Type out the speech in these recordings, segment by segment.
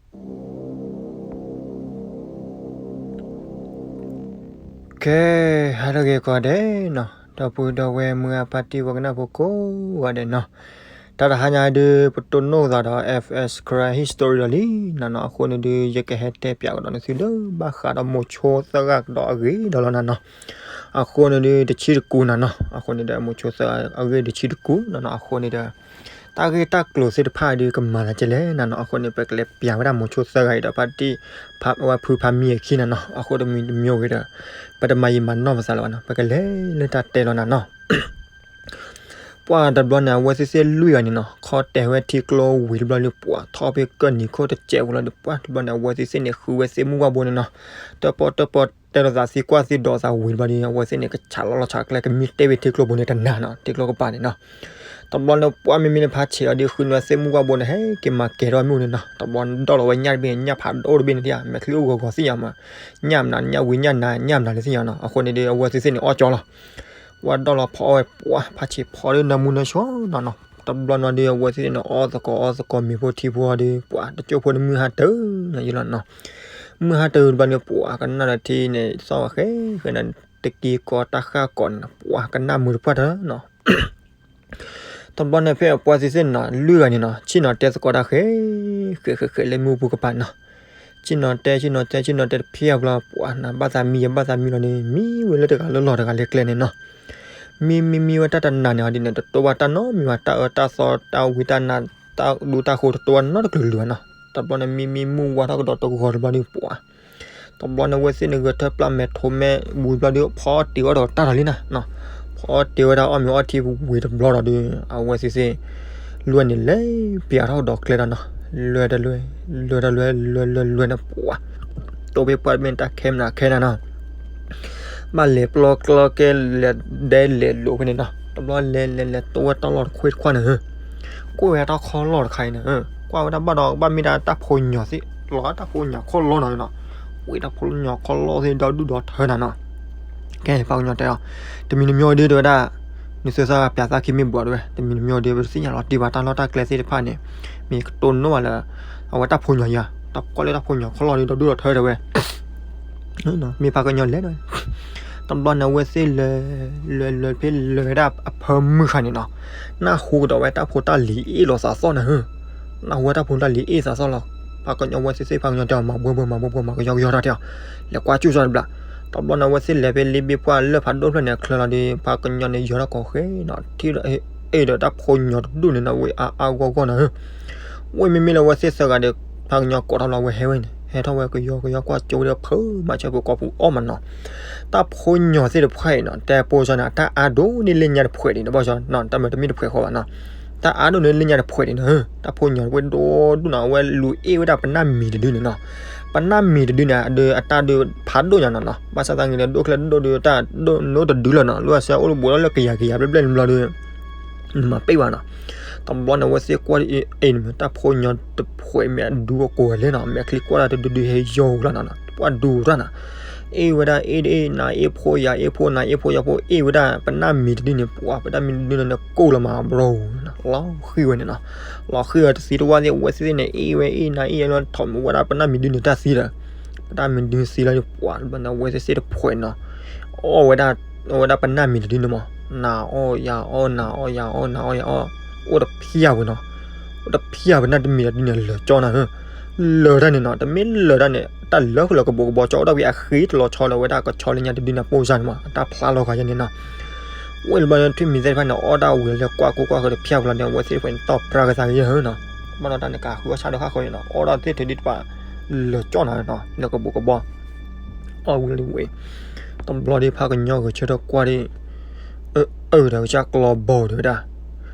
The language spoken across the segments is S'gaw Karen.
ကဲ, ဟါလၢအဂ့ၤကိးဂၤဒဲးနီၤ, ဒီပုၢ်ဒီဝဲၢ်မုၢ်ဂၢ်ဖါတံၢ် ပှၤကနၣ်ဖိကိးဂၤဒဲးနီၤ, တၢ်တဟါညါဒုး ပတိၢ်နီၣ်သးဒီး F S Karen History ဒီးလံနီၤနီၤ, အဃိန့ၣ်ဒုး ယကဟဲတဲပၠးကဒီးနသုဒီး ဘၣ်ဃးဒီးမိၤဆိသၢဂၤကဒီးအဂ့ၢ်ဒီးလီၤနၤနီၤ, အဃိန့ၣ်ဒုး တဆံတကူနီၤနီၤ, အဃိန့ၣ်ဒီး မိၤဆိသၢဂၤအဂ့ၢ်တဆံတကူနီၤနီၤ, အဃိန့ၣ်ဒီး တၢ်ဂ့ၢ်တၢ်ကျိၤသ့ၣ်တဖၣ်ဒုးကမၤသးဒ်လဲၣ်နီၤနီၤ, အဃိန့ၣ် ပကလဲၤပၠးဝဲဒၣ်မိၤဆိသၢဂၤအံၤဒီး ဖါတံၢ် ဖါ ဝဲဖုဖါမံအခံနီၤနီၤ, အဃိတမံၤတမံၤဂ့ၤဒီး ပတမၤယံာ်မၤနီၢ်ပသးလၢၤဘၣ်နီၤ, ပကလဲၤလၢတၢ်တဲလီၤနၤနီၤ. ပှၢ်တဘျီန့ၣ် အဝဲသ့ၣ်သ့ၣ်လွံၢ်ဂၤန့ၣ်နီၤ, ခီတဲာ်ဝဲထံကျိဝံၤတဘျီန့ၣ် ပှၢ်ထီၣ်ဖဲကၢၢ်နံၤခိၣ်တစဲးပူၤလီၤဒီး ပှၢ်တဘျီန့ၣ် အဝဲသ့ၣ်သ့ၣ်န့ၣ် ဃုဝဲသ့ၣ်မုၢ်ဝၣ်ဘိန့ၣ်နီၤ, တၢၣ်ပီၣ်တၢၣ်ပီၣ် တဲလိာ်သးသံကွၢ်သံဒိးသးဝံၤတဘျီဒီး အဝဲသ့ၣ်န့ၣ် ကဆးလီၤလီၤဆးကျဲ ကမံတဲဝဲထံကျိပူၤန့ၣ်တနၤနီၤ, ထံကျိကပၤန့ၣ်နီၤ. တဘျီန့ၣ် ပှၢ်မ့မ့ၢ်လၢဖါဆံးအီၤဒီး ဃုန့ၢ်ဝဲသ့ၣ်မုၢ်ဝၣ်ဘိန့ၣ် ဟဲက့ၤမၤကဲၤထီၣ်မ့ၣ်အူန့ၣ်နီၤ, တဘျီန့ၣ်ဒီၣ်လီၤဝဲညၣ်တဘ့ၣ် ညၣ်ဖးဒိၣ်တဘ့ၣ်န့ၣ်ဧါ, မဲာ်ချံအိၣ်ဂီၤဂီၤသ့ၣ်ညါမး, ညၣ်မနုၤ ညၣ်ဝံညၣ်နါ ညၣ်မနုၤလၢသ့ၣ်ညါနီၤ, အဃိန့ၣ်ဒီး အဝဲသ့ၣ်သ့ၣ်န့ၣ် အီၣ်ကၠီလီၤ. ဝဲဒီၣ်လီၤဖီအီၣ်ဝဲ ပှၢ်ဖါဆံးဖီဒီး နၢမူနၢဆှီနီၤနီၤ, တဘျီန့ၣ်ဒီး အဝဲသ့ၣ်န့ၣ် အီၣ်သကိးအီၣ်သကိးမ့ၤဖိထံဖိဒီး ပှၢ်တကၠိၢ်ဖိန့ၣ် မုၢ်ဟါတၢၢ်ယံၤလီၤနီၤ, မုၢ်ဟါတၢၢ်တဘျီန့ၣ် ပှၢ်ကနၣ်ဒီးထံန့ၣ် သီၣ်ဝဲဃဲဃဲန့ၣ် တက့ၤကီတၢ်ဃၣ်ကီးန့ၣ်နီၤ, ပှၢ်ကနၣ်မုာ်တပှၢ်တၢၢ်နီၤ. တဘျီန့ၣ် ဖဲအပှၢ်သ့ၣ်သ့ၣ်န့ၣ်နီၤ လွံၢ်ဂၤန့ၣ်နီၤ ဆ့ၣ်နီၤတဲသကိးတၢ်ဃဲ ဃဲဃဲဃဲလၢမ့ၣ်အူပူၤကပၤနီၤ, ဆ့ၣ်နီၤတဲ ဆ့ၣ်နီၤတဲ ဆ့ၣ်နီၤတဲတဖျၢၣ်အဘျီ ပှၢ်နၤဘၣ်သးမံ ယဘၣ်သးမံလီၤန့ၣ် မံဝဲလၢတဂၤလၢလီၢ်တဂၤလၢကျဲန့ၣ်နီၤ, မံမံမံဝဲတၢ်တနၤန့ၣ်ဟီဒ်န့ၣ် တတိၢ်ဘၣ်တၢ်နီတမံၤဘၣ်, တၢ်အၢတၢ်သီ တၢ်ဝံတၢ်နါ တၢ်ဒူတၢ်ဃိ တတိၢ်ဘၣ်နီတကလုာ်လုာ်ဘၣ်နီၤ. တဘျီန့ၣ် မံမံမုၢ်ဝါထီၣ်ကဒီးတဂီၤတဘျီန့ၣ် ပှၢ် တဘျီန့ၣ် အဝဲသ့ၣ်န့ၣ်ဂဲၤထၢၣ်ပျၢ်မဲာ်ထိးမဲာ်ဝံၤတဘျီဒီး ဖီအီၣ်တ့ၤအီၣ်ဒီးတၢ်ဒီးလံနၤ, ဖီအီၣ်တ့ၤဝဲဒၣ်အီၣ်မ့ၤအီထံဝံၤတဘျီဒီး အဝဲသ့ၣ်သ့ၣ် လွဲၢ်န့ၣ်လဲၤပၠးထီၣ်ကဒီးကျဲဒီးနီၤ, လွဲၢ်တလွဲၢ် လွဲၢ်တလွဲၢ် လွဲၢ်လွဲၢ်လွဲၢ်န့ၣ် ပှၢ် တိၢ်ဖဲပှၢ်တမ့ၢ်တၢ်ခဲမနုၤခဲနၤနီၤ ဘၣ်လဲၤပျီကျီကဲလဲၤဒဲလဲၤလိာ်ဖဲန့ၣ်နီၤ, တဘျီလဲၤလဲၤလဲၤ တိၢ်ဝဲတၢ်လီၢ်တခွ့တခွါန့ၣ်, ကွၢ်ဝဲတၢ်ခီလီၢ်တခါအံၤန့ၣ်, ကွၢ်ဝဲဒၣ်ဘၣ်ဒီး ကဘၣ်မ့ၢ်ဒၣ်တၢ်ဖိညီသ့ၣ် လီၤတၢ်ဖိညီခီလီၢ်နီၤနီၤ, ဝံၤတၢ်ဖိညီခီလီၢ်သ့ၣ်ဒီဒူၣ်ဒီထၢနၤနီၤ. ကဲ ပှၤကညီတဲအီၤ, တမံၤတမံၤဒုးတဲဝဲဒၣ်, နသုသၢဂၤပၠးသးခံမ့ၢ်ဘၣ်တဲဝဲ, တမံၤတမံၤဒုး ပတသ့ၣ်ညါလီၤတံၢ်ဘၣ်တၢ်လီၢ်တၢ်ကျဲသ့ၣ်တဖၣ်န့ၣ်, မ့ၢ်ကတိၢ်နီၣ်ဘၣ်လၢ အဝဲတၢ်ဖိညီယၤ, တၢ်ကွၢ်လၢတၢ်ဖိညီခီလီၢ်ဒီး ဒီဒူၣ်ဒီထၢတဲဝဲ မ့ၢ်ပှၤကညီလဲၣ်ဒီး, တဘျီန့ၣ် အဝဲသ့ၣ်လဲၤ လဲၤလဲၤဖဲလဲၤဝဲဒၣ်အဖၢမုၢ်ဃာ်န့ၣ်နီၤ, နၢ်ဟူကဒီးဝဲတၢ်ဖိတၢ်လံၤအ့ၣ်လိာ်သးသီၣ်န့ၣ်, နၢ်ဟူဝဲတၢ်ဖိတၢ်လံၤအ့ၣ်သးသီၣ်လီၤ. ပှၤကညီ အဝဲသ့ၣ်သ့ၣ် ပှၤကညီတဲအီၤ မၤဘှီဘှီ မၤဘှီဘှီ မၤကယီကယီတၢ်တဲအီၤ, လဲၤကွၢ်ကၠူၣ်စၢ်တဘျီ, တဘျီန့ၣ် အဝဲသ့ၣ်လဲၤဖဲလ့ဘ့ၣ်ပှၢ်လၢၢ်ဖးဒိၣ်ဖျၢၣ်န့ၣ် အချၢလီၤဒီး ပှၤကညီန့ၣ် ယီၤထီၣ်ကိးဃဲနီၤ, ထံၣ်ဒီး အ့ၣ်ဒီးတၢ်ဖိညီတဒူၣ်န့ၣ်နီၤ ဝဲအါအါဂီၢ်ဂီၢ်န့ၣ် ဝဲမ့မ့ၢ်လၢအဝဲသ့ၣ်သၢဂၤဒီး ပှၤကညီကိးထီၣ်လီၤဝဲဟဲဝဲန့ၣ် ဟဲထီၣ်ဝဲကယီကယီကွၢ်ကၠိဝဲဒီးဖုမၤဆၢဖိကိးပူၤအီၣ်မးနီၤ, တၢ်ဖိညီသ့ၣ်တဖၣ်အံၤနီၤ တဲပိစၢ်န့ၣ် တၢ်အါဒိၣ်န့ၢ်လၢညါတဖှဲးဒံးန့ၣ် ဘၣ်ဆၣ်နီၤ တၢ်မၤတမ့ၢ်တဖှဲးဃီဘၣ်နီၤ, တၢ်အါဒိၣ်န့ၢ်လၢညါတဖှဲးဒံးန့ၣ် တၢ်ဖိညီဝဲဒိၣ်ဒူၣ်နီၤ အဝဲလူၤအ့ၣ်ဝဲဒၣ်ပနၢ်မံၤတဒုန့ၣ်နီၤ, ပနၢ်မံၤတဒုန့ၣ် အဒုးအတၢ်ဒုးဖးဒိၣ်ညါနီၤနီၤ ဘၣ်ဆၣ်သနာ်က့ဒီး ဒိၣ်ချဲဒိၣ်ဒုးတၢ်ဒိၣ်နိတဒုလီၤနီၤ လၢအဆၢအိၣ်တဘူးဒီးလၢကယၤကယၤဘျဲၣ်ဘျဲၣ်န့ၣ်ဘျီဒီး နမၤပ့ၢ်ဘၣ်နီၤ, တဘျီန့ၣ် အဝဲသ့ၣ်ကွၢ်အ့ၣ်န့ၣ် တၢ်ဖိညီတဖှဲးမ့ၢ်အဒူအကိးဝဲလဲၣ်နီၤ မဲာ်ချံကွၢ်တၢ်တဒုဒုဟဲယီၤဝဲလီၤနီၤ ပှၤဒူတၢ်နီၤ, အ့ၣ်ဝဲဒၣ်အ့ၣ်တအ့ၣ်နၤအ့ၣ်ဖိယၤအ့ၣ်ဖိနၤအ့ၣ်ဖိယၤဖိ အ့ၣ်ဝဲဒၣ်ပနၢ်မံၤတဒုန့ၣ် ပှၤပနၢ်မံၤတဒုန့ၣ် ကိၢ်လီၤမးဘျီ လီၤဃံၤဝဲန့ၣ်နီၤ, လီၤဃံၤဝဲတသံတဝၣ်သ့ၣ် အဝဲသ့ၣ်န့ၣ် အ့ၣ်ဝဲအ့ၣ်နၤအ့ၣ်လီၤ ထီၣ်မ့ၢ်ဝဲဒၣ်ပနၢ်မံၤတဒုန့ၣ်တၢ်သံဒီး ပနၢ်မံၤတဒုသံလီၤန့ၣ် ပှၤတဘျီန့ၣ် အဝဲသ့ၣ်သ့ၣ်တဖှဲးနီၤ အီၣ်ဝဲဒၣ် အီၣ်ဝဲဒၣ်ပနၢ်မံၤတဒုန့ၣ်မး နၤအီၣ်ယၤအီၣ်နၤအီၣ်ယၤအီၣ်နၤအီၣ်ယၤအီၣ် အိၣ်တဖျၢၣ်ဝဲနီၤ, အိၣ်တဖျၢၣ်ပနၢ်တမံၤတဒုန့ၣ် လၢာ်ကၠီနၤဧၢ, လၢာ်တၢ်န့ၣ်နီၤ တမ့ၢ်လၢာ်တၢ်န့ၣ် တၢ်လၢဃုာ်လီၤကဘူးကဘီကၠီ အိၣ်ဒၣ်ဝံၤအဃ့တလီၤဆီလၢၤဝဲဒၣ်ကဆီလၢညါတဒုန့ၣ် ပိစၢ်န့ၣ်မး အတၢ်ဖျါလီၤဂာ်ယဲန့ၣ်နီၤ ဝဲတဘျီန့ၣ် ထွံၣ်မံၤသ့ၣ်တဖၣ်န့ၣ် အီၣ်ဒၣ်ဝံၤလၢကွၢ်ကိၢ်ကွၢ်ဃၢၤတဖျၢၣ်ဝဲလီၤန့ၣ် အဝဲသ့ၣ်တဖှဲးန့ၣ် တီၢ်ပြၢကသးကယဲၢ်ဧၢနီၤ, ဘၣ်ဒီးတၢ်န့ၣ် ကဃုအီၣ်ဆၣ်ဒီးဃၣ်ဃၢၤန့ၣ်နီၤ အီၣ်ဒၣ်သ့ၣ်ထုးဒံးတဖၣ် လၢာ်ကၠီနၤဧၢနီၤ လၢကဘူးကဘီ အီၣ်ဝံၤလၢဝဲ တဘျီဒီး ဖးကညီဂဲၤဆၢထၢၣ်ကွၢ်ဒီး အၢ အၢ ဒီးကစၢ်ကျီဘီတဲဝဲဒၣ်,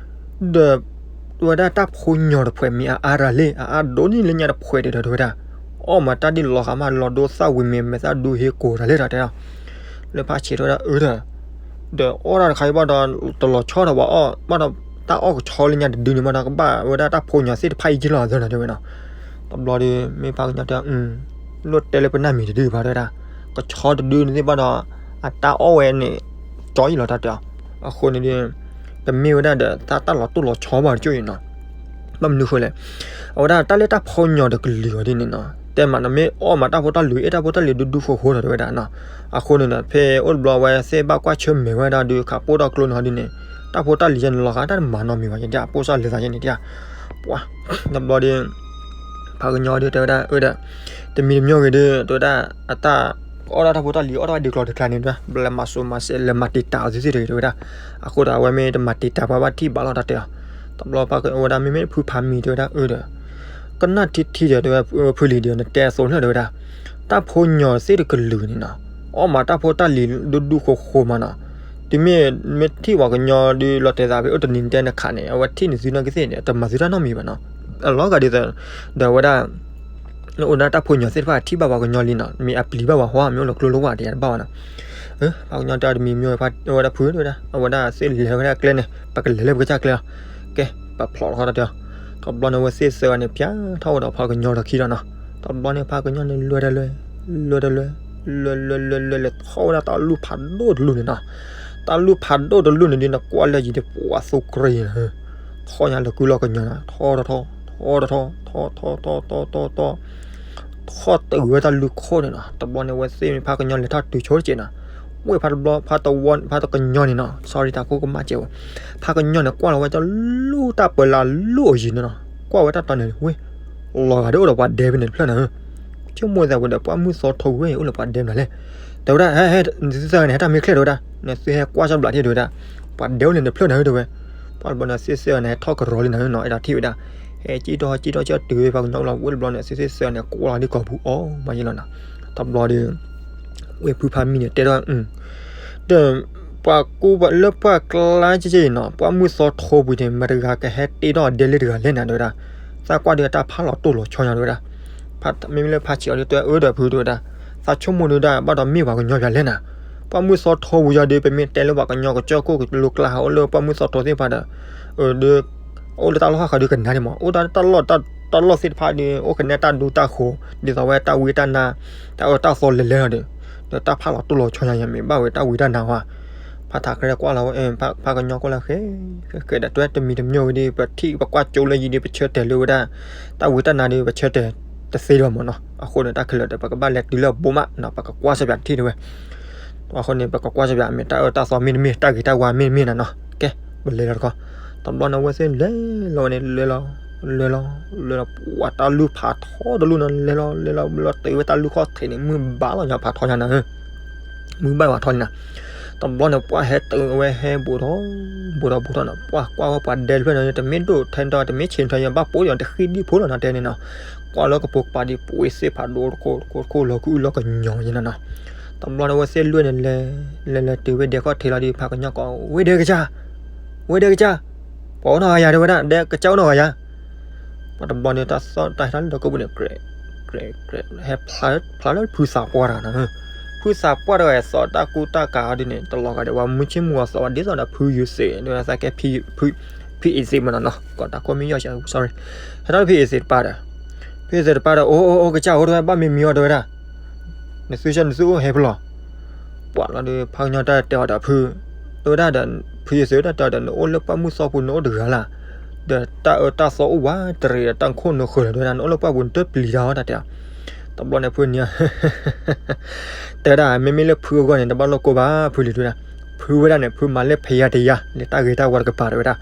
ဒီး ဝဲဒၣ်တၢ်ဖိညီတဖှဲးမ့ၢ်အအါတၢ်လံ အအါဒိၣ်န့ၢ်လၢညါတဖှဲးဒံးဒီးတဲဝဲဒၣ်, အီၣ်မးတၢ်ဒ်လီၤဃာ်မးလီၤဒိသၣ်ဝံၤမ့ၢ်မဲာ်သၣ်ဒူဟ့ကိးတၢ်လဲၣ်ဒီးတဲဒီး, လၢဖးဆံးတဲဝဲဒၣ်အၢဒီး, ဒီးအီၣ်တၢ်တခါအံၤဘၣ်ဒီး တလီၤဆီဒီးပှၤအီၣ် ဘၣ်ဒီးတၢ်အီၣ်ကဆီလၢညါတဒုန့ၣ်ဘၣ်ဒီး ကဘၣ်ဝဲဒၣ်တၢ်ဖိညီသ့ၣ်တဖၣ်အံၤက့လီၤသၢနၤတဲဝဲနီၤ, တဘျီဒီး မ့ၢ်ဖးကညီတဲ လိၣ်တဲလၢပနၢ်မံၤတဒုဘၣ်တဲဝဲဒၣ်, ကဆီတဒုန့ၣ်သ့ၣ်ဘၣ်ဒီး အတၢ်အီၣ်ဝဲန့ၣ် ကၠီအံၤလီၤတၢ်တဲအီၤ, အဃိန့ၣ်ဒီး တမ့ၢ်ဝဲဒၣ်ဒီး တၢ်တၢ်လီၤတိၢ်လီၤဆီဘၣ်တကၠိၢ်အံၤနီၤ, ဘၣ်မနုၤဃိလဲၣ်, အဝဲဒၣ်တၢ်လၢတၢ်ဖိညီတကလုာ်အီၤဒ်န့ၣ်နီၤ, တဲမးနမ့ၢ်အီၣ်မးတၢ်ဖိတၢ်လံၤ အဲၣ်တၢ်ဖိတၢ်လံၤဒူဒူဃိဃိနီၤ တဲဝဲဒၣ်နီၤ. အဃိန့ၣ်ဒီး ဖဲအိၣ်တဘျီဝဲသ့ၣ်ဘၣ်ကွၢ်ဆၢၣ်မဲာ်ဝဲဒၣ်ဒီး ခးပိၢ်ထီၣ်ကျိန့ၣ်ဟီဒ်န့ၣ်, တၢ်ဖိတၢ်လံၤယဲန့ၣ်လီၤဃး တၢ်တမၤနီတမံၤဘၣ် ယဲဒၣ်အပိၢ်စၢ်လဲၤသးယဲန့ၣ်ဒၣ်, ပှၤ တဘျီဒီး ဖးကညီဒီးတဲဝဲဒၣ် အၢဒီး တမံၤတမံၤဂ့ၤဒီး တဲဝဲဒၣ် အတၢ်အီၣ်ဒၣ်တၢ်ဖိတၢ်လံၤ အီၣ်တၢ်ဝဲဒ်ကျီၤတကျါန့ၣ်ဒီး ဘျဲမၤစိမၤစဲး လဲၤမၤတံာ်တာ်အီၤသ့ၣ်သ့ၣ်တဂ့ၤ တဲဝဲဒၣ်. အဃိဒီးအဝဲမ့ၢ်တမၤတံာ်တာ်ပှၤဘၣ်ထံၣ်ဘၣ်လီၤတၢ်တဲအီၤ. တဘျီဖးကညီဝဲဒၣ်မ့မ့ၢ်ဖုဖးမံၤတဲဝဲဒၣ် အၢဒီး ကနၣ်ထံထံဒီး တဲဝဲဖုလံၤဒီး နတဲအသိးလၢ တဲဝဲဒၣ် တၢ်ဖိညီသ့ၣ်တကလုာ်န့ၣ်နီၤ, အီၣ်မးတၢ်ဖိတၢ်လံၤဒူဒူဃိဃိမးနီၤ, တုၤမ့ၢ် မ့ၢ်ထံၣ်ပှၤကညီဒီး လီၤတဲာ်သးဖဲအိၣ်တနံၤတဲနခးန့ၣ် အဝဲထံၣ်န့ၢ်သုနီၢ်ကသ့ၣ်န့ၣ် တမၤသုတၢ်နီတမံၤဘၣ်နီၤ. အလီၤဂာ်ဒ်သိး ဒီးဝဲဒၣ် လၢအိၣ်ဒၣ်တၢ်ဖိညီသ့ၣ်တဖၣ်ထံၣ်ဘၣ်ပှၤကညီလံနီၤ, မ့ၢ်အပျံၤဘၣ်ပှၤဟီ မ့ၢ်အိၣ်လီၤကျိလီၤဝါတယၤတဘၣ်ဘၣ်နီၤ. ဖးကညီတဲတမံၤမံၤ အဝဲဒၣ်ဖုတဲဝဲဒၣ် အဝဲဒၣ်သ့ၣ်လဲၤဝဲဒၣ်ကျဲန့ၣ် ပကလဲၤလၢပကစၢ်ကျဲလီၤ. ကဲ ပဖျိးထီၣ်တၢ်တဲအီၤ. တဘျီန့ၣ် အဝဲသ့ၣ်သၢဂၤန့ၣ် ပျဲထီၣ်ဝဲဒီးဖးကညီဒီးခံဒီးနီၤ. တဘျီန့ၣ် ဖးကညီန့ၣ် လဲၤတလဲၤ လဲၤတလဲၤ လဲၤလဲၤလဲၤလဲၤလဲၤထီၣ်ဝဲဒၣ်တၢ်လူၢ်ဖးဒိၣ်တလူၢ်န့ၣ်နီၤ. တၢ်လူၢ်ဖးဒိၣ်တလူၢ်န့ၣ်ဒ်နကွၢ်လၢယံၤဒ် ပှၤသူကရံၣ်န့ၣ် ထီၣ်ညါလၢကုလီၤကညီနီၤ, ထီၣ်ထီၣ်ထီၣ် ထီၣ်ထီၣ်ထီၣ်ထီၣ်ထီၣ်ထီၣ်ထီၣ် ထီၣ်တုၤဝဲတၢ်လူၢ်ခိၣ်န့ၣ်နီၤ. တဘျီန့ၣ် အဝဲသ့ၣ်န့ၣ် ဖးကညီလဲၤထီၣ်တုၤဆိတစဲးနီၤ. ဝ့ၢ်ဖးတဘျီ ဖးတဝီ ဖးတကညီန့ၣ်နီၤ, sorry တၢ်ခိၣ်ကမၣ်စဲးဝဲ, ဖးကညီန့ၣ် ကွၢ်လီၤဝဲတၢ်လူၢ်တၢ်ပၢလၢအလူၢ်အယံၤန့ၣ်နီၤ, ကွၢ်ဝဲတၢ်တီန့ၣ် ဝ့ၢ် လီၤဂာ်ဒ်အိၣ်ဒီးပှၤဒဲဖဲန့ၣ်တဖျၢၣ်န့ၣ်, ဆိကမိၣ်သးဝဲဒီး ပှၢ်မုၢ်သီထိဝဲ အိၣ်လၢပှၤဒဲမနုၤလဲၣ်, တဲဝဲဒၣ် ဟဲ ဟဲ နသုသၢဂၤန့ၣ် ဟဲတၢ်မ့ၢ်ချ့ၣ်တဲဝဲဒၣ်, နသုဟဲကွၢ်စၢ်ဘျးထံၣ်တဲဝဲဒၣ်, ပှၤဒဲအိၣ်လၢန့ၣ်တဖျၢၣ်န့ၣ်တဲဝဲ. ပှၢ်တဘျီန့ၣ် သ့ၣ်သၢဂၤန့ၣ် ဟဲထီၣ်ကရီလံန့ၣ်နီၤ, အဲၣ်ဒိးထံၣ်ဝဲဒၣ်, ဟဲကံၣ်ထီၣ်ကံၣ်ထီၣ်ကံၣ်တုၤဝဲဖးကညီလီၤ. ဝ့ၢ်တဘျီန့ၣ် သ့ၣ်သၢဂၤန့ၣ် ကွၢ်လီၤဒ်ကီၢ်ပူၤအီၤမးယဲလီၤနီၤ. တဘျီဒီး ဝ့ၢ်ဖုဖးမံၤန့ၣ် တဲထီၣ် ဒီး ပှၤကူပှၤလၢပှၤကျါကဲကဲအံၤနီၤ, ပှၢ်မုၢ်သီထိပူၤန့ၣ် မတဂၤကဟဲတ့ထီၣ်ဒဲလၢတဂၤလဲၣ်နၤ တဲဝဲဒၣ်, သးကွၢ်ဒီးတၢ်ဖးလီၤတိၢ်လီၤဆီညါတဲဝဲဒၣ်. မ့မ့ၢ်လၢဖးဆံးအီၤဒီး တဲအၢဒီးဖုတဲဝဲဒၣ်, သးဆိကမိၣ်ဒုးဒၣ် ဘၣ်ဒီးမ့ၢ်ပှၤကညီပၠးလဲၣ်နၤ, ပှၢ်မုၢ်သီထိပူၤယီၤဒီး ပမ့ၢ်တဲလၢပှၤကညီကစၢၢ်ခိၣ်ကလိကျါ ဟးအိၣ်လၢပှၢ်မုၢ်သီထိသ့ၣ်တဖၣ်ဒီး ဒီး အိၣ်လၢတၢ်လီၢ်ဟးဃးဒီးကနၣ်ဒံးမး, အိၣ်တၢ်လီၢ်သ့ၣ်တဖၣ်ဒီး အိၣ်ကနဲတၢ်ဒူတၢ်ဃိၤ ဒ်သိးဝဲတၢ်ဝံတၢ်နါ တၢ်အၢတၢ်သီလဲၤလဲၤလီၤဒီး ဒီးတၢ်ဖးလီၤတိၢ်လီၤဆီညါယၤ မ့ၢ်ဘၣ်ဝဲတၢ်ဝံတၢ်နါဝဲ. ဖးထးခရဲကွၢ်လီၤဝဲ ဖးကညီကွၢ်လီၤဃဲ ဃဲဃဲဒီး တဝဲတမံၤတမံၤဝဲဒီး ပထံၣ်ပကွၢ်ကၠိလၢယံၤဒီး ပဆၢတဲာ်လၢဝဲဒၣ် တၢ်ဝံတၢ်နါဒီး ပဆၢတဲာ်တသ့လၢၤမးနီၤ. အဃိန့ၣ် တၢ်ခဲလၢာ်ဒီး ပကဘၣ်လဲၤတုၤလၢအဘိးမးနီၤ ပကကွၢ်စၢ်ပၠးတထံၣ်တဲဝဲ. အဃိန့ၣ် ပကကွၢ်စၢ်ပၠး မ့ၢ်တၢ်အၢတၢ်သီမ့တမ့ၢ် တၢ်ဂ့ၤတၢ်ဝါမ့တမ့ၢ်နၤနီၤ. ကဲ ပလဲၤလီၤတခီ. တဘျီန့ၣ် အဝဲသ့ၣ်လဲၤလီၤဝဲန့ၣ် လဲၤလီၤ လဲၤလီၤ လဲၤလီၤ ပှၤတၢ်လူၢ်ဖးထီတလူၢ်န့ၣ် လဲၤလီၤ လဲၤလီၤ လဲၤလီၤ တုၤဝဲတၢ်လူၢ်ခီၣ်ထံးန့ၣ် မုၢ်ဘၣ်လီၤညါဖးထီညါနၤဧၢ မုၢ်ဘၣ်ဖးထီလံနၤ. တဘျီန့ၣ် ပှၤဟဲတုၤဝဲဟဲဘူးထီၣ် ဘူးထီၣ်ဘူးထီၣ်န့ၣ် ပှၤကွၢ်ဝဲပှၤဒဲတဖျၢၣ်န့ၣ် တမ့ၢ်ဒိၣ်ထဲဒီး တမ့ၢ်ဆံးထဲယဘၣ်ပိာ်ဒီး တဃံဒံဖိလီၤနၤတဲန့ၣ်နီၤ. ကွၢ်လၢကပိာ်ကပၤဒီး ပှ့ၤသ့ၣ်ဖးဒိၣ်တခိၣ်တခိၣ်တခိၣ်လီၤခုလီၤကညီယဲနီၤနီၤ. တဘျီန့ၣ် အဝဲသ့ၣ်လွဲၢ်န့ၣ်လဲၤ လဲၤလဲၤတုၤဝဲဒဲခီၣ်ထံးလီၤဒီး ဖးကညီကိး ဝဲဒဲကစၢ် ဝဲဒဲကစၢ် ပှၤအိၣ်နီၢ်ဂၤယၤတဲဝဲဒၣ် ဒဲကစၢ်အိၣ်နီၢ်ဂၤယၤ. ပှၤတဘျီန့ၣ် တၢ်သီၣ်တၢ်ဟဲထီၣ်လၢဒီးကဘူၣ်န့ၣ် ကြဲး ကြဲး ကြဲး ဟဲဖျါလၢဖုသးပှၢ်တဂၤနီၤ. ဖုသးပှၢ်တဂၤအသိးတၢ်ကူတၢ်ကၤအီၤဒ်န့ၣ် တလီၤဂာ်ဒီး ပှၤမုၢ်ဆ့ၣ်မုၢ်ဂီၤသိးဝဲဒ်သိးဒီး ဖုယုၤစ့း ဒ်သိးသးကဲ ဖုအ့စ့းမးနီၤနီၤ ကိးတၢ်ခိၣ်မ့ၢ်ယီၢ်စဲး sorry ဟဲထီၣ်လၢဖုအ့စ့းတပၢ်ဒီး ဖုအ့စ့းတပၢ်ဒီး အိၣ်အိၣ်အိၣ် ကစၢ်အိၣ်တဝဲ ဘၣ်မံၤမံၤအီၤတဲဝဲဒၣ် နသုဆၢနသုအိၣ်ဟဲဖဲလဲၣ် ပှၤလီၤဒီး ဖးကညီတၢ်တဲအီၤဒီးဖု တဲဝဲဒၣ်ဒီး ဖုယုၤစ့းတၢ်တဲအီၤဒီး နအိၣ်လၢပှၢ်မုၢ်သီပူၤ နအိၣ်တဂၤလၢ် ဒီးတၢ်အၢတၢ်သီအိၣ်ဝးတရံးဒီး တၢ်ခိၣ်နဃၢၤလီၤတဲဝဲဒၣ် နအိၣ်လၢပှၢ်ပူၤ နတပျံၤတၢ်အီၤတၢ်တဲအီၤ. တဘျီန့ၣ်ဖုန့ၣ် တဲဝဲဒၣ် မ့မ့ၢ်လၢဖုအဂီၢ်န့ၣ် တဘၣ်လိာ်ကိၢ်ဘၣ် ဖုလံၤတဲဝဲဒၣ်. ဖုဝဲဒၣ်န့ၣ် ဖုမၤလၢဖယါတယါ လၢတၢ်ဂ့ၤတၢ်ဝါတကပၤတဲဝဲဒၣ်.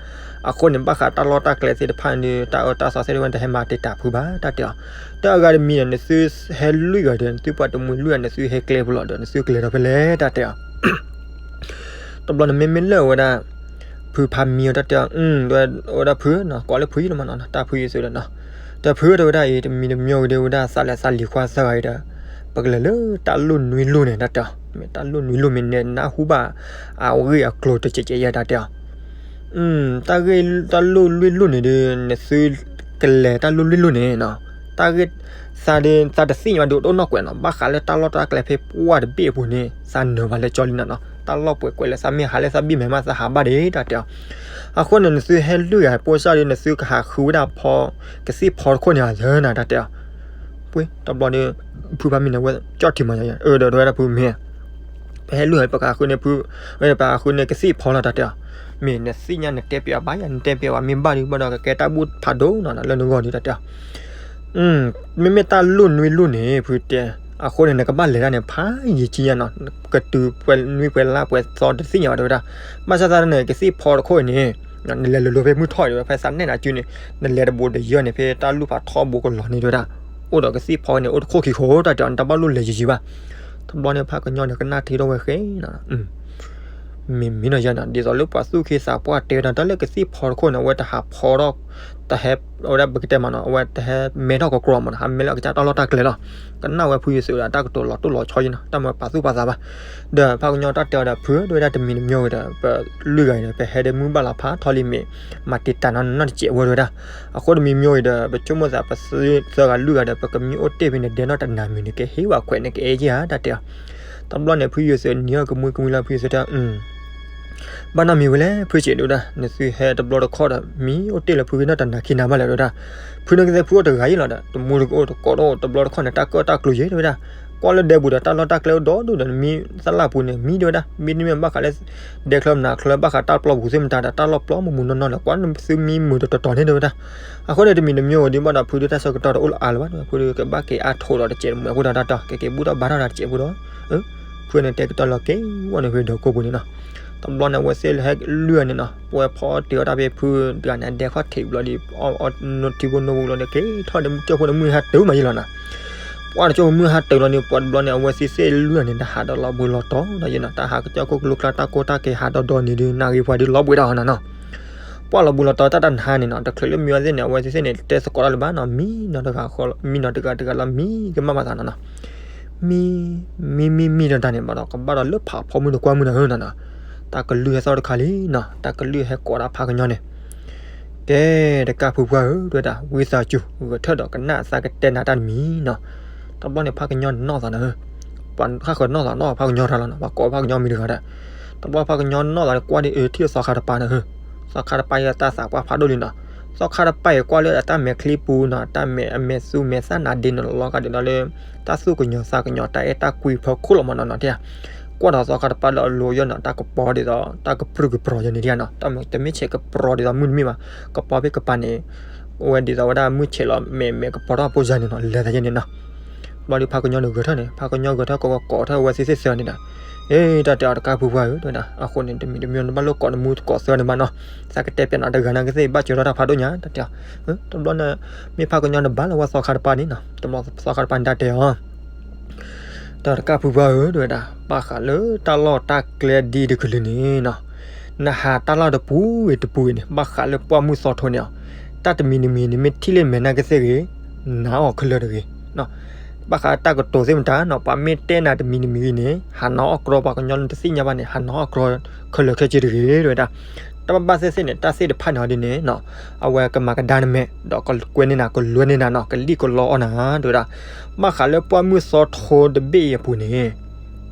အဃိန့ၣ် ဘၣ်ဃးတၢ်လီၢ်တၢ်ကျဲသ့ၣ်တဖၣ်န့ၣ်ဒီး တၢ်အၢတၢ်သီသ့ၣ်တဖၣ်န့ၣ် တဟဲမၤတံာ်တာ်ဖုဘၣ်တၢ်တဲအီၤ. တၢ်အဂၤတမံၤန့ၣ် နသုဟဲလွံၢ်ဂၤဒီး နသုပှၤတမှံၤလွံၢ်ဂၤ နသုဟဲကျဲဖဲလဲၣ်ဒီး နသုကလဲၤထီၣ်ဖဲလဲၣ်တၢ်တဲအီၤ. တဘျီန့ၣ်မ့မ့ၢ်လၢအဝဲဒၣ် ဖုဖးမံၤအီၤတၢ်တဲအီၤ ဝဲဒၣ်ဖုနီၤ ကိးလၢဖုယံၤလီၤမးနီၤ တၢ်ဖုယံၤသုဒီးနီၤ. ဒီးဖုတဲဝဲဒၣ်အံၤ တမံၤတမံၤဝဲဒီးဝဲဒၣ် သးလဲၤသးလံၤခွါသၢဂၤအံၤဒီး ပကလဲၤလၢတၢ်လိၣ်နွံလိၣ်န့ၣ်တၢ်တဲအီၤ. မ့ၢ်တၢ်လိၣ်နွံလိၣ်မ့ၢ်နနၢ်ဟူဘၣ် အဂ့ၢ်အကျိၤတကဲးကဲးယဲတၢ်တဲအီၤ. တၢ်ဂ့ၢ်တၢ်လိၣ်လွံၢ်လိၣ်န့ၣ်ဒီး နသုကလဲၤတၢ်လိၣ်လွံၢ်လိၣ်န့ၣ်နီၤ တၢ်ဂ့ၢ် သးဒီး သးတသ့ၣ်ညါဘၣ်ဒုးတအိၣ်နီၢ်ကွဲးနီၤ ဘၣ်ဃးလၢတၢ်လီၢ်တၢ်ကျဲဖဲပှၢ်တဘ့ၣ်အပူၤန့ၣ် သးနၢၤဘၣ်လၢကၠီလံနီၤနီၤ တၢ်လီၢ်ပှဲၤကွဲးလၢသးမ့ၢ်ဟးလၢသးဘံၣ်မဲာ်မးသးဟးဘၣ်ဒံးတၢ်တဲအီၤ. အဃိန့ၣ် နသုဟဲလွံၢ်ဂၤပိၢ်စၢ်ဒီး နသုကဟးဃုဝဲဒၣ်ဖီ ကသံၣ်ဖီတခိၣ်န့ၣ်ဧါသၢနၤတၢ်တဲအီၤ. ပှ့ၤ တဘျီဒီး ဖုဖးမံၤန့ၣ် ဝဲကၠီၣ်ထံမၤယၤ အၢ ဒီးတဲဝဲဒၣ်ဖုမ့ၢ် ဟဲလူၤပကဃုန့ၣ်ဖု, ပကဃုန့ၣ်ကသံၣ်ဖီလီၤ တၢ်တဲအီၤ. မ့ၢ်နသ့ၣ်ညါနတဲပျးဘၣ်ယၤ နတဲပျးဝဲမ့ၢ်ဘၣ်ဒီး ဘၣ်ဒီးကကဲတၢ်ဘူၣ်ဖးဒိၣ်နီၤ လၢနဂီၢ်ဒီး တၢ်တဲအီၤ. မ့မ့ၢ်တၢ်လူၢ်နွံလူၢ်န့ၣ် ဖုတဲ, အဃိန့ၣ် နကဘၣ်လဲၤတၢ်န့ၣ် ဖးယံာ်ကံယါနီၤ, ကတုၤပှဲၤနွံပှဲၤလါပှဲၤသီတသ့ၣ်ညါဘၣ် တဲဝဲဒၣ်. ဘၣ်ဆၣ်သနာ်က့ ကသံၣ်ဖီတခိၣ်အံၤန့ၣ် နလဲၤလိၤလိၤဖဲမုၢ်ထီၣ်အံၤ တဲဝဲ ဖဲသးနဲၣ်နၤစုန့ၣ် နလဲၤတဘူးတယၢၢ်န့ၣ် ဖဲတၢ်လူၢ်ဖးထီဘိကလီၤန့ၣ် တဲဝဲဒၣ်. အိၣ်ဒီးကသံၣ်ဖီန့ၣ် အိၣ်တခိၣ်ခံခိၣ် တၢ်တဲအီၤ နတဘၣ်လိၣ်လဲၤယံာ်ယံာ်ဘၣ်. တဘျီန့ၣ် ဖးကညီန့ၣ်ကနၣ်ထံထီၣ်ဝဲဃဲနီၤ မ့မ့ၢ်နီၤယါနီၤ ဒ်သိးလၢပှၤသူၣ်က့သးပှၢ်တဲဝဲဒၣ် တၢ်လၢကသံၣ်ဖီတခိၣ်န့ၣ် အဝဲတဟးဖီထီၣ်, တဟဲ, အဝဲဒၣ်ပကတဲမးနီၤ အဝဲတဟဲမဲထီၣ်ကကြီမးနီၤ ဟးမဲလၢအကစၢ်တၢ်လီၢ်တၢ်ကျဲလီၤ. ကနၣ်ဝဲဖုယုာ်သုးဒီး တၢ်ကတိၤလီၤတိၢ်လီၤဆီယါနီၤ တၢ်မၤပာ်သူၣ်ပာ်သးဘၣ်. ဒီးဖးကညီတၢ်တဲအီၤဒီး ဖုဧၢ တဲဝဲဒၣ် တမံၤတမံၤဝံၤဒီး ပလွံၢ်ဂၤအံၤဒီး ပဟဲဒဲမုၢ်ဘၣ်လီၤဖးထီလံမ့ၢ် မၤတံာ်တာ်နီၤနီၢ်တစဲးဝဲ တဲဝဲဒၣ်. အဃိတမံၤမံၤဝံၤဒီး ပဆိကမိၣ်သး ပသၢဂၤလွံၢ်ဂၤဒီး ပကမံအိၣ်တ့ၢ်ဖဲန့ၣ် ဒဲးနီၢ်တနၤမံၤန့ၣ် ကဟ့ၣ်ဝဲခွဲးန့ၣ် ကအဲၣ်ယါ တၢ်တဲအီၤ. တဘျီန့ၣ် ဖုယုာ်သုးနံၤအီၣ်ကမှံကမှံလီၤ ဖုယုာ်သုးတဲ ဘၣ်နီတမံၤဝံၤလဲၣ် ဖုစဲး တဲဝဲဒၣ်, နသုဟဲတဘျီတခီၣ်ဒီး မံအိၣ်တ့ၢ်လၢဖုကနီၢ်တနၤခံနၤဘၣ်လဲၣ် တဲဝဲဒၣ်. ဖုန့ၣ်ကသ့ဖုအိၣ်တဂၤအံၤလီၤဒီး တမူတကအိၣ်တကိးတအိၣ် တဘျီတခီၣ်န့ၣ် တၢ်ကၢၣ်တၢ်ကျူယဲ တဲဝဲဒၣ်. ကွၢ်လၢဒဲပူၤဒီး တၢ်လီၢ်တၢ်ကျဲအိၣ်ဒီဒူၣ်ဒီး နမံသလၢ်ပူၤန့ၣ် မံ တဲဝဲဒၣ်, မံတမ့ၢ်ဘၣ်ဃးလၢ ဒဲချၢမနၤချၢ ဘၣ်ဃးတၢ်ပျီပူၤသ့ၣ်မတၤဒီး တၢ်လီၢ်ပျီမုာ်မုာ်နီၢ်နီၢ်ဒီး ကွၢ်သုမံမုာ်တတီၤန့ၣ် တဲဝဲဒၣ်. အဃိန့ၣ် တမံၤတမံၤဝံၤဒ်ဘၣ်ဒီး ဖုဒုးတၢ်ဆၢကတီၢ်တအိၣ်လၢအါလၢၤဘၣ်ဒီး ဖုဒုးကဘၣ်က့ၤအါထိးဒီးတစဲးတမှဲၤအဃိဒီးတၢ်တီ ကက့ၤဘူၣ်ထီၣ်ဘါထီၣ်ဒီးတစဲးဖိဒီး ဖုန့ၣ်တဲကတၢၢ်လီၤက့ၤဝဲန့ၣ် ဖဲဒီးကိးပူၤန့ၣ်နီၤ. တဘျီန့ၣ် အဝဲသ့ၣ်ဟဲလွံၢ်ဂၤန့ၣ်နီၤ ပဝဲဖီတ့ၢ်အီၣ်တၢ်ဖဲဖုတဂၤန့ၣ် အဒဲခီၣ်ထံးဘျီဒီး အီထံဖိနိပူၤလီၤဒီး က့ၤထီၣ်ဒီးမုၢ်ကၠိဖိန့ၣ်မုၢ်ဟါတုၤမးယဲလီၤနီၤ. ပှၤတကၠိဖိမုၢ်ဟါတုၤလီၤန့ၣ် ပှၤတဘျီန့ၣ် အဝဲသ့ၣ်သ့ၣ်လွံၢ်ဂၤန့ၣ် တၢ်ဟးဒီးလီၤဘှံးလီၤတီၤဒီးယဲနီၤ တၢ်ဟးကစၢၢ်ခိၣ်ကလိကျါ တၢ်ကိၢ်တၢ်ကဲဟးဒီးဒီးန့ၣ်ဒီး နၣ်ဂ့ၤပှၤဒုးလီၤဘှံးတၢ်ဟီနီၤနီၤ. ပှၤလီၤဘှံးလီၤတီၤတၢ်တနၤန့ၣ်နီၤ တချုးလၢမံဝဲသ့ၣ်န့ၣ် အဝဲသ့ၣ်သ့ၣ်န့ၣ် တဲသကိးတၢ်လၢၤဘၣ်နီၤ မံနီၤတဂၤဃီ မံနီၤတဂၤတဂၤလီၤ မံကမၣ်မးသးနီၤနီၤ. မံ မံမံမံဒီးတၢ်န့ၣ်ဘၣ်ဒီး ကဘၣ်ဒီးလၢဖးဖီမုၢ်တကွၢ်မုၢ်နီၤဧၢနီၤနီၤ. တၢ်ကလုၢ်ဟဲသီၣ်တခါလံနီၤ တၢ်ကလုၢ်ဟဲကိးဒၣ်ဖးကညီန့ၣ် ကဲ တကၢ်ဖုပှၢ်ဧၢ တဲဝဲဒၣ် ဝံသးစူၤ ဂဲၤထၢၣ်ဒီးကနၣ်သးကတဲနၤတၢ်တမံၤနီၤ. တဘျီန့ၣ် ဖးကညီန့ၣ်နီၣ်သးနီၤဧၢ, ပှၤဟးဃၢၤနီၣ်သးနီၣ်ဖးကညီတၢ်လီၤနီၤ ပှၤကိးဖးကညီမံၤတဂၤဒီး, တဘျီဖးကညီနီၣ်သးန့ၣ် ကွၢ်ဒ်အၢထံၣ်သီခါတပၤန့ၣ်ဧၢ, သီခါတပၤအံၤတၢ်သးပှၢ်ဖးဒိၣ်လံနီၤ, သီခါတပၤအံၤကွၢ်လၢအတၢ်မဲာ်ချံပူၤနီၤ တၢ်မဲာ်အမဲာ်သူမဲာ်သၣ်နၤဒ့န့ၣ်လီၤ လီၤဂာ်ဒ်ဒီးလၢ တၢ်သူၣ်ကညီၤသးကညီၤတၢ်အဲၣ်တၢ်ကွံဖီခိၣ်လီၤမးနီၤနီၤ တဲ ကွၢ်ဒီးသီခါတပၤလၢအလိၤယဲၢ်နီၤ တၢ်ကပီၤဒ်သိး တၢ်ကပြုၢ်ကပြီၤယဲၢ်န့ၣ်ဒ်နီၤ တမ့ၢ်ဆဲးကပြီၤဒ်သိးမုၢ်တမ့ၢ်ဘၣ်, ကပီၤဖဲကပၤန့ၣ် ဝဲဒ်သိးဝဲဒၣ်မုၢ်ဆဲးလီၤမဲာ်မဲာ်ကပီၤထီၣ်အဖိစၢ်န့ၣ်နီၤ လဲၤသးယဲၢ်န့ၣ်နီၤ. ဘျီဒုးဖးကညီန့ၣ်ဂဲၤထၢၣ်န့ၣ် ဖးကညီဂဲၤထၢၣ်ကိးကိးထီၣ်ဝဲသ့ၣ်သ့ၣ်သၢန့ၣ်ဒီး, အ့ တၢ်တဲအီၤတကၢ်ဖုပှၢ်ဧၢ တဲဝဲဒၣ် အဃိန့ၣ် တမံၤတမံၤနဘၣ်လိၣ်ကိးနမူသကိးသၢန့ၣ်ဘၣ်နီၤ, သးကတဲပျးနၤတဂၤနာ်က့သ့ၣ် ဘၣ်စၢၤထီၣ်တၢ်ဖးဒိၣ်ညါ တၢ်တဲအီၤ, တဘျီန့ၣ် မ့ၢ်ဖးကညီန့ၣ်ဘၣ်လီၤဝဲသီခါတပၤန့ၣ်နီၤ, တဘျီသီခါတပၤန့ၣ်တၢ်တဲအီၤ တၢ်တကၢ်ဖုပှၢ်ဧၢ တဲဝဲဒၣ် ဘၣ်ဃးလၢတၢ်လီၢ်တၢ်ကျဲဒ်တကလုာ်န့ၣ်နီၤ, နဟးတၢ်လီၢ်တပူၤဂ့ၤတပူၤဂ့ၤန့ၣ် ဘၣ်ဃးလၢပှၢ်မုၢ်သီထိန့ၣ်အီၤ, တၢ်တမံၤတမံၤန့ၣ် မ့ၢ်ထံၣ်လၢမဲာ်နၢ်ကသ့ၣ်ဂ့ၤ, နၤအီၣ်ခဲလၢာ်တဂ့ၤ, ဘၣ်ဃးတၢ်ကတိၤသ့ၣ်မတၤနီၤ ပှၤမ့ၢ်တဲနၤတမံၤတမံၤဂ့ၤန့ၣ် ဟးနၤအီၣ်ကြီ ပှၤကညီတသ့ၣ်ညါဘၣ်န့ၣ် ဟးနၤအီၣ်ကြီခဲလၢာ်ခဲဆ့တဂ့ၤ တဲဝဲဒၣ်. တၢ်ဘၣ်သ့ၣ်သ့ၣ်န့ၣ် တၢ်သ့ၣ်တဖၣ်န့ၣ်အီၤဒ်န့ၣ်နီၤ, အဝဲကမၤကဒါနမဲာ် ဒီးကကွဲန့ၢ်နၤ ကလွဲန့ၢ်နၤနီၤ ကလံၣ်ကလီအီၣ်နၤ တဲဝဲဒၣ်. ဘၣ်ဃးလၢပှၢ်မုၢ်သီထိတဘ့ၣ်အံၤအပူၤန့ၣ်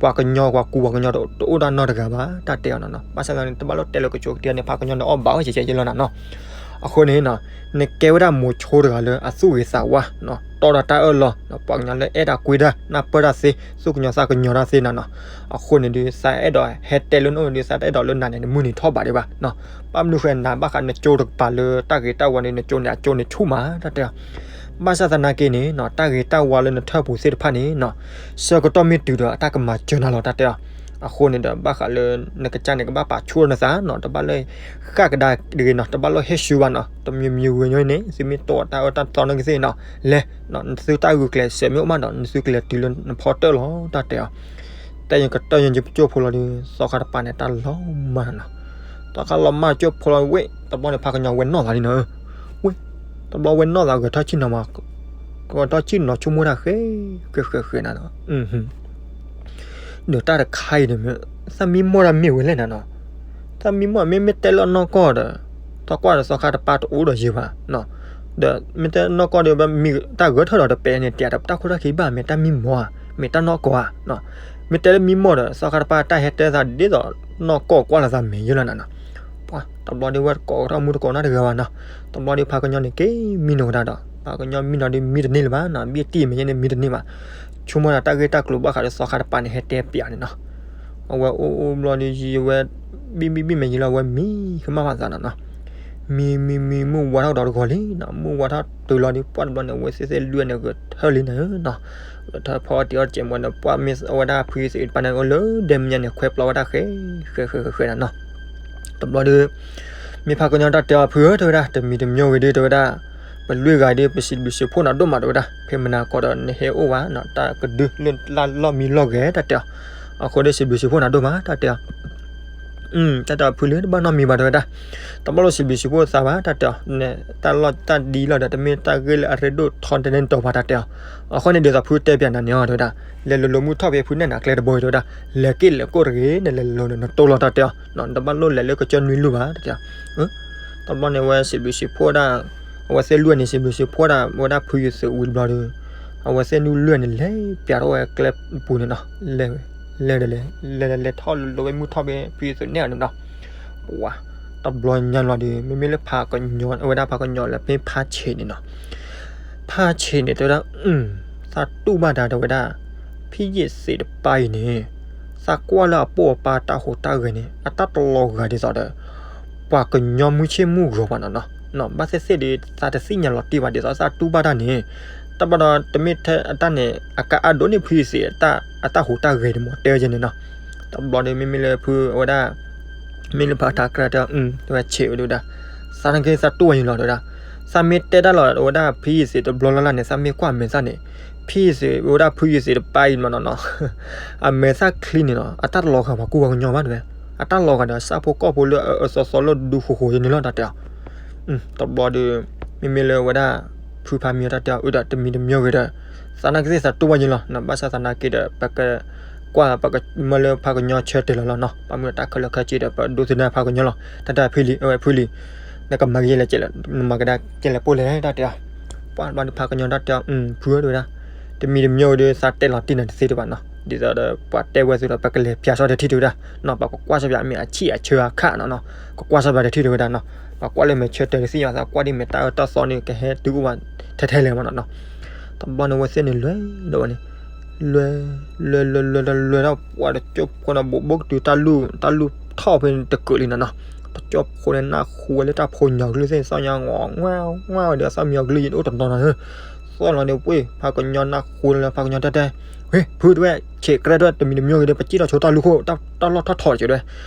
ပှၤကညီပှၤကူပှၤကညီတအိၣ်ဒၣ်နီတဂၤဘၣ် တၢ်တဲအီၤနီၤနီၤ. ဘၣ်ဆၣ်သနာ်က့ တဘၣ်လိၣ်တဲလၢကဆိးကတၢၢ်န့ၣ် ဖးကညီန့ၣ်အီၣ်ဘၣ်ဝဲကဲကဲလီၤနၤနီၤ. အဃိန့ၣ်နီၤ နကဲဝဲဒၣ်မိၤဆိတဂၤလၢအသူၣ်ဂ့ၤသးဝါနီၤ တီဒီးတၢ်အၢၣ်လီၤ ပှၤကညီလၢအဲၣ်တၢ်ကွံတၢ် နၢ်ပၢၢ်တၢ်သ့ သူၣ်ကညီၤသးကညီၤတၢ်သ့နၤနီၤ. အဃိန့ၣ်ဒုး သးအဲၣ်ဒိးဟဲတဲလၢနအိၣ်န့ၣ်ဒုး သးတအဲၣ်ဒိးလၢနၤန့ၣ် နမုၢ်နံၤထီၣ်ဘးဒံးဘၣ်နီၤ. ဘၣ်မနုၤဃိနၤ ဘၣ်ဃးနကၠိတကပၤလၢတၢ်ဂ့ၤတၢ်ဝါန့ၣ် နကၠိန့ၣ် အကၠိန့ၣ်ဆူၣ်မး တၢ်တဲအီၤ. ဘၣ်ဆၣ်သနာ်က့န့ၣ်နီၤ တၢ်ဂ့ၤတၢ်ဝါလၢနထၢၣ်ပူၤသ့ၣ်တဖၣ်န့ၣ်နီၤ ဆၢကတီၢ်မ့ၢ်တုၤဒီး အတၢ်ကမၤစၢၤနၤလီၤ တၢ်တဲအီၤ. အဃိန့ၣ်ဒီး ဘၣ်ဃးလၢနကစၢ်န့ၣ် ကဘၣ်ပာ်ဆူၣ်နသးနီၤ တဘၣ်လၢဃၣ်ကဒါတဂ့ၤနီၤ တဘၣ်လၢဟဲရှူဘၣ်နီၤ တမံၤမံၤဝံၤညီန့ၣ် သုမ့ၢ်တိၢ်တၢ်အၢတၢ်သီနီၢ်ကသ့ၣ်နီၤ လဲၤ နသုတၢ်ဂုာ်ကျဲးစၢးမ့ၢ်အိၣ်မးဒီး နသုကလဲၤတုၤလၢနဖီတၢၣ်လီၤ တၢ်တဲအီၤ. တဲယကတၢၢ်ယကၠိဖိလီၤဒီး သီခါတပၤန့ၣ် တၢ်လီၤမၢ်နီၤ သီခါလီၤမၢ်ကၠိဖိလီၤဝ့ၢ် တဘျီန့ၣ် ဖးကညီဝဲနီၢ်သးလံနီၤ ဝ့ၢ် တဘျီဝဲနီၢ်သး ဂဲၤထီၣ်ဆ့ၣ်နီၤမး ဂဲၤထီၣ်ဆ့ၣ်နီၤဆိကမိၣ်တၢ်ဃဲ ဃဲဃဲဃဲနၤနီၤ ဒီးတၢ်တခါအံၤန့ၣ် သးမံမီၢ်တၢ်မ့ၢ်ဝဲလဲၣ်နၤနီၤ သးမံမီၢ်မ့မ့ၢ်တဲလၢနီၢ်ကီၢ်ဒီး သီကွၢ်ဒီးသီခါတပၤတအိၣ်ဒီးယဲဘၣ် ဒီးမ့ၢ်တဲနီၢ်ကီၢ်ဒီး တၢ်ဂဲၤထီၣ်ဒီးတပဲာ်န့ၣ် တဲတၢ်ခိၣ်တၢ်ခံဘၣ် မ့ၢ်တၢ်မံမီၢ်ဧါ မ့ၢ်တၢ်နီၢ်ကီၢ်ဧါ မ့ၢ်တဲလၢမံမီၢ်ဒီး သီခါတပၤတၢ်ဟဲတဲသးဒ်သိးနီၢ်ကီၢ်ကွၢ်လီၤသးမဲာ်ယဲလီၤနၤနီၤ ပှၤတဘျီဒုးဝဲကိးထီၣ်မူတကိးနီတဂၤဘၣ်နီၤ တဘျီဒုးဖးကညီန့ၣ်က့ၤမံနီၤကဒါဒီး ဖးကညီမံနီၤဒုးမံတန့ၢ်လၢၤဘၣ်နီၤ ဘံၣ်တံၢ်မဲာ်ညါန့ၣ်မံတန့ၢ်ဘၣ် ဆိကမိၣ်ဒၣ်တၢ်ဂ့ၢ်တၢ်ကျိၤဘၣ်ဃးဒီးသီခါတပၤန့ၣ် ဟဲတဲပျးန့ၣ်နီၤ အဝဲအိၣ်အိၣ်ဘျီဒီး ယံာ်ဝဲ ဘံၣ်ဘံၣ်ဘံၣ်မဲာ်ယံာ်လီၤ အဝဲမံကမၣ်ဘၣ်သးနီၤနီၤ. မံမံမံ မုၢ်ဝါထီၣ်ကဒီးတဂီၤလံနီၤ, မုၢ်ဝါထီၣ်တုၤလီၤဒီး ပှၢ်တဘျီန့ၣ် အဝဲသ့ၣ်သ့ၣ်လွံၢ်န့ၣ် ဂဲၤထၢၣ်လံန့ၣ်နီၤ. ဂဲၤထၢၣ်ဖီအီၣ်တ့ၤအီၣ်တစဲးမးဒီး ပှၢ်မ့ၢ်အဝဲဒၣ်ဖုယသ့းတပၤန့ၣ် အိၣ်လၢဒဲမညါန့ၣ် ခွဲးပျီဝဲဒၣ်ဃဲ ဃဲဃဲဃဲဃဲနီၤနီၤ. တဘျီဒီး မ့ၢ်ဖးကညီတၢ်တဲအီၤ ဖုဧၢ တဲဝဲဒၣ်, တမံၤတမံၤဂ့ၤဒု တဲဝဲဒၣ်, ပလွံၢ်ဂၤဒု ပစံးဘျုးစံးဖှိၣ်နၤဒိၣ်မး တဲဝဲဒၣ်, ဖဲမနၤကီဒီးနဟဲအိၣ်ဘၣ်နီၤ, တၢ်ကဒုလၢလၢလီၢ်မံလီၢ်ဂဲၤ တၢ်တဲအီၤ. အဃိဒီးစံးဘျုးစံးဖှိၣ်နၤဒိၣ်မး တၢ်တဲအီၤ. တၢ်တဲအီၤ ဖုလံ တဘၣ်နီတမံၤဘၣ် တဲဝဲဒၣ်, တဘၣ်လိၣ်စံးဘျုးစံးဖှိၣ်သးဘၣ် တၢ်တဲအီၤ, တၢ်လီၢ်တၢ်ဒ်လီၢ်ဒီး တမ့ၢ်တၢ်ဂ့ၢ်လၢအရ့ဒိၣ်ထီတဲန့ၣ်တီၤဘၣ် တၢ်တဲအီၤ. အဃိန့ၣ်ဒ်သိးဖုတဲပျးနၤန့ၣ်အီၤ တဲဝဲဒၣ်, လဲၤလိၤလိၤမုၢ်ထီၣ်ဖဲဖုနဲၣ်နၤကျဲတဘိ တဲဝဲဒၣ်, လဲၤက့ၣ်လဲၤကိၣ်တဂ့ၤ နလဲၤလိၤလိၤန့ၣ် နတိၢ်လီၤ တၢ်တဲအီၤ, နတဘၣ်လိၣ်လဲၤလၢကစၢၢ်နွံလူၢ်ဘၣ် တၢ်တဲအီၤ. တဘျီန့ၣ် အဝဲစံးဘျုးစံးဖှိၣ်ဒၣ်, အဝဲသ့ၣ်လွံၢ်န့ၣ် စံးဘျုးစံးဖှိၣ်ဒၣ်ဝဲဒၣ်ဖုယသးဝံၤတဘျီဒီး အဝဲသ့ၣ်နုၢ်လွံၢ်န့ၣ် လဲၤပျးထီၣ်ဝဲကျဲပူၤန့ၣ်နီၤ, လဲၤ လဲၤလဲၤလဲၤထီၣ်လိၤလိၤဝဲမုၢ်ထီၣ်ဖဲဖုယသးနဲၣ်အီၤန့ၣ်နီၤ. ပှၤ တဘျီညါလီၤဒီး မ့မ့ၢ်လၢဖးကညီ အဝဲဒၣ်ဖးကညီလၢဖဲဖးဆံးန့ၣ်နီၤ, ဖးဆံးန့ၣ် တဲဝဲဒၣ်, သးတူၢ်ဘၣ်တၢ် တဲဝဲဒၣ်, ဖုယသးတပၤအံၤန့ၣ် သးကွၢ်လၢအပိာ်အပၢ်တၢ်ဟူးတၢ်ဂဲၤန့ၣ် အတၢ်တလီၤဂာ်ဒ်သိးဒီး ပှၤကညီမုၢ်ဆ့ၣ်မုၢ်ဂီၤဘၣ်နီၤနီၤ, ဘၣ်သ့ၣ်သ့ၣ်ဒီး သးတသ့ၣ်ညါလီၤတံၢ်ဘၣ် ဒ်သိးသးတူၢ်ဘၣ်တၢ်န့ၣ်, တၢ်ဘၣ်ဒီးတမ့ၢ်ထဲအတၢ်န့ၣ် အကအါဒိၣ်န့ၢ်ဖုယသး အတၢ်ဟူးတၢ်ဂဲၤန့ၣ်မး တဲဝဲန့ၣ်နီၤ. တဘျီဒီး မ့မ့ၢ်လၢဖုအဝဲဒၣ် မ့ၢ်လၢဖးထးကြၢးတဲ တဲဝဲဆံးဝဲဒၣ်, သးနာ်က့သးတူၢ်ဝဲယံၤလီၤ တဲဝဲဒၣ်, သးမ့ၢ်တဲတၢ်လီၤ အဝဲဒၣ်ဖုယသးတဘျီလၢ်လၢ်န့ၣ် သးမ့ၢ်ကွၢ်မဲာ်သၣ်န့ၣ်, ဖုယသး အဝဲဒၣ်ဖုယသးတပၤအံၤမးနီၤနီၤ, အမဲာ်သၣ်ချံန့ၣ်နီၤ အတၢ်တလီၤဂာ်ပှၤကူပှၤကညီဘၣ် တဲဝဲ, အတၢ်လီၤဂာ်ဒီးဆၣ်ဖိကီၢ်ဖိလၢအအၢသီသီလၢဒူဃိဃိန့ၣ်လီၤ တၢ်တဲအီၤ. တဘျီဒီး မ့မ့ၢ်လၢအဝဲဒၣ် ဖုဖးမံအီၤတၢ်တဲအီၤ အၢဒီးတမံၤတမံၤဂ့ၤဒီး သးနာ်က့သးတူၢ်ဝဲယံၤလီၤ, ဘၣ်ဆၣ်သးနာ်က့ဒီး ပကကွၢ် ပကမၢလၢဖးကညီဆၢတဲာ်လီၤလီၤနီၤ, ပမ့ၢ်တၢ်ခဲလၢာ်ခဲဆ့ဒီး ပဒိးသန့ၤဖးကညီလီၤ, တၢ်တဲဖုလံ အဝဲဖုလံ, နကမၤကယဲၢ်လဲၣ်ကဲလဲၣ် နမၤကဒါကဲလဲၣ်ပိၢ်လဲၣ် တၢ်တဲအီၤ. ပှၤတဘျီဒီးဖးကညီတၢ်တဲအီၤ ဖုဧၢ တဲဝဲဒၣ်, တမံၤတမံၤဂ့ၤဒီး သးတဲလီၤတံၢ်နၤတသ့တဘၣ်နီၤ, ဒ်သိးဒီး ပှၤတဲဝဲသုဒီး ပကလဲၤပၠးစီတထံၣ် တဲဝဲဒၣ်နီၤ, ပကကွၢ်စီပၠးမ့ၢ်အဆံၣ်အဆၢအခၣ်နီၤနီၤ, ကကွၢ်စီပၠးတထံၣ် တဲဝဲဒၣ်နီၤ, ပကွၢ်လၢမဲာ်ဆၢတဲာ်တသ့ၣ်ညါ သးကွၢ်ဒ်မဲာ်တၢ်အၢတၢ်သီန့ၣ် ကဟဲတုၤအိၣ်ဘၣ်ထဲထဲလဲၣ်မးနီၤနီၤ. တဘျီန့ၣ် အဝဲသ့ၣ်န့ၣ်လဲၤဒီးဝဲန့ၣ် လဲၤ လဲၤလဲၤလဲၤလဲၤလဲၤဒီး ပှၤတကၠိဖိန့ၣ် ဘိးဘိကတုၤတၢ်လူၢ် တၢ်လူၢ်ထီၣ်ဖဲန့ၣ်တကၢးလံနီၤနီၤ, တကၠိဖိန့ၣ် နၢ်ဟူဝဲလၢတၢ်ဖိညီၤကလုၢ်သ့ၣ် သီၣ်ညါ ငီၤ ငီၤ ဝဲဒီး သီၣ်မံညီၤကလုၢ် ယအိၣ်တနီၤနီၤဧၢ, သီၣ်လီၤန့ၣ် ဝ့ၢ် ဖးကညီနၢ်ဟူလၢဖးကညီတဲတဲ, ဝ့ၢ် ဖုတဲဝဲ ဆံးကြဲးတဲဝဲ တမံၤတမံၤဂ့ၤဒီး ပစံၣ်ထီၣ်ဆိတၢ်လူၢ်ခိၣ် တၢ်လီၢ်ထီၣ်ထီၣ်က့ၤတဲဝဲ.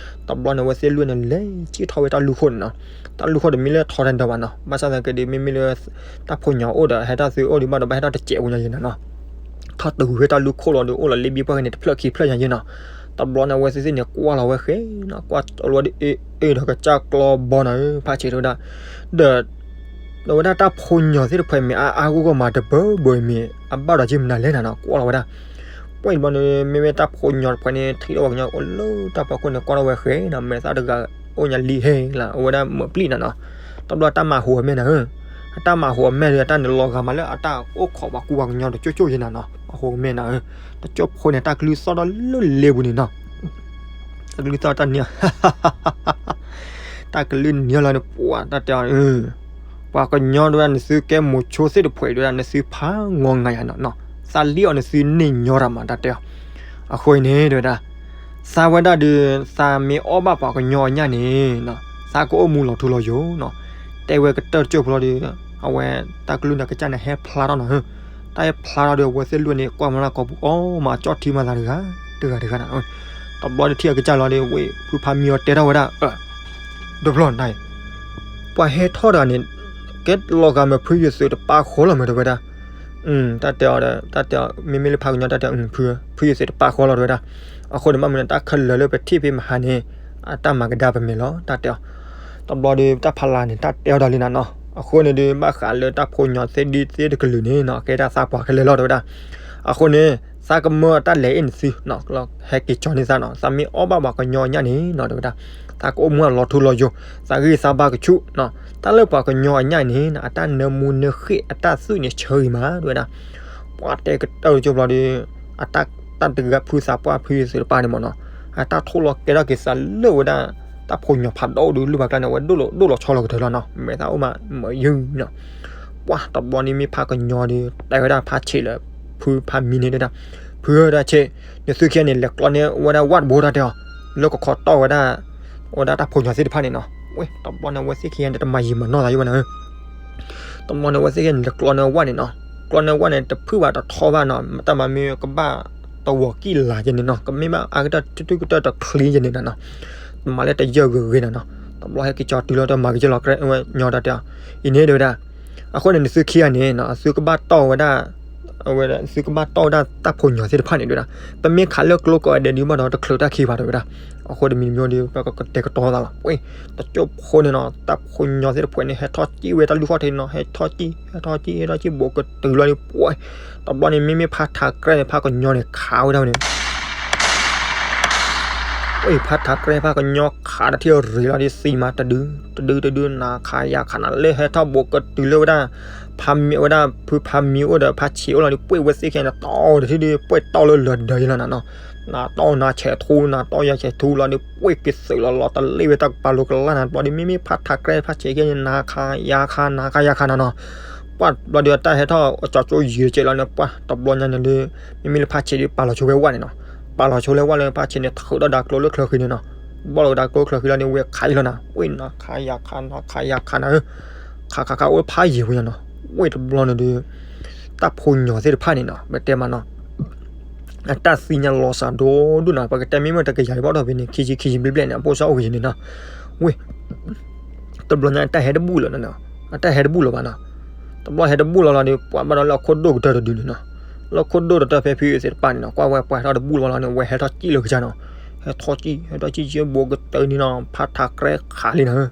တဘျီန့ၣ် အဝဲသ့ၣ်လွံၢ်န့ၣ် လဲၤစံၣ်ထီၣ်ဝဲတၢ်လူၢ်ခိၣ်န့ၣ်နီၤ, တၢ်လူၢ်ခိၣ်တမံၤလၢထီၣ်တၢ်ဒီးဘၣ်နီၤ, ဘၣ်ဆၣ်သနာ်က့ဒီး မ့မ့ၢ်လၢ တၢ်ဖိညီၤအိၣ်ဒီး ဟဲတၢ်သုအိၣ်ဒံးဘၣ်ဒီး ဘၣ်ဟဲထီၣ်တစဲးပူၤညါယဲနီၤနီၤ, ထီၣ်တုၤဝဲတၢ်လူၢ်ခိၣ်လီၤဒီး အိၣ်လီၤလ့ဘံပှၢ်ဂ့ၤန့ၣ် တဖျၢၣ်ခံဖျၢၣ်ညါယဲနီၤ. တဘျီန့ၣ် အဝဲသ့ၣ်သ့ၣ်န့ၣ် ကွၢ်လီၤဝဲဃဲနီၤ, ကွၢ်လီၤဝဲဒီး အ့ၣ် အ့ၣ်ဒီးကစၢ်ကျီဘီနီၤဧၢ, ဖးဆံးတဲဝဲဒၣ်, ဒီး ဒီးဝဲဒၣ်တၢ်ဖိညီၤသ့ၣ်တဖၣ်မ့ၢ်အါအါဂီၢ်ဂီၢ်မး တဘၢဘၢမ့ၢ် အဘၣ်ဒီးက့မနုၤလဲၣ်နီၤနီၤ, ကွၢ်လီၤဝဲဒၣ်. ပှဲၤတဘျီန့ၣ် မ့မ့ၢ်တၢ်ဖိညီၤတဖၣ်န့ၣ် ထံၣ်ထီၣ်ပှၤကညီအိၣ်လၢတၢ်ဖီခိၣ်န့ၣ် ကွၢ်ထီၣ်ဝဲဃဲနီၤ, မဲာ်သၣ်တဂၤ အိၣ်ညါလံဟဲလီၤ, အဝဲဒၣ်မၢပျံၢ်နီၤနီၤ. တဘျီတၢ်မၤဟူးအမဲာ်နၤဧၢ, အတၢ်မၤဟူးအမဲာ်ဒီး အတၢ်န့ၣ်လီၤဂာ်မးလၢအတၢ်အိၣ်ခိးပှၤကူပှၤကညီတကၠိၢ်ကၠိၢ်ယဲနီၤနီၤ, အဟူးအမဲာ်နၤဧၢ. တကၠိဖိန့ၣ် တၢ်ကလုၢ်သီၣ်ထီၣ်လၢလ့ပူၤန့ၣ်နီၤ, တၢ်ကလုၢ်သီၣ်တၢ်နံၤ တၢ်ကလုၢ်နံၤလီၤန့ၣ် ပှၤတၢ်တဲအီၤ, ပှၤကညီတဲဝဲဒၣ် နသုကဲမိၤဆိသ့ၣ်တဖၣ်အံၤတဲဝဲဒၣ် နသုဖးငီၤငၤယၤနီၤနီၤ, သးလံအီၤနသုန့ၣ်ညီတၢ်မး တၢ်တဲအီၤ. အဃိအံၤန့ၣ်တဲဝဲဒၣ် သးဝဲဒၣ်ဒီး သးမ့ၢ်အီၣ်ဘၣ်ပှၤကညီအညၣ်န့ၣ်နီၤ သးကအိၣ်မူလီၤထူလီၤယိာ်နီၤ. တဲဝဲကတၢၢ်တကၠိၢ်ဖိလီၤဒီး အဝဲတၢ်ကလုၢ်န့ၣ်ကစၢ်န့ၣ်ဟဲဖျါထီၣ်နီၤဧၢ, တၢ်ဟဲဖျါထီၣ်ဒီး အဝဲသ့ၣ်လွံၢ်န့ၣ် ကွၢ်မၤလၢကိာ်ပူၤ အီၣ်မးကၠီၣ်ထံမၤသးတဂၤ တဂၤတဂၤနီၤ. တဘျီတထံၣ်အကစၢ်လီၤဒီး ဝဲဖုဖးမံအီၤတဲထီၣ်ဝဲဒၣ် တဘျီနၤအံၤ ပှၤဟဲထီၣ်တဂၤန့ၣ် ကဲလီၤဂာ်မ့ၢ်ဖုယသးတပာ်ဃီလီၤမ့ၢ်တဲဝဲဒၣ်. တၢ်တဲအီၤဒီး တၢ်တဲအီၤ မ့မ့ၢ်လၢဖးကညီတၢ်တဲအီၤ ဖု ဖုယသးတပာ်ဃီလီၤတဲဝဲဒၣ်. အဃိန့ၣ် ဘၣ်မနုၤတၢ်ခဲလၢာ်လၢပထံၣ်ဖဲမဟါန့ၣ် အတၢ်မၤကဒါပမဲာ်လီၤ တၢ်တဲအီၤ. တဘျီဒီး တၢ်ဖးလၢ်န့ၣ် တၢ်တဲအီၤဒီးလံနၤနီၤ. အဃိန့ၣ်ဒီး ဘၣ်ဃးလၢတၢ်ဖိညီသ့ၣ်ဒ်သ့ၣ်တကလုာ်န့ၣ်နီၤ ကဲဒၣ်သးပှၢ်ခဲလၢာ်လီၤတဲဝဲဒၣ်. အဃိန့ၣ် သးကမၢတၢ်လဲၤအ့ၣ်နသုနီၤ ဟဲက့ၤကၠီန့ၢ်သးနီၤ. သးမ့ၢ်အီၣ်ဘၣ်ပှၤကညီအညၣ်န့ၣ်နီၤ တဲဝဲဒၣ် သးကအိၣ်မူအလီၤထူလီၤယိာ် သးဂံၢ်သးဘါကဆူၣ်နီၤ. တၢ်လၢပှၤကညီအညၣ်န့ၣ် အတၢ်နၢမူနၢဃ့ၢ်အတၢ်သွံၣ်န့ၣ်ဆၢဂ့ၤမး တဲဝဲဒၣ်. ပှၤတဲကတၢၢ်တကၠိၢ်ဘျီဒီး အတၢ် တၢ်တဂၤဖုသးပှၢ်ဖုယသးတပာ်န့ၣ်မ့ၢ်နီၤ အတၢ်ထိၣ်လီၤကဲထီၣ်က့ၤသးလၢဝဲဒၣ် တၢ်ဖိညီဖးဒိၣ်ဒုးလုၢ်ဘၣ်ကျါန့ၣ် အဝဲဒိၣ်လီၤဒိၣ်လီၤဆီလီၤကတၢၢ်လီၤနီၤ မဲာ်သၣ်အိၣ်မးမုာ်ယုၢ်နီၤ. ပှၤတဘျီန့ၣ်မ့ၢ်ဖးကညီဒီး တဲဝဲဒၣ်ဖးဆံးလၢ ဖုဖးမံန့ၣ်တဲဒၣ် ဖုဧၢ တၢ်ဆံး နသုခံဂၤန့ၣ် လဲၤကျီန့ၢ်ဝဲဒၣ်ဝၣ်တဘိ တၢ်တဲအီၤ. လၢကခီတီၢ်ဝဲဒၣ် ဝဲဒၣ်တၢ်ဖိညီသ့ၣ်တဖၣ်န့ၣ်နီၤ. ဝ့ၢ် တဘျီန့ၣ် အဝဲသ့ၣ်ခံဂၤန့ၣ် တမၤယံာ်မၤနီၢ်သးယံာ်ဝဲနီၤ. တဘျီန့ၣ် အဝဲသ့ၣ်ခံဂၤန့ၣ် တကျီန့ၢ်ဝဲန့ၣ်နီၤ. ကျီန့ၢ်ဝဲန့ၣ် တဖုၣ်ဘၣ်တထီဘၣ်နီၤ. တၢ်မၤမ့ၢ်ကဘၣ်တဝီၤကံၣ်လၤယဲန့ၣ်နီၤ. ကမ့ၢ်ဘၣ်အါကတၢၢ် ထူၣ်ထူၣ်ကတၢၢ်တချံယဲန့ၣ်နီၤ. မၤလၢတယၢၢ်ဂ့ၤဂ့ၤနီၤနီၤ. တဘျီဟဲက့ၤကၠီတုၤလၢတမၤကယၢၢ်လီၤ ကညီတၢ်တဲအီၤ အံၤန့ၣ်တဲဝဲဒၣ်. အဃိန့ၣ် နသုခံဂၤန့ၣ်နီၤ သုကဘၣ်တီၢ်ဝဲဒၣ် အဝဲဒၣ် သုကဘၣ်တီၢ်ဝဲဒၣ်တၢ်ဖိညီသ့ၣ်တဖၣ်န့ၣ်တဲဝဲဒၣ်. ပမ့ၢ်ခးလၢကျိကိးဂၤဒဲးဒုးဘၣ်ဒီး တချုးတၢ်ခံဘၣ်တဲဝဲဒၣ်. အဃိတမံၤတမံၤဒီး ပကတဲာ်ကတီၤသးလီၤ. ဝ့ၢ် တကၠိဖိန့ၣ်နီၤ တၢ်ဖိညီသ့ၣ်တဖၣ်န့ၣ် ဟဲထီၣ်ကံၣ်ဝဲတၢ်လုၢ်ဃီၣ်ထံးနီၤ. ဟဲထီၣ်ကံၣ် ဟဲထီၣ်ကံၣ် ဟဲထီၣ်ကံၣ် ဘူးကတုၤလီၤဒီး ပှဲၤ တဘျီန့ၣ် မ့မ့ၢ်ဖါထးကြဲန့ၣ် ဖးကညီန့ၣ် ခးဝဲဒၣ်ဝဲန့ၣ် ဝ့ၢ် ဖါထးကြဲဖးကညီခးတထံၣ်ရ့ၣ်လီၤဒီး သံမးတဒု တဒုတဒု နၤခးယၤခးနၤ လၢဟဲထီၣ်ဘူးကတုၤလၢဝဲဒၣ် ဖးမံဝဲဒၣ် ဖုဖးမံအိၣ်ဒီးဖးဆံးအိၣ်လီၤဒီး ပှ့ၢ်ဝဲသ့ၣ်ခံဂၤန့ၣ် တီၢ်တထံၣ်ဒီး ပှ့ၢ်တီၢ်လၢလၢၤဒၢးယဲလီၤနီၤနီၤ. နၤတီၢ်နၤဆဲးထူ နၤတီၢ်ယၤဆဲးထူလီၤဒီး ပှ့ၢ်က့ၤသုးလီၤလီၤတလ့ၢ်ဝဲတၢ်ကပၤလိၤကလၢ်နၤ တဘျီဒီး မ့မ့ၢ်ဖါထးကြဲဖးဆံးခံဂၤန့ၣ် နၤခးယၤခး နၤခးယၤခးနၤနီၤ. ပှၢ်တဘျီဒီး တၢ်ဟဲထီၣ်အကၠီကၠိယံၤတကဲးလီၤန့ၣ် ပှၢ်တဘျီညါန့ၣ်ဒီး မ့မ့ၢ်လၢဖးဆံးဒီး ပာ်လီၤဆိဝဲဝဲန့ၣ်နီၤ. ပာ်လီၤဆိလၢဝဲလၢဖးဆံးန့ၣ် ထုးဒီးဒၣ်ကျိလၢချၢဃံန့ၣ်နီၤ. ဘီၣ်လီၤကဒါကျိချၢဃံလီၤန့ၣ် ဝဲခးအံၤလီၤနၤ ဝ့ၢ် နၤခးယၤခး နၤခးယၤခးနၤဧၢ ခးခးခးအိၣ်ဖးယံာ်ဝဲညါနီၤ. ဝ့ၢ်တဘျီန့ၣ်ဒီး တၢ်ဖိညီသ့ၣ်တဖၣ်န့ၣ်နီၤ ပတဲမးနီၤ အတၢ်သ့ၣ်ညါလီၤစၢ်ဒိၣ်ဒိၣ်နၤ ပကတဲမ့ၢ်မ့ၢ်တကယၤဘၣ်ဒီးဖဲန့ၣ် ခံဆံခံဆံဘျဲၣ်ဘျဲၣ်န့ၣ် အပိၢ်စၢ်အိၣ်ကယံၤန့ၣ်နီၤ. ဝ့ၢ် တဘျီညါအတၢ်ဟဲတဘူၣ်လီၤနီၤ အတၢ်ဟဲတဘူၣ်လီၤဘၣ်နီၤ. တဘျီဟဲတဘူၣ်လီၤလီၤဒီး ပှၤဘၣ်ဒီးလၢအခိၣ်ဒိၣ်ကတၢၢ်တဒုန့ၣ်နီၤ. လၢခိၣ်ဒိၣ်တတၢၢ်ဖဲဖုသ့ၣ်တဖၣ်န့ၣ်နီၤ ကွၢ်ဝဲပှၤဟဲထီၣ်တဘူၣ်လီၤလီၤန့ၣ် ဝဲဟဲထီၣ်ကံၣ်လၢကစၢ်နီၤ. ဟဲထီၣ်ကံၣ် ဟဲထီၣ်ကံၣ်ကံၣ်ဘူးကတုၤန့ၣ်နီၤ ဖါထးကြဲခးလံနၤဧၢ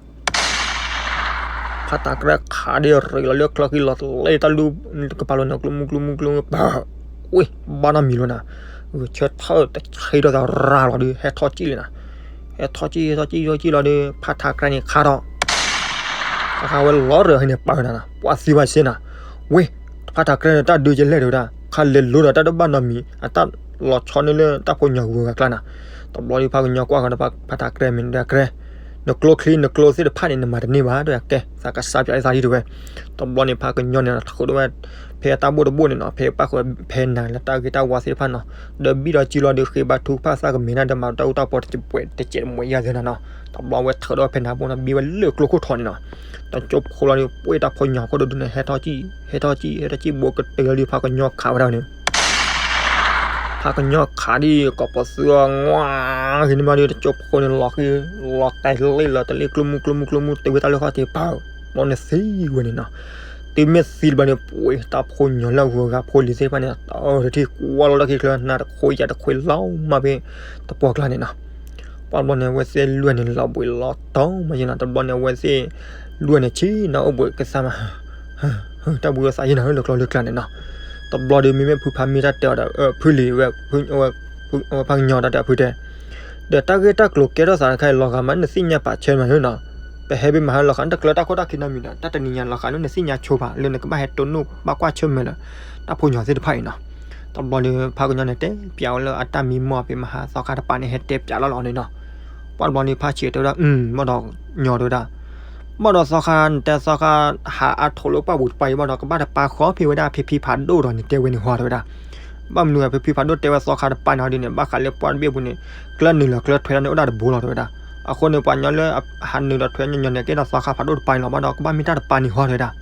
ဖါထးကြဲခးဒီးရ့ၣ်လီၤလၢချၢဃံလီၤတလ့ၢ်တၢ်လူၢ် ကပၤလိၤန့ၣ် ကျူမူကျူမူကျူမူ ပှၤ ဝ့ၢ် ဘၣ်နီတမံၤလီၤနၤ. ဆၢထၢၣ်တဆံးထီၣ်သးရၤလီၤဒီး ဟဲထီၣ်ကံၣ်လံနၤ. ဟဲထီၣ်ကံၣ် ဟဲထီၣ်ကံၣ် ထီၣ်ကံၣ်လီၤဒီး ဖါထးကြဲန့ၣ်ခးထီၣ် ခးခးဝဲလီၤရၢၢ်ဟဲန့ၣ်ပာ်ဝဲနၤနီၤ ပှၤသံဘၣ်စ့နၤ. ဝ့ၢ် ဖါထးကြဲန့ၣ် တၢ်ဒုးကလဲၣ်တဲဝဲဒၣ် ခးလဲၤလိၤဒီးတၢ်တဘၣ်နီတမံၤ အတၢ်လီၤဆီန့ၢ်လၢတၢ်ဖိညီဂုၤဂၤကျါနၤ. တဘျီဒီးဖါကညီကွၢ်ဃီဒီး ဖါထးကြဲမ့ၢ်ဒၣ်ကြဲ နကျိချံနကျိသ့ၣ်တဖၣ်န့ၣ် နမၤတန့ၢ်ဘၣ် တဲဝဲကဲ သးကစၢ်ပၠးအသးဒ်တဲဝဲ. တဘျီန့ၣ် ဖါကညီန့ၣ် ထုးဒိၣ်ဝဲ ဖဲအတၢ်ဘိၣ်တဘိၣ်န့ၣ်နီၤ ဖဲပၣ်ဃုာ်ဖဲနၤလၢတၢ်ဂ့ၢ်တၢ်ဝါသ့ၣ်တဖၣ်နီၤ ဒီးဘံၣ်ဒီးကံလီၤဒီး ဃ့ဘါထုကဖၣ်သးကမ့ၢ်ဒၣ်ဒီး မၤတၢ်အူတၢ်ပီတစဲးတမွဲယၤသ့နၤနီၤ. တဘျီဝဲထုးဒိၣ်ဖဲနၤဘိန့ၣ် ဘံၣ်ဝဲလၢကျိခိၣ်ထီန့ၣ်နီၤ. တကၠိဖိလီၤဒီး ပှ့ၢ်တၢ်ဖိညီခိၣ်ဒိၣ်ဒိၣ်န့ၣ် ဟဲထီၣ်ကံၣ် ဟဲထီၣ်ကံၣ် ဟဲထီၣ်ကံၣ်ဘူးကတုၤလီၤဒီး ဖါကညီခးဝဲဒၣ်န့ၣ် ဖါကညီခးဒီး ကိးပသူအီၤ ငွါ ဂ့ၤန့ၣ်မးဒီး တကၠိဖိန့ၣ် လီၤဃံ လီၤတဲာ်လ့ၣ်လီၤတလ့ၢ် ကျိမူကျိမူကျိမူ တုၤဝဲတၢ်လၢဃီတ့ၢ်ပၢ် ဘီန့ၣ်သံဝဲန့ၣ်နီၤ. တုၤမ့ၢ်သံတဘျီန့ၣ် ပှ့ၢ်တၢ်ဖိညီလၢဂုၤဂၤဖိလံၤသ့ၣ်တဖၣ်န့ၣ် တထံၣ်ကွၢ်လီၤတၢ်ခံချၢ နၤတခွ့ယၤတခွ့လီၤမးဖဲ တပှၢ်ကျါန့ၣ်နီၤ. ပှၢ်တဘျီန့ၣ် အဝဲသ့ၣ်လွံၢ်န့ၣ် လီၤဘှံးလီၤတီၤမးယဲနီၤ. တဘျီန့ၣ် အဝဲသ့ၣ်လွံၢ်န့ၣ် ဆ့ၣ်နီၤအိၣ်ဘှံးကသါမး တၢ်ဘှံးအသးယဲနီၤ လၢကျိလၢကျါန့ၣ်နီၤ. တဘျီဒီးမ့မ့ၢ်ဖုဖးမံတၢ်တဲအီၤဒီး ဖုလံၤဝဲ ဖု ဝဲဖးကညီတၢ်တဲအီၤဖုတဲ ဒီးတၢ်ဂ့ၢ်တၢ်ကျိၤကဲထီၣ်သးတခါအံၤ လီၤဂာ်မး နသ့ၣ်ညါပာ်ဆၢမးနီၤ. ပဟဲဘၣ်မဟါလီၤဃာ် နတကျၢၤတၢ်ခိၣ်တၢ်ခံနီတမံၤဒီး တၢ်တနံၤညါလီၤဃာ်လၢနကဘၣ်ဟဲတိၢ်နီၣ်ဘၣ်ကွၢ်ဆၢၣ်မဲာ်လၢ တၢ်ဖိညီသ့ၣ်တဖၣ်အံၤနီၤ. တဘျီဒီးဖးကညီန့ၣ် တဲပၠးဝဲလၢအတၢ်မံမီၢ်ဖဲမဟါသီခါတပၤန့ၣ် ဟဲတဲပၠးလီၤလီၤန့ၣ်နီၤ. ပှၢ်တဘျီန့ၣ် ဖးဆံးတဲဝဲဒၣ် အု ဘၣ်ဒီးညီတဲဝဲဒၣ် ဘၣ်ဒီးသီခါ နတဲသီခါ ဟးအါထိးလၢပှၢ်ပူၤတပၤအံၤဘၣ်ဒီး ကဘၣ်တပာ်ဃီဖဲဝဲဒၣ်ဖံဖံဖးဒိၣ်ဒီးန့ၣ် တဲဝဲန့ၣ်ဟီတဲဝဲဒၣ်. ဘၣ်မနုၤအဖံဖံဖးဒိၣ်တဲဝဲသီခါတပၤန့ၣ်ဟီဒ်န့ၣ် ဘၣ်ဃးလၢပှၢ်တဘ့ၣ်အပူၤန့ၣ် ကျၢၢ်နုာ်လီၤကျၢၢ်ထွဲလီၤန့ၣ် အိၣ်ဒၣ်တဘိလီၤတဲဝဲဒၣ်. အဃိန့ၣ် ပှၤညီလၢဟးနုာ်ဒီးထွဲညီညီန့ၣ် ကဲထီၣ်သီခါဖးဒိၣ်တပၤန့ၣ်လီၤ ဘၣ်ဒီးကဘၣ်မ့ၢ်တၢ်တပၤန့ၣ်ဟီတဲဝဲဒၣ်.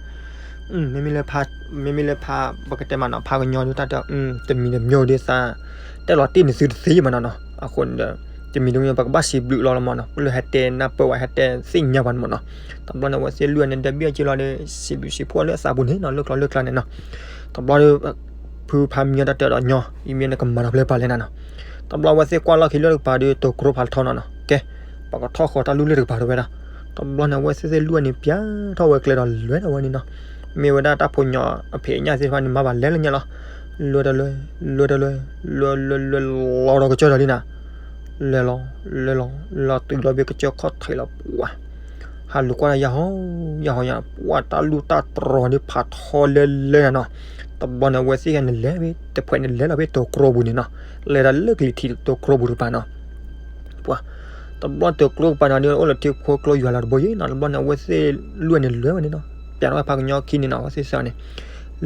မ့မ့ၢ်လၢဖး မ့မ့ၢ်လၢဖး ပကတဲမးနီၤ ဖးကညီဒုးတၢ်တဲ တမံၤတမံၤဒုးသး တဲလီၤတံၢ်န့ၣ်သုတသ့မးနီၤနီၤ. အဃိန့ၣ်ဒီး တမံၤတမံၤ ပကဘၣ်စံးဘျုးလီၤလီၤမးနီၤ လၢဟဲတဲနၢ်ပၢၢ်ဝဲ ဟဲတဲသ့ၣ်ညါပှၤန့ၣ်မးနီၤ. တဘျီန့ၣ် အဝဲသ့ၣ်လွံၢ်န့ၣ် ဒီးဘံၣ်အက့လီၤဒီး စံးဘျုးစံးဖှိၣ်လၢအသးပူၤန့ၣ်နီၤ လၢကျိၤလၢကျါန့ၣ်နီၤ. တဘျီဒီး ဖုဖးမံတၢ်တဲဒီးညီ အံၤမ့ၢ်နကမၤဒီးဖျၢၣ်ပာ်လဲၣ်နၤနီၤ. တဘျီအဝဲသ့ၣ်ကွၢ်လီၢ်ခံလၢတကပၤဒီး တိၤကျိဖးလီၤထီနီၤနီၤ ကဲ ပကထီၣ်ဃီၤတၢ်လူၢ်လၢတကပၤတဲဝဲဒၣ်. တဘျီန့ၣ် အဝဲသ့ၣ်သ့ၣ်လွံၢ်န့ၣ် ပျးထီၣ်ဝဲကျဲဒီးလဲၤဒီးဝဲန့ၣ်နီၤ. မ့ၢ်ဝဲဒၣ်တၢ်ဖိညီအဖံးအညၣ်သ့ၣ်တဖၣ်န့ၣ် မၤဘၣ်လဲၤလၢညါလီၤ. လဲၤဒီးလဲၤ လဲၤဒီးလဲၤ လဲၤလဲၤလဲၤလီၤဒီးကစၢၢ်ဒီးလံနၤ လဲၤလီၤ လဲၤလီၤ လဲၤလီၤတုၤလီၤဘၣ်ကစၢၢ်ခီၣ်ထံးလီၤပှၤ ဟးလူၤကွၢ်ဒီးယၤဟီ ယၤဟီယၤ ပှၢ်တၢ်လူၢ်တၢ်တြီၤန့ၣ်ဖးထီလဲၤလဲၤနၤနီၤ. တဘျီန့ၣ် အဝဲသ့ၣ်ဂၤန့ၣ်လဲၤဝဲ တဖှဲးန့ၣ်လဲၤလီၤဘၣ်တိၤကျိပူၤန့ၣ်နီၤ. လဲၤဒီးလၢကလံၤထံးတိၤကျိပူၤတကပၤနီၤ. ပှၤ တဘျီတိၤကျိကပၤန့ၣ်ဒီး အိၣ်လၢထံဖိကျိယွၤလီၤတဘိယဲနီၤ. တဘျီန့ၣ်အဝဲသ့ၣ်လွံၢ်န့ၣ်လဲၤဝဲန့ၣ်နီၤ. ပျးထီၣ်ဝဲဖးကညီခံန့ၣ်နီၤ အဝဲသ့ၣ်သၢန့ၣ်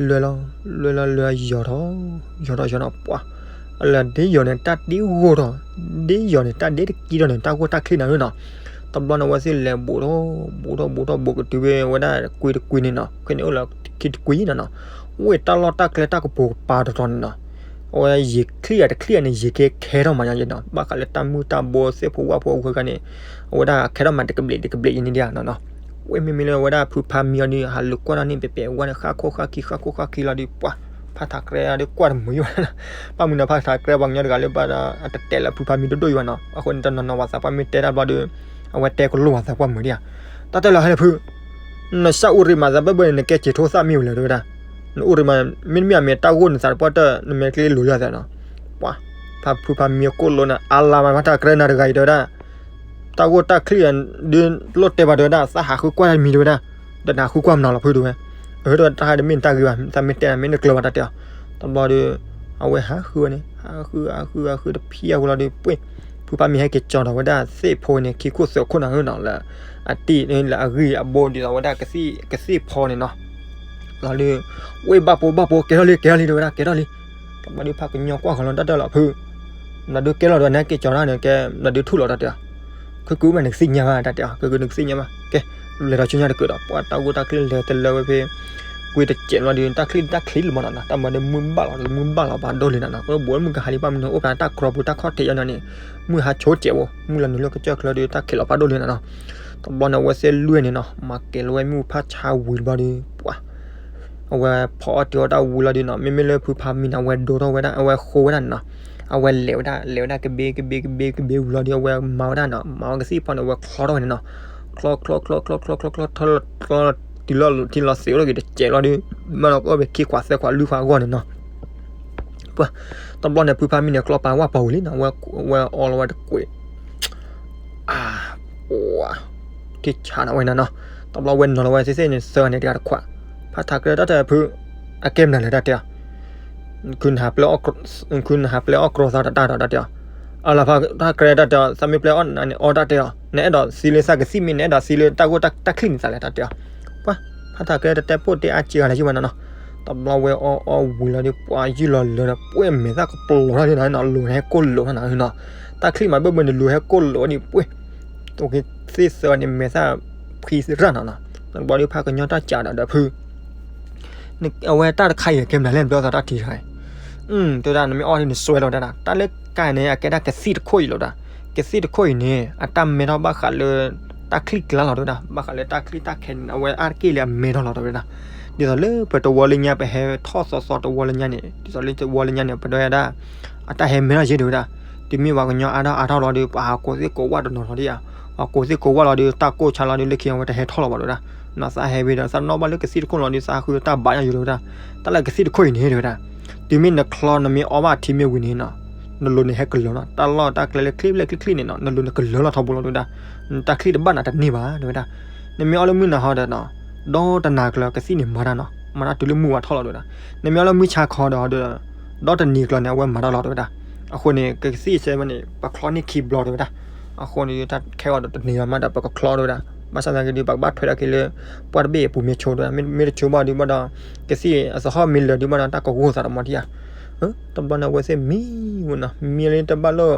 လဲၤလီၤ လဲၤလီၤ လဲၤလီၤ ယီၤထီၣ် ယီၤထီၣ် ယီၤထီၣ် ပှၤ လၢဒ်ယီၤန့ၣ် တၢ်ဒ့ဂီၢ်ထီၣ်, ဒ်ယီၤန့ၣ် တၢ်ဒ့တကံထီၣ်န့ၣ် တၢ်ဂိၢ်တၢ်ချံးနၤဧၢနီၤ. တဘျီန့ၣ် အဝဲသ့ၣ်လဲၤဘူးထီၣ် ဘူးထီၣ် ဘူးထီၣ် ဘူးကတုၤဝဲ အဝဲဒၣ်ကွ့တကွ့န့ၣ်နီၤ, ခဲန့ၣ်အိၣ်လၢခံတကွ့နီၤနီၤ, ဝဲတၢ်လီၢ်တၢ်ကျဲတၢ်ကပိာ်ကပၤတတီၤန့ၣ်နီၤ, အဝဲယံာ်ချံးအတချံးန့ၣ် ယံာ်ကဲခဲထီၣ်မးညါနီၤ, ဘၣ်ဃးလၢတၢ်မုၢ်တၢ်ဘိသ့ၣ်ဖိဝၣ်ဖိအဂုၤအဂၤန့ၣ် အဝဲဒၣ်ခဲထီၣ်မးတကဘျံးတကဘျံးအံၤန့ၣ်ဒံးနီၤနီၤ. ဝဲမ့မ့ၢ်လၢအဝဲဒၣ်ဖုဖါမံအီၤဒုး ဟးလူၤကွၢ်ထီၣ်န့ၣ် ပဲပဲဝဲန့ၣ် ဃၣ်ခိၣ်ဃၣ်ခံ ဃၣ်ခိၣ်ဃၣ်ခံလီၤဒုး ပှၤ ဖးထးကြဲအီၤဒုး ကွၢ်တမုာ်ယိၣ်ဘၣ်, ဘၣ်မနုၤနီၤ ဖးထးကြဲပှၤကညီတဂၤလၢဘၣ်ဒီး အတတဲာ်လၢဖုဖါမံဒိၣ်ဒိၣ်ယိၣ်ဘၣ်နီၤ, အဃိန့ၣ် တနီၤနီၤပှၤသးပှၢ်မ့ၢ်တဲတၢ်ဘျီဒီး အဝဲတဲကလိာ်ပှၤသးပှၢ်မုာ်ဒံးဧါ, တၢ်တဲလီၤဟဲလၢဖု နစၢ်အိၣ်ရ့ၣ်မၤသးဘၢၣ်ဘၢၣ်န့ၣ် နကဲစံးထိသၣ်မ့ၢ်ဝဲလဲၣ် တဲဝဲဒၣ်, နအိၣ်ရ့ၣ်မး မ့တမ့ၢ်အမ့ၢ်တၢ်ဂိၢ်နသးတပှၢ်တၢၢ် နမ့ၢ်ကျ့လိာ်လၢသးနီၤ, ပှၤ ဖးဖုဖါမံအကိၣ်လိနၤ အါလါမး ဖးထးကြဲနၤတဂၤအံၤ တဲဝဲဒၣ်, တၢ်ဂိၢ်တၢ်ချံးဒုး လိၣ်တဲဘၣ် တဲဝဲဒၣ်, သးဟးဃုကွၢ်တမံၤ တဲဝဲဒၣ်, ဒီးနဟးဃုကွၢ်မနုၤလီၤဖု တဲဝဲ, အၢ တဲဝဲ တၢ်ဟဲတမ့ၢ်တၢ်ဂ့ၤဘၣ် သးမ့ၢ်တဲနၤမ့ၢ်နကျၢၤဘၣ် တၢ်တဲအီၤ, တဘျီဒီး အဝဲဟးဃုဝဲန့ၣ် ဟးဃု ဟးဃု ဟးဃုတဖံအဃိလီၤဒီး ပှ့ၢ် ဖုဖါမံဟဲက့ၤကၠီၤဒီးဝဲဒၣ်သ့ၣ်ဖိန့ၣ် ခံခိၣ်သၢခိၣ်နၤဧၢနီၤ လၢ အတံၢ်လၢအဂံၢ်အဘိဒ်သိးဝဲဒၣ်ကသ့ၣ်ဖိန့ၣ်နီၤ, လီၤဒီး ဝဲဘၣ်ပိဘၣ်ပိ ကဲထီၣ်လံ ကဲထီၣ်လံ တဲဝဲဒၣ် ကဲထီၣ်လံ, တဘျီဒီးဖးကညီကွၢ်ဃီၤလီၤ တၢ်တဲလီၤဖု ဘျီဒီးကဲလီၤဒီးနဟဲက့ၤကၠီၤတၢ်န့ၣ် ကဲ ဘျီဒီးထူၣ်လီၤ တၢ်တဲအီၤ, ခုကုမ့ၢ်နကသ့ၣ်ညါဘၣ် တၢ်တဲအီၤ ခုကုနကသ့ၣ်ညါဘၣ် ကဲ လဲၤဒီးဆူညါတကုာ်ဒီး ပှၤတၢ်ဂိၢ်တၢ်ချံးလဲၤတလၢဝဲဖဲ ကွ့တစဲးလီၤဒီး တၢ်ချံးတၢ်ချံးလီၤမးနီၤ တၢ်မၤဒီးမုၢ်ဘၣ်လီၤ မုၢ်ဘၣ်လီၤဘၣ်ဒိၣ်လံနၤနီၤ ကဘိးမုၢ်ကဟးလံ ဘၣ်မနုၤအိၣ်ဖျါတၢ်ကြီပူၤတၢ်ခီၣ်ထံးယါနီၤန့ၣ် မုၢ်ဟါဆိကဲးဝဲ မုၢ်လီၤနုာ်လၢကစၢၢ်ချၢဒီး တၢ်ခံးလီၤဖးဒိၣ်လံနၤနီၤ, တဘျီန့ၣ် အဝဲသ့ၣ်လွံၢ်န့ၣ်နီၤ မၤကဲၤလီၤဝဲမ့ၣ်အူဖးဆါဝံၤတဘျီဒီး ပှၤ အဝဲဖီအီၣ်တ့ၤအီၣ်တၢ်ဝံၤလီၤဒီးနီၤ မ့မ့ၢ်လၢဖုဖါမံန့ၣ် အဝဲဒိထီၣ်ဝဲဒၣ် အဝဲဃိဝဲဒၣ်န့ၣ်နီၤ, အဝဲလဲၤဝဲဒၣ် လဲၤဝဲဒၣ်ကဘ့ကဘ့ကဘ့ကဘ့ဝံၤလီၤဒီး အဝဲမၤဝဲဒၣ်နီၤ မၤဝဲကသံၣ်ဖီန့ၣ် အဝဲချီထီၣ်ဝဲန့ၣ်နီၤ, ချီချီချီချီချီချီချီ တုၤလီၤတုၤလီၤစဲးအိၣ်တဂ့ၤ တစဲးလီၤဒီး မ့ၢ်လီၤကအိၣ်ဖဲခံခွးသၢခွးလွံၢ်ခွးအဂီၢ်န့ၣ်နီၤ ပှၤ တဘျီန့ၣ် ဖုဖါမံန့ၣ် ကျီပာ်ဝၣ်ပီၤဝံၤလံနီၤ ဝဲအီလီၤဝဲတကွံာ် အါ ပှၤ ထံဆးနီၤဝဲန့ၣ်နီၤ, တဘျီဝဲနီၤလီၤဝဲသ့ၣ်သ့ၣ်န့ၣ် သၢဂၤန့ၣ်တဂၤတခွး, ဖးထးကြဲတၢ်တဲဖု အကဲမနုၤလဲၣ်တၢ်တဲအီၤ, ခုနဟးပျဲအီၣ်ကြီသးတၢ်ဒီးတၢ်တဲအီၤ, အလီၤဖးထးကြဲတၢ်တဲအီၤ သးမ့ၢ်ပျဲအီၣ်နၤန့ၣ်အီတၢ်တဲအီၤ, နအဲၣ်ဒိးသံလၢသးကသံၣ်မ့ၢ် နအဲၣ်ဒိးသံလၢတၢ်ဂိၢ်တၢ်ချံးန့ၣ်သးလဲၣ်တၢ်တဲအီၤ, ပှၤ ဖးထးကြဲတတဲပိၢ်တဲအါစှၤဂၤလၢၤဘၣ်နီၤနီၤ, တဘျီဝဲအီအီဝံၤလီၤဒီး ပှၤယုၢ်လီၤလၢာ်ဒီး ပှဲၤမဲာ်သၣ်ကပျီၤထီၣ်ဒ်နၤနီၤ လူၤဟဲကိၢ်လိာ်ထီၣ်နၤနီၤ, တၢ်ချံးမးဘၢၣ်ဘၢၣ်န့ၣ် လူၤဟဲကိၢ်လိာ်ဝဲဒ်ပှဲၤ တက့ၤသ့ၣ်သၢန့ၣ် မဲာ်သၣ်ဖှံရၣ်နီၤနီၤ, တဘျီဒီးဖးကညီတၢ်ကးဒီးဒီးဖု အဝဲတၢ်တခါအံၤကဲမနုၤလဲၣ် နပျဲသးတၢ်ထံတခါအံၤ, တဲဝဲဒၣ် နမ့ၢ်အီၣ်ဒ်နစွဲလီၤတၢ်, တၢ်လၢကါန့ၣ် အကဲဒၣ်ကသံၣ်တခိၣ်အံၤလီၤဒၣ်, ကသံၣ်တခိၣ်အံၤန့ၣ် အတၢ်မဲထီၣ်ဘၣ်ဃးလၢ တၢ်ချံးကျါလီၤတဲဝဲဒၣ်, ဘၣ်ဃးလၢတၢ်ချံးတၢ်ခဲန့ၣ် အဝဲအါတက့ၢ်လၢအမဲထီၣ်လီၤတဲဝဲဒၣ်, ဒ်သိးလၢပတဝီလၢညါ ပဟဲထီၣ်သီသီတဝီလၢညါန့ၣ် ဒ်သိးလၢတဝီလၢညါန့ၣ် ပတဲဝဲဒၣ် အတၢ်ဟဲမဲထီၣ်ယဲၢ်တဲဝဲဒၣ်, တုၤမ့ၢ်ပှၤကညီအါထီၣ်အါထီၣ်လီၤဒီး ပှၤဟးကိးသ့ၣ်ကိးဝၣ်တနီၤထီၣ်ဒံးဧါ, ပှၤကိးသ့ၣ်ကိးဝၣ်လီၤဒီး တၢ်ကိၢ်ဆါလီၤဒီး လၢခံအဝဲတဟဲထီၣ်လီၤဘၣ်တဲဝဲဒၣ်, နီၢ်သးဟဲဝဲဒီးသးနီၣ်ဘၣ်လၢကသံၣ်တခိၣ်လီၤဒီး သးဃုတၢ်ဘးညါယိၤတဲဝဲဒၣ်, တၢ်လၢကသံၣ်တခိၣ်အံၤန့ၣ်တဲဝဲဒၣ်, တုၤမ့ၢ်နချီနမ့ၢ်အီဘၣ်ထံမ့ၢ်ဝံၤန့ၣ်နီၤ, နလိၤန့ၣ်ဟဲကလၢၤနီၤ, တၢ်လီၢ်တၢ်ကျဲလၢချ့ဘျဲၣ်ချ့ချ့န့ၣ်နီၤ နလိၤန့ၣ်ကလၢၤလီၤထီဘိလီၤတဲဝဲဒၣ်, နတၢ်ချံးတဘၣ်နၤတန့ၢ်ဘၣ်တဲဝဲဒၣ်, နမ့ၢ်အီလၢမုၢ်နၤဟီဒီးနီၤ, ဒီတနၤကျၢၤကသံၣ်န့ၣ်မၤတၢ်နီၤ, မၤတၢ်တုၤလၢမုၢ်ဝါထီၣ်လီၤတဲဝဲဒၣ်, နမ့ၢ်အီလၢမုၢ်ဆါခီဒီး ဒီတနံၤကျၢၤန့ၣ် အဝဲမၤတၢ်လီၤတဲဝဲဒၣ်, အဃိန့ၣ် ကသံၣ်ဆဲမ့ၢ်န့ၣ် ပချီန့ၢ်ခံဘျီတဲဝဲဒၣ်, အဃိန့ၣ် တၢ်ခဲအီၤဒီးတန့ၢ်ဘၣ်မးဒီးပကချီတဲဝဲဒၣ်, ဘၣ်ဆၣ်သနာ်က့ဒီး ပကဘၣ်ထွဲဒီးက့ၤလၢ ပှၢ်တဘ့ၣ်အပူၤမ့ၢ်ဆိတဲဝဲဒၣ်, မ့ၢ်တဆိဘၣ်ဒုးဘၣ်ဒီး ကသံၣ်အသဟီၣ်မ့ၢ်လၢာ်ဒုးဘၣ်ဒီး တၢ်ကဂိၢ်သးတမီၤထံဧါ, တဘျီန့ၣ် အဝဲသ့ၣ်မံဝဲနီၤ, မံလၢတဘၣ်လၢ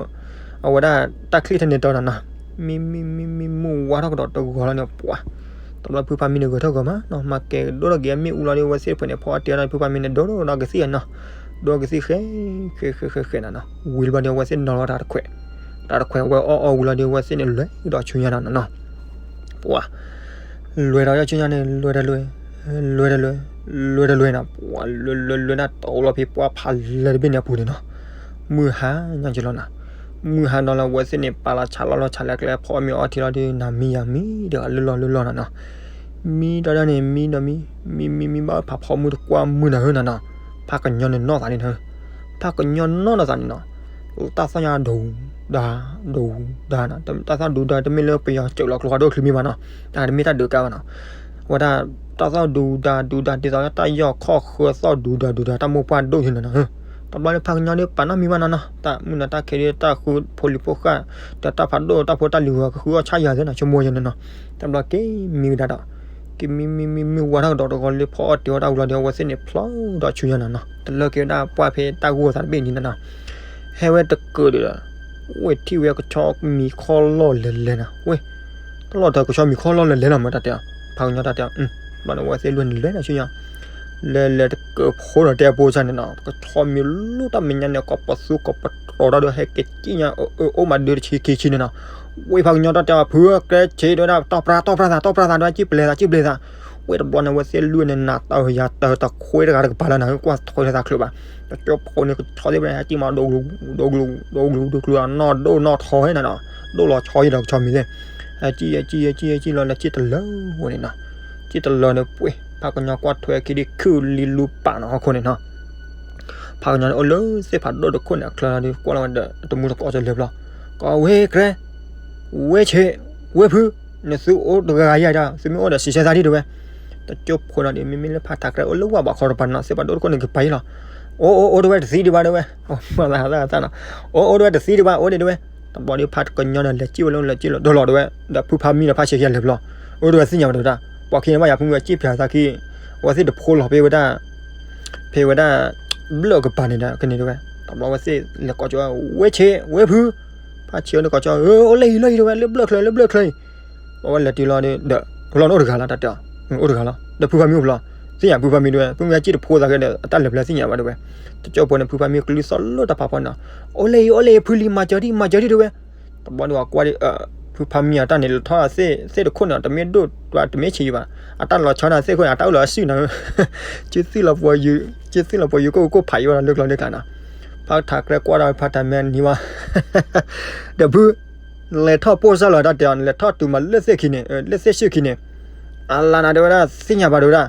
အဝဲဒၣ်တၢ်ချံးထဲန့ၣ်တီနီၤနီၤ, မံမံမံမံမုၢ်ဝါထီၣ်ကဒီးတဂီၤလီၤန့ၣ် ပှၤ တဘျီဖုဖါမံန့ၣ်ဂဲၤထီၣ်ဂီၤမးနီၤ, မၤကဲၤဒိၣ်ထီၣ်က့ၤအမ့ၣ်အူလီၤဒီး အဝဲသ့ၣ်တဖၣ်န့ၣ် ဖီအီၣ်တ့ၢ်အီၣ်ဒီး ဖုဖါမံန့ၣ် ဒိၣ်ထီၣ်ဒီးကသံၣ်နီၤ, ဒိၣ်ကသံၣ်ဃဲ ဃဲဃဲဃဲဃဲနီၤနီၤ, ဝံၤလီၤဘၣ်ဒီး အဝဲသ့ၣ်နီၤလီၤတၢ်တခွဲး, တၢ်တခွဲး အဝဲအီၣ်အီဝံၤလီၤဒီး အဝဲသ့ၣ်န့ၣ် လဲၤဒီးဆူညါနီၤနီၤနီၤ, ပှၤ လဲၤဒီးဆူညါန့ၣ် လဲၤတလဲၤ, လဲၤတလဲၤ, လဲၤတလဲၤနီၤ, ပှၤလဲၤလဲၤလဲၤဒၣ်တီလီၤဖဲပှၢ်ဖးလဲၢ်တဘ့ၣ်န့ၣ်အပူၤန့ၣ်နီၤ, မုၢ်ဟါညါက့ၤလီၤနီၤ, မုၢ်ဟါနီၤလီၤ အဝဲသ့ၣ်န့ၣ် ပာ်လီၤဆးလီၤလီၤဆးလၢကျဲ ဖီအီၣ်မ့ၤအီထံလီၤဒီး နၤမံယၤမံ ဒီးအလုၢ်လီၢ်လုၢ်လီၢ်နီၤနီၤ, မံဒီးဒၣ်န့ၣ် မံဒီးမံ, မံမံမံဘၣ်ဖးဖီမုၢ်တကွၢ်မုၢ်နၤဧၢနီၤနီၤ, ဖးကညီန့ၣ်နီၢ်သးန့ၣ်နီၤ, ဖးကညီနီၢ်နီၢ်သးန့ၣ်နီၤ, တၢ်သီၣ်ညါဒူဒါ ဒူဒါနီၤ, တၢ်သီၣ်ဒူဒါ တမ့ၢ်လၢပယီၤစၢၤလီၤကျိဖးဒိၣ်ချံမံဘၣ်နီၤ, တၢ်တမ့ၢ်တၢ်ဒုးကါဘၣ်နီၤ, အဝဲဒၣ် တၢ်သီၣ်ဒူဒါ ဒူဒါ ဒ်သိးလၢတၢ်ယီၢ်ခီၣ်ဃၢသီၣ်ဒူဒါ ဒူဒါ တၢ်မိၢ်ပှၢ်ဒိၣ်ယဲၢ်နီၤနီၤ, တဘျီလၢဖးကညီဒုးပာ်နီၣ်မံဘၣ်နီၤနီၤ, တၢ်မုၢ်နၤတၢ်ခဲဒုး တၢ်ဃုဖိလံၤဖိဃၢ် ဒီးတၢ်ဖးဒိၣ်တၢ်ဖိတၢ်လံၤဂီၤ ကဃုအီၣ်ဆၣ်ယၤသ့နီၤ ဆိကမိၣ်ယဲၢ်နီၤနီၤ, တဘျီက့ၤမံကဒါဒီး က့ၤမံမံမံမံဝါထီၣ်ကဒီးတဂီၤလၢဖီအီၣ်တ့ၢ်အီၣ်တၢ်ဝံၤလီၤဒီး အဝဲသ့ၣ်န့ၣ်ဖျိဒီးဆူညါနီၤနီၤ, တလၢက့ၤဝဲဒၣ်ပှၢ်ဖဲတၢ်ဂိၢ်သးတဘ့ၣ်န့ၣ်နီၤနီၤ, ဟဲဝဲတကၢၢ်ဒီး ဝဲထံၣ်ဝဲကဆီမံၤခီၣ်လီၢ်လဲၤလဲၤနီၤ, ဝဲ တလီၢ်တၢ်ကဆီမံၤခီၣ်လီၢ်လဲၤလဲၤနီၤ မ့ၢ်တၢ်တဲအီၤ, ဖးကညီတၢ်တဲအီၤ, ဘၣ်န့ၣ် ဝဲသ့ၣ်လွံၢ်န့ၣ် လဲၤနီၤဆူညါ, လဲၤလဲၤတကၢၢ်ဖိနီၤ တဲအဖိစၢ်န့ၣ်နီၤ, ကဆီမံၤလီၢ်တၢ်မဲာ်ညါန့ၣ် ကီၢ်ပသူကီၢ်ပတြီၤတၢ်ဒီး ဟဲက့ၤကံၣ်ညါ အိၣ်မးဒၢတဆံခံဆံန့ၣ်နီၤ, ဝဲဖးကညီတၢ်တဲအီၤ ဖုကဲဆ့ဒဝဲဒၣ် တီၢ်ပြၢ တီၢ်ပြၢသး တီၢ်ပြၢသး ဒွဲကံၣ်ပျဲသး ကံၣ်ပျဲသး, ဝဲတဘျီန့ၣ် ဝဲသ့ၣ်လွံၢ်န့ၣ် နးတၢ်ယၤတၢ်တခွဲတဂၤတကပၤလၢနၤ ကွၢ်ထွဲလၢသးချုးဘၣ်, တကၠိဖိန့ၣ် ကဆီသ့ၣ်ဝဲဒၣ် ဟဲကံၣ်မး ဒိကလူး ဒိကလူး ဒိကလူး ဒိကလူး နီၢ်ဒိၣ်နီၢ်ထီဟဲနၤနီၤ, ဒိၣ်လီၤဆီယံၤဒီးကဆီမံၤသ့ၣ်, ဟဲကံၣ် ဟဲကံၣ် ဟဲကံၣ် ဟဲကံၣ်လီၤ လဲၤကံၣ်တလၢဝဲန့ၣ်နီၤ, ကံၣ်တလၢန့ၣ် ပှ့ၤ ဖးကညီကွၢ်ထွဲခံဒံးခုၣ်လံလူပာ်နီၤ ဟီၣ်ခိၣ်န့ၣ်နီၤ, ဖးကညီန့ၣ် အိၣ်လၢသ့ၣ်ဖးဒိၣ်တခိၣ်န့ၣ် အချၢဒီး ကွၢ်လီၤဝဲဒီး တမူတကိးကၠီလၢပျီ, ကီၢ်ဝဲကရဲ ဝဲဆ့ ဝဲဖု, နသုအိၣ်တဂၤဂၤယၤဒီး သုမ့ၢ်အိၣ်ဒီးစံးဆၢသးဒံးတဝဲ, တကၠိဖိနီၤဒီး မ့မ့ၢ်လၢဖးထးကြဲအိၣ်လၢဝၢ်ဘၣ်ခီတပၤနီၤ သ့ၣ်ဖးဒိၣ်တခိၣ်န့ၣ် ကပၤယံၤလီၤ, အိၣ်အိၣ်အိၣ်တဝဲတသံဒံးဘၣ်တဝဲ, မၤသးသးနီၤ, အိၣ်အိၣ်တဝဲတသံဒံးဘၣ် အိၣ်ဒံးတဝဲ, တဘျီဒီးဖးကညီန့ၣ် လဲၤကံၣ်ဝဲလၢ လဲၤကံၣ်လီၤ ဒိၣ်လီၤတဝဲ, ဒီးဖုဖးမံဒီးဖးဆံးခံဂၤလဲၤပျီ, အိၣ်တဝဲသ့ၣ်ညါဘၣ်တဝဲဒၣ်, ပှၤခံန့ၣ်ဘၣ်ယၤဖုမံဝဲကံၣ်ဖျါသးခံ အဝဲသ့ၣ်တဖိလီၤဖဲဝဲဒၣ် ဖဲဝဲဒၣ် ဘျၢၣ်ကပၤန့ၣ်ဒီး ကန့ၣ်တဝဲ, တဘျီဝဲသ့ၣ်လဲၤကိးကၠီ ဝဲဆ့ ဝဲဖု, ဖးဆံးအီၤန့ၣ်ကိးကၠီ အိၣ်လၢအံၤလၢအံၤတဝဲ လၢဘျၢၣ်ချၢ လၢဘျၢၣ်ချၢအံၤ, ဘၣ်ဝဲလဲၤတုၤလီၤဒီး လီၤန့ၣ်အိၣ်တဂၤလီၤ တၢ်တဲအီၤ, အိၣ်တဂၤလီၤ ဒီးဖုဖးမံအိၣ်ဖျီ, သ့ၣ်ညါဖုဖးမံတဝဲ ဖုမံကံၣ်တဖိသးခဲဒီး အတၢ်လဲၤဖျါသ့ၣ်ညါဘၣ်တဝဲ, တကၠိဖိန့ၣ် ဖုဖးမံကလုၢ်သီၣ်လၢတၢ်ဖးဖီန့ၣ်, အိၣ်လၢအံၤ အိၣ်လၢအံၤ ဖုလံ မၤစၢၤဒံး မၤစၢၤဒံးတဝဲ, တဘျီဒီးကွၢ်ဒီး ဖုဖးမံအတၢ်န့ၣ် လဲၤထီၣ်သ့ၣ်တခိၣ်န့ၣ် တမ့ၢ်ဒိၣ် တမ့ၢ်ဆံးဘၣ်, အတၢ်လီၤဆီန့ၣ်သ့ၣ်ခိၣ်န့ၣ် အတၢ်အိၣ်လီၤအစုၣ်နီၤ, ကၠ့သ့ၣ်လီၤပှီၤယုၤ ကၠ့သ့ၣ်လီၤပှီၤယုၤ ကိၣ်ကိၣ်ဖးယံၤဝဲလၢကျီၤလၢကျါနီၤ, ဖးထးကြဲကွၢ်ဒီးဖးထးမံနံၤဝဲ ဒီးဖု လဲၤထီၣ်ပိၢ်စၢ်လီၤတၢ်တဲအီၤ လဲၤထီၣ်တုၤမးလၢသ့ၣ်ခံန့ၣ် လၢသ့ၣ်ဆံၣ်ခံန့ၣ်, အလါနၤတဲဝဲဒၣ်သ့ၣ်ညါဘၣ်တဲဝဲဒၣ်,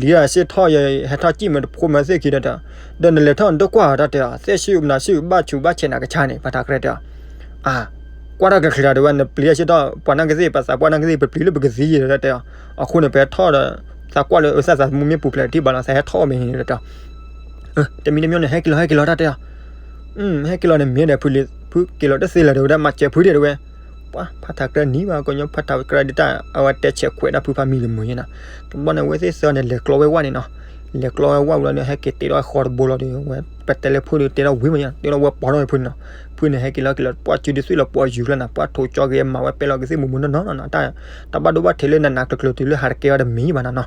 ပျံၤတၢ်စ့ၢ်ထီၣ်ယဟဲထီၣ်ကံၣ်မ့ၢ်တဖိမ့ၢ်သ့ၣ်ခံဒီး, ဒီးနလဲၤထီၣ်နတကွၢ်တၢ်တဲအီၤ သ့ၣ်ဆံၣ်နၤဆံၣ်ဘၣ်ဆူးဘၣ်ဆဲးနၤကဆါန့ၣ် ဖးထးကြဲတဲအီၤ, အါ ကွၢ်တၢ်ကချ့းတၢ်တဲဝဲ နပျံၤတၢ်စ့ၢ်ထီၣ် ပှၤနာ်က့သ့ၣ် ပသးပှၢ်နာ်က့သ့ၣ် ပပျံၤလၢပကသံယံၤတၢ်တဲအီၤ, အဃိန့ၣ် ပဟဲထီၣ်ဒီး သးကွၢ်လၢသးသးသမူမ့ၢ်ပူၤဖျဲးထံၣ်ဘၣ်လီၤ သးဟဲထီၣ်အီၤမ့ၢ်န့ၣ်တဲအီၤ, တမံၤတမံၤန့ၣ် ဟဲက့ၤလီၤ ဟဲက့ၤလီၤတၢ်တဲအီၤ, ဟဲက့ၤလီၤန့ၣ်မ့ၢ်ဒီး ဖုလံ ဖုက့ၤလီၤတသ့လၢၤတဲဝဲဒၣ် မၤစၢၤဖုဒံးတဲဝဲ, ပှၤ ဖးထးကြဲနံၤဘၣ် ကညီဖးထးကြဲဒ်တၢ် အဝဲတဲဆဲးခွဲးဒၣ်ဖုဖးမံလၢမုာ်ယဲနီၤ, တဘျီန့ၣ် ဝဲသ့ၣ်သၢန့ၣ် လဲၤကျီဝဲဝဲန့ၣ်နီၤ, လဲၤကျီဝဲဝဲလီၤန့ၣ် ဟဲက့ၤတ့ထီၣ်ဃီတဘိလီၤဒီး ဝဲပတဲလၢဖုဒီး တဲထီၣ်ဝံၤမးယဲ တဲထီၣ်ဝဲပီထီၣ်ဝဲဖုန့ၣ်နီၤ, ဖုန့ၣ် ဟဲက့ၤလီၤက့ၤလီၤ ပှၤစုဒုးသွံၣ်လီၤပှီၢ်ယုၤကျၢၢ်နီၤ ပှၤထိးကၠီက့ၤမၤဝဲပဲလီၤကသ့ၣ်မူးမူးနီၢ်နီၢ်နီၤ, တၢ် တၢ်ဘၣ်ဒိဘၣ်ထံးလၢနးနးကျၢၤကျၢၤတုၤလၢဟးတကဲအီၤတမံၤဘၣ်နီၤနီၤ,